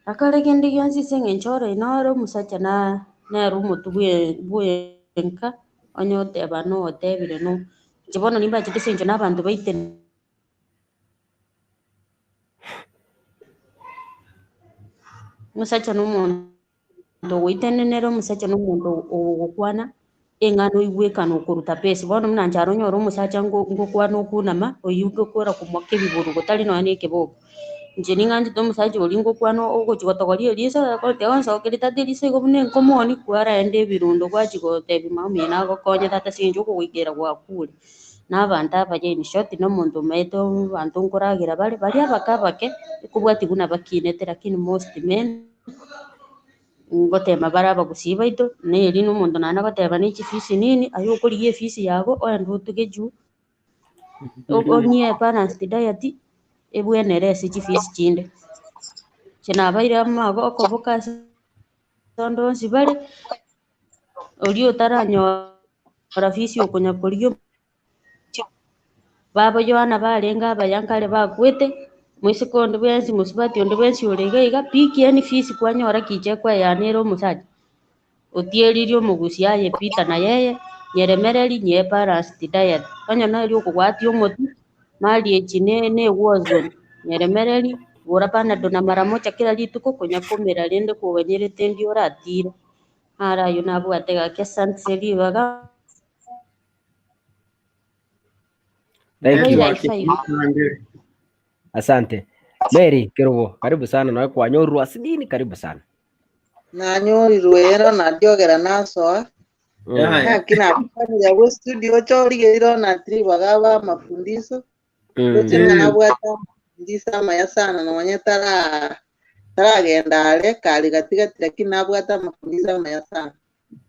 Speaker 11: bakore kende gionsi ase eng'encho ore nore omosacha na nere omotwe bwe bwenka, onye oteba notebire no, inche bono nimbachete ase eng'encho na abanto baite. Omosacha na omonto ogoitenenera, omosacha na omonto ogokwana eng'ana oigwekana okoruta pesi. Bono buna inche aro onyore omosacha ngokwana okunama, oyio ngokora komoaka ebiburugo tari nonya na ekeboko. Inche ning'anchete omosacha oria ngokwana ogochia gotogoria eriso agotebi onsokerie tata eriso igo buna enkomoni, kwaraenda ebirundo gwachia gotebia mama omino agokonye tata ase eng'encho okogoikera gwakure. Na abanto abaya in short na omonto omaete abanto nkoragera bare, baria abake abake, ekobwatia buna bakinete lakini most men ngotema bare abagusii baito, na eri na omonto naende agoteba ne chifees nini, aye okorigia efees yago oende otuge juu, onyie balanced diet, ebwenere ase chifees chinde. Inche nabaire amago okoboka ase onde onsi bare. Oria otaranyora fees okonya korigia babo Yohana barenge abaya nkare bakwete, moiseke onde bwensi mosubati onde bwensi ore iga iga, pick any fees kwanyora kicha ekoeyana ere omosacha, otieririe omogusi aye Peter na yeye, nyeremereri nyie balanced diet, onye nere okogwatia omotwe, marriage ne ne war zone, nyeremereri, gora panado na mara moja kera rituko konya komera rende koganyerete ndi oratire. Naro ayio nabwate gaki asante ase ribaga.
Speaker 1: Thank you.
Speaker 11: Bye bye, five.
Speaker 1: Asante. Mary Kerubo, karibu sana nawe kwanyorwa asidini karibu sana.
Speaker 12: Nanyorirwe ero nadiogera nasoa Naki nakwanire abwo studio oche origereire ona ribaga ba amafundiso roche ng'a nabwate amafundiso amaya sana nonye tara taragenda are kare gatigati lakini nabwate amafundiso amaya sana.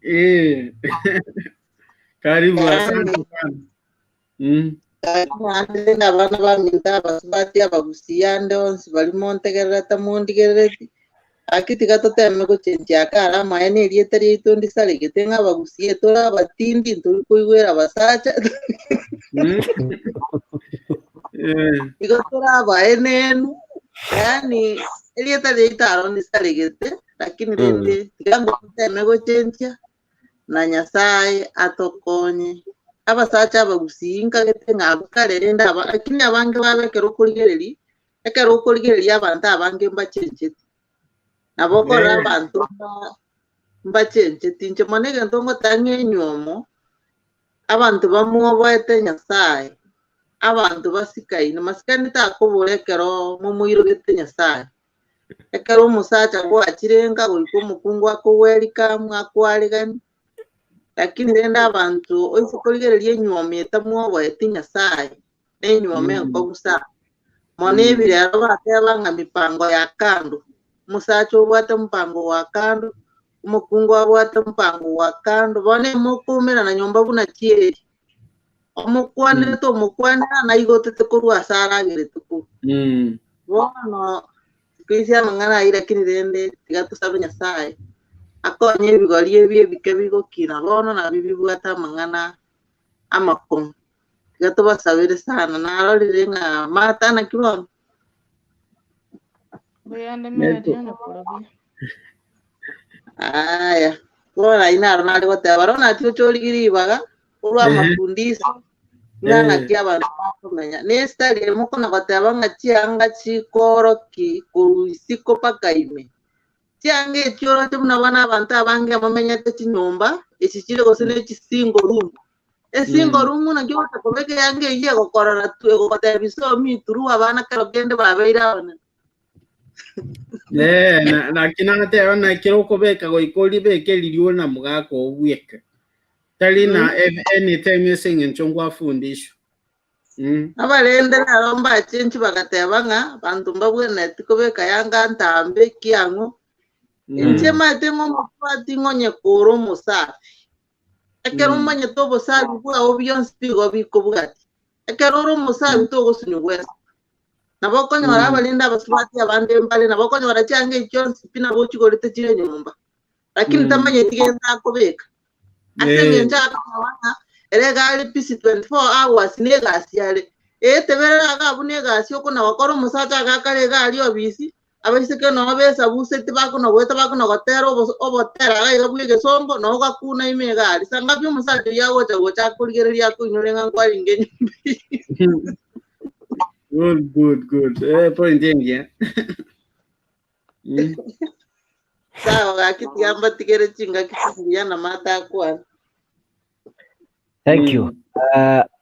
Speaker 10: Eh. Karibu,
Speaker 12: Yaani
Speaker 10: asante sana.
Speaker 12: Naende rende abana baminto abasubati abagusii ande onsi baria montegererete mondigerereti, gaki tiga toteme gochenchia ake are amaene na erieta riaito ndisaregete ng'a abagusii tore abatindi ntori koigwera abasacha Igo tore abaenenu, yaani erieta riaito aro ndisaregete, lakini rende tiga toteme gochenchia na Nyasae atokonye. Abasacha abagusii nkagete ng'a abwo kare rende aba lakini abange babo ekero okorigereria, ekero okorigereria abanto abange mbachencheti. Nabo okorora abanto mbachencheti. Inche mono egento ngoteba ng'a enywomo, Abanto bamwoboete Nyasae, abanto basikaine. Masikani takobora ekero momoirogete Nyasae. Ekero omosacha gwachire nka goika omokungu akogwerikamu akwaregani, lakini rende abanto oise korigereria enywomo etamwoboeti Nyasae, nenywomo enkong'u sana. Mono ebirero bateba ng'a mipango ya kando, omosacha obwate omopango gwa kando, omokungu abwate omopango gwa kando, bono emokoumerana nyomba buna chieri. Omokwanerete omokwanera naigotete korwa ase aragerete korwa. Bono toise amang'ana ayio lakini rende tiga tosabe Nyasaye akonye ebigori ebi ebike bigokina bono nabio bibwate amang'ana amakong'u. Tiga tobasabere sana narorire ng'a Martha naki bono?
Speaker 9: Mbuyande Mary onye korobia.
Speaker 12: Aya, bono ayio naro nare goteba, Ronald oche origie ribaga korwa amafundisho ng'a ng'aki abanto bakomenya. Ne estari ere mokona goteba ng'a chianga chikooroki korwa isiko mpaka ime. Chianga echi oroche buna bono abanto abange bamenyete chinyomba, echi chire gose ne chisingle room. Esingle room naki ogocha kobeka eyanga eyio egokorora tu egogotebia somi through abana kero kende babeire abanene.
Speaker 10: Eh, na- naki nateba na ekero okobeka goika oribeke riria ore na mogaka oo bweka. Tari na ev- anytime ase eng'encho ngwafundishwa. Mm.
Speaker 12: Abarende naro mbachenchi bagateba ng'a banto mbabwenereti kobeka yanga ntambe ekiang'o. Inche maete ng'a omosubati ng'onye kore omosafi. Ekero omanyete obosafi bwao bionsi bigo bikobwatia. Ekero ore omosafi togosunyugwa ense. Nabo okonyora abarende abasubati abande mbare, nabo okonyora chianga echi chionsi pi nabo ochigorete chire nyomba. Lakini tamanyeti gento akobeka. Ase eng'encho akonyora ng'a ere iga are busy 24 hours na egasi are. Eteberere iga abwo na egasi okona gokora omosacha agakare iga aria obisi, abaiseke noo besabuseti bakona goeta bakona gotera obos obotera iga iga bwa egesongo, noo gakuna ime iga aria. Sangapi omosacha oyio agocha gocha akorigereria akoinyore ng'a nkwarenge enyomba eyio.
Speaker 10: Good, good, good. Eh, point engiya.
Speaker 12: Sawa gaki tiga mbatigere chingaki chingiya na Martha akwane.
Speaker 1: Thank you.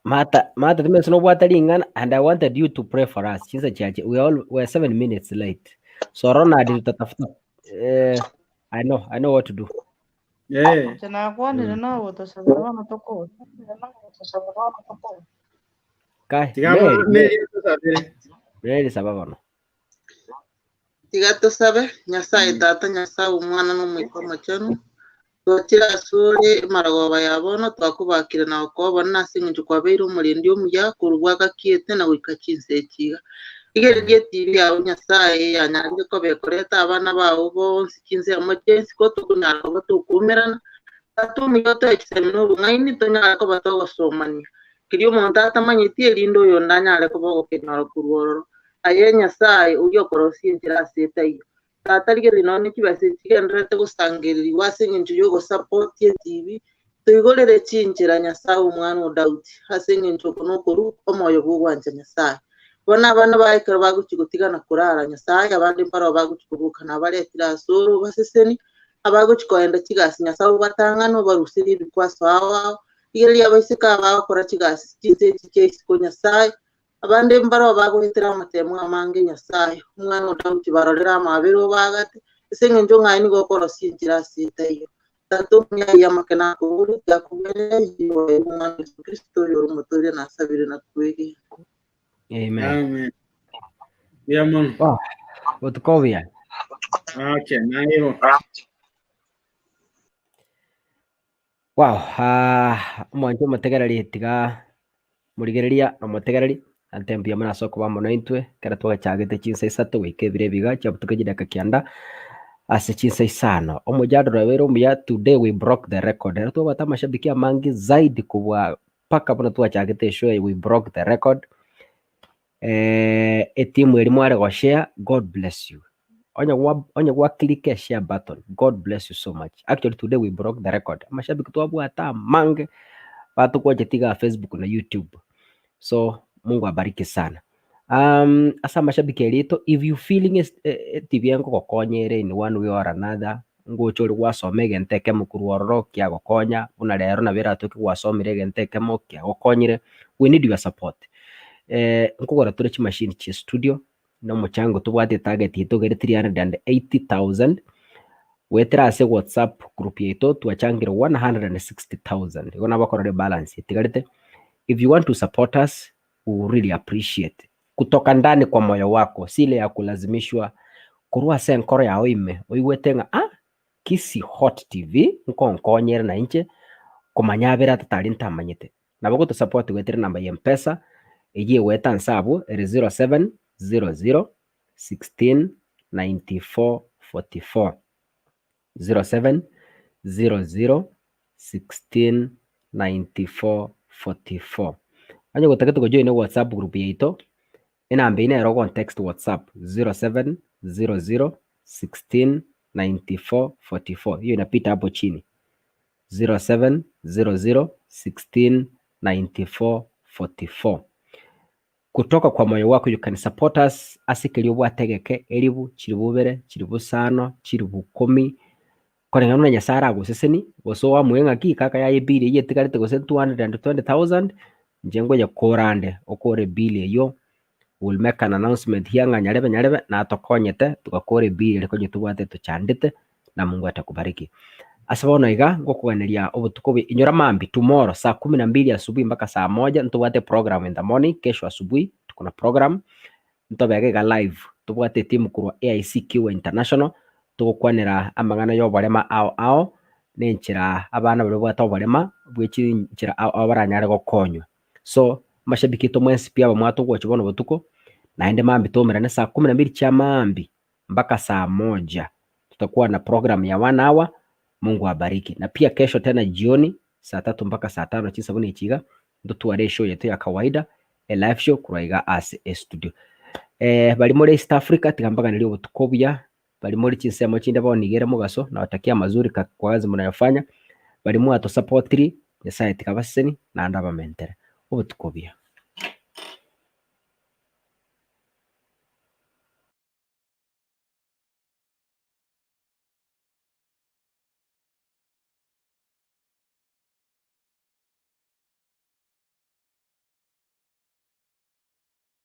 Speaker 1: Martha, Martha, timanyeti nobwate ring'ana and I wanted you to pray for us. Chinsa chiache. We are all, we are 7 minutes late. So Ronald tutatafuta I know what to do.
Speaker 9: Inche nakwanire nogotosabera bono tokore.
Speaker 1: Kai,
Speaker 10: Tiga
Speaker 1: Mary,
Speaker 10: Mary tosabere.
Speaker 1: Mary saba bono.
Speaker 12: Tiga tosabe, Nyasae Tata, Nyasae Omwana na Omoika Omochenu, twachire asore emarogoba ya bono, twakobakire na gokoa obonene ase engencho kwabeire omorendi omuya korwa bwagakiete na goika chinsa echi iga. Rigereria etibi yao Nyasae yanyarire koba ekoreta abana bao bonsi chinsemo chiaisiko tokonyara koba tokoumerana. Tata omuya otoe chisemi na obong'aini tonyare koba togosomania. Keria omonto atamanyeti erinde oyonde anyare koba ogokenyora korwa ororo. Aye Nyasae, oria okorosia enchera ase etaiyo. Tata, rigereria nonya ne chibesa echi chigendererete gosangererigwa ase engencho y'ogosapoti etibi, toigorere chinchera Nyasae omwana o Daudi, ase engencho oko nokorwa omoyo bw'ogwancha Nyasae. Bono abana baye ekero bagochia gotigana korara Nyasae, abande mbarabwo bagochia koboka nabaretire asore obaseseni, abagochia koenda chigasi Nyasae obatang'ane obaruserie ebikwaso ao ao, rigereria abaiseke aba bagokora chigasi chinse echi chia isiko Nyasae, Abande mbarabwo bagoetera amatemo amange Nyasae, omwana o Daudi, barorere amaabera obaagate, ase engencho ng'a aye nigo okorosia enchera ase etaiyo. Tata omuya, ayio amake nakoborie, tiakobwenerete, inche oye Omwana o Yeso Kristo, oyore omotoria nasabire na kwegena.
Speaker 1: Amen.
Speaker 10: Amen. Mbuya mono.
Speaker 1: Wow. Botuko obuya.
Speaker 10: Okay, naye
Speaker 1: Wow, ah, omwancho omotegereri tiga morigereria na omotegereri ante mbuya mono ase okoba amo naintwe ekero twachagete chinsa isato goika ebiro ebiga chiabutoka chidakika kianda ase chinsa isano. Omojadala obeire omuya today we broke the record. Ero twabwate amashabiki amange zaidi kobua mpaka buna twachagete eshow eye we broke the record. Etimu eria mware goshare God bless you. Onye gwa onye gwa click eshare button God bless you so much. Actually today we broke the record. Amashabiki twabwate amange batokwancheti igaa Facebook na YouTube. So Mungu abariki sana. Ase amashabiki aria if you feeling etibi engogokonya ere in one way or another, ngocha ore gwasoma egento ekemo korwa ororo kiagokonya, buna rero nabo eratoke gwasomire egento ekemo kiagokonyire, we need your support. Nkogora tore chimashini chia studio, na omochango tobwate etarget yaito iga ere 380,000, goetera ase whatsapp group yaito twachangire 160,000, igo nabo okorora ebalance etigarete. If you want to support us, we will really appreciate. Kutoka ndani kwa moyo wako, si ile ya kulazimishwa korwa ase enkoro yao ime oigwete ng'a ah, Kisii Hot TV nkonkonyere na inche komanya abere atatari ntamanyete. Nabo gotosupport goetera enamba ya Mpesa eyio egoeta nse abwo ere 0700 16 94 44, 0700 16 94 44. Onye gotagete gojoina WhatsApp group yaito, enamba eyio nero ogontext WhatsApp 0700 16 94 44, hiyo inapita hapo chini 0700 16 94 44. Kutoka kwa moyo wako you can support us ase keria obwate egeke eribu chiribu ibere chiribu isano chiribu ikomi koreng'ana buna Nyasaye aragoseseni gose oamue ng'aki kaka yaye ebill eyio etigarete gose 220,000 inche ngoyekora ande okore ebill eyio will make an announcement here ng'a nyarebe nyarebe natokonyete togakora ebill eria konya tobwate tochandete na Mungu atakubariki. Ase bono iga ngokoganeria obotuko obuya inyora mambia tomorrow saa kumi na mbili asubuhi mpaka saa moja ntobwate program in the morning kesho asubuhi tuko na program ntobeke iga live tobwate etimu korwa AIC Kiwa International togokwanera amang'ana ya oborema ao ao na enchera abana baria babwate oborema bwe chinchera ao ao baranyare gokonywa. So amashabiki aito mwensi pi abamwate ogocha bono botuko naende mambia toumerane saa kumi na mbili chia mambia mpaka saa moja tutakuwa na program ya one hour. Mungu awabariki. Na pia kesho tena jioni saa tatu mpaka saa tano chinsa buna echi iga ntotware eshow yetu ya kawaida e live show korwa iga ase estudio. Eh, bari more East Africa tiga mbaganerie obotuko obuya bari more chinsemo chinde bono iga ere mogaso nawatakia mazuri ka kwa kazi mnayofanya bari mwatosapotiri Nyasaye tiga abaseseni naende abamentere obotuko obuya.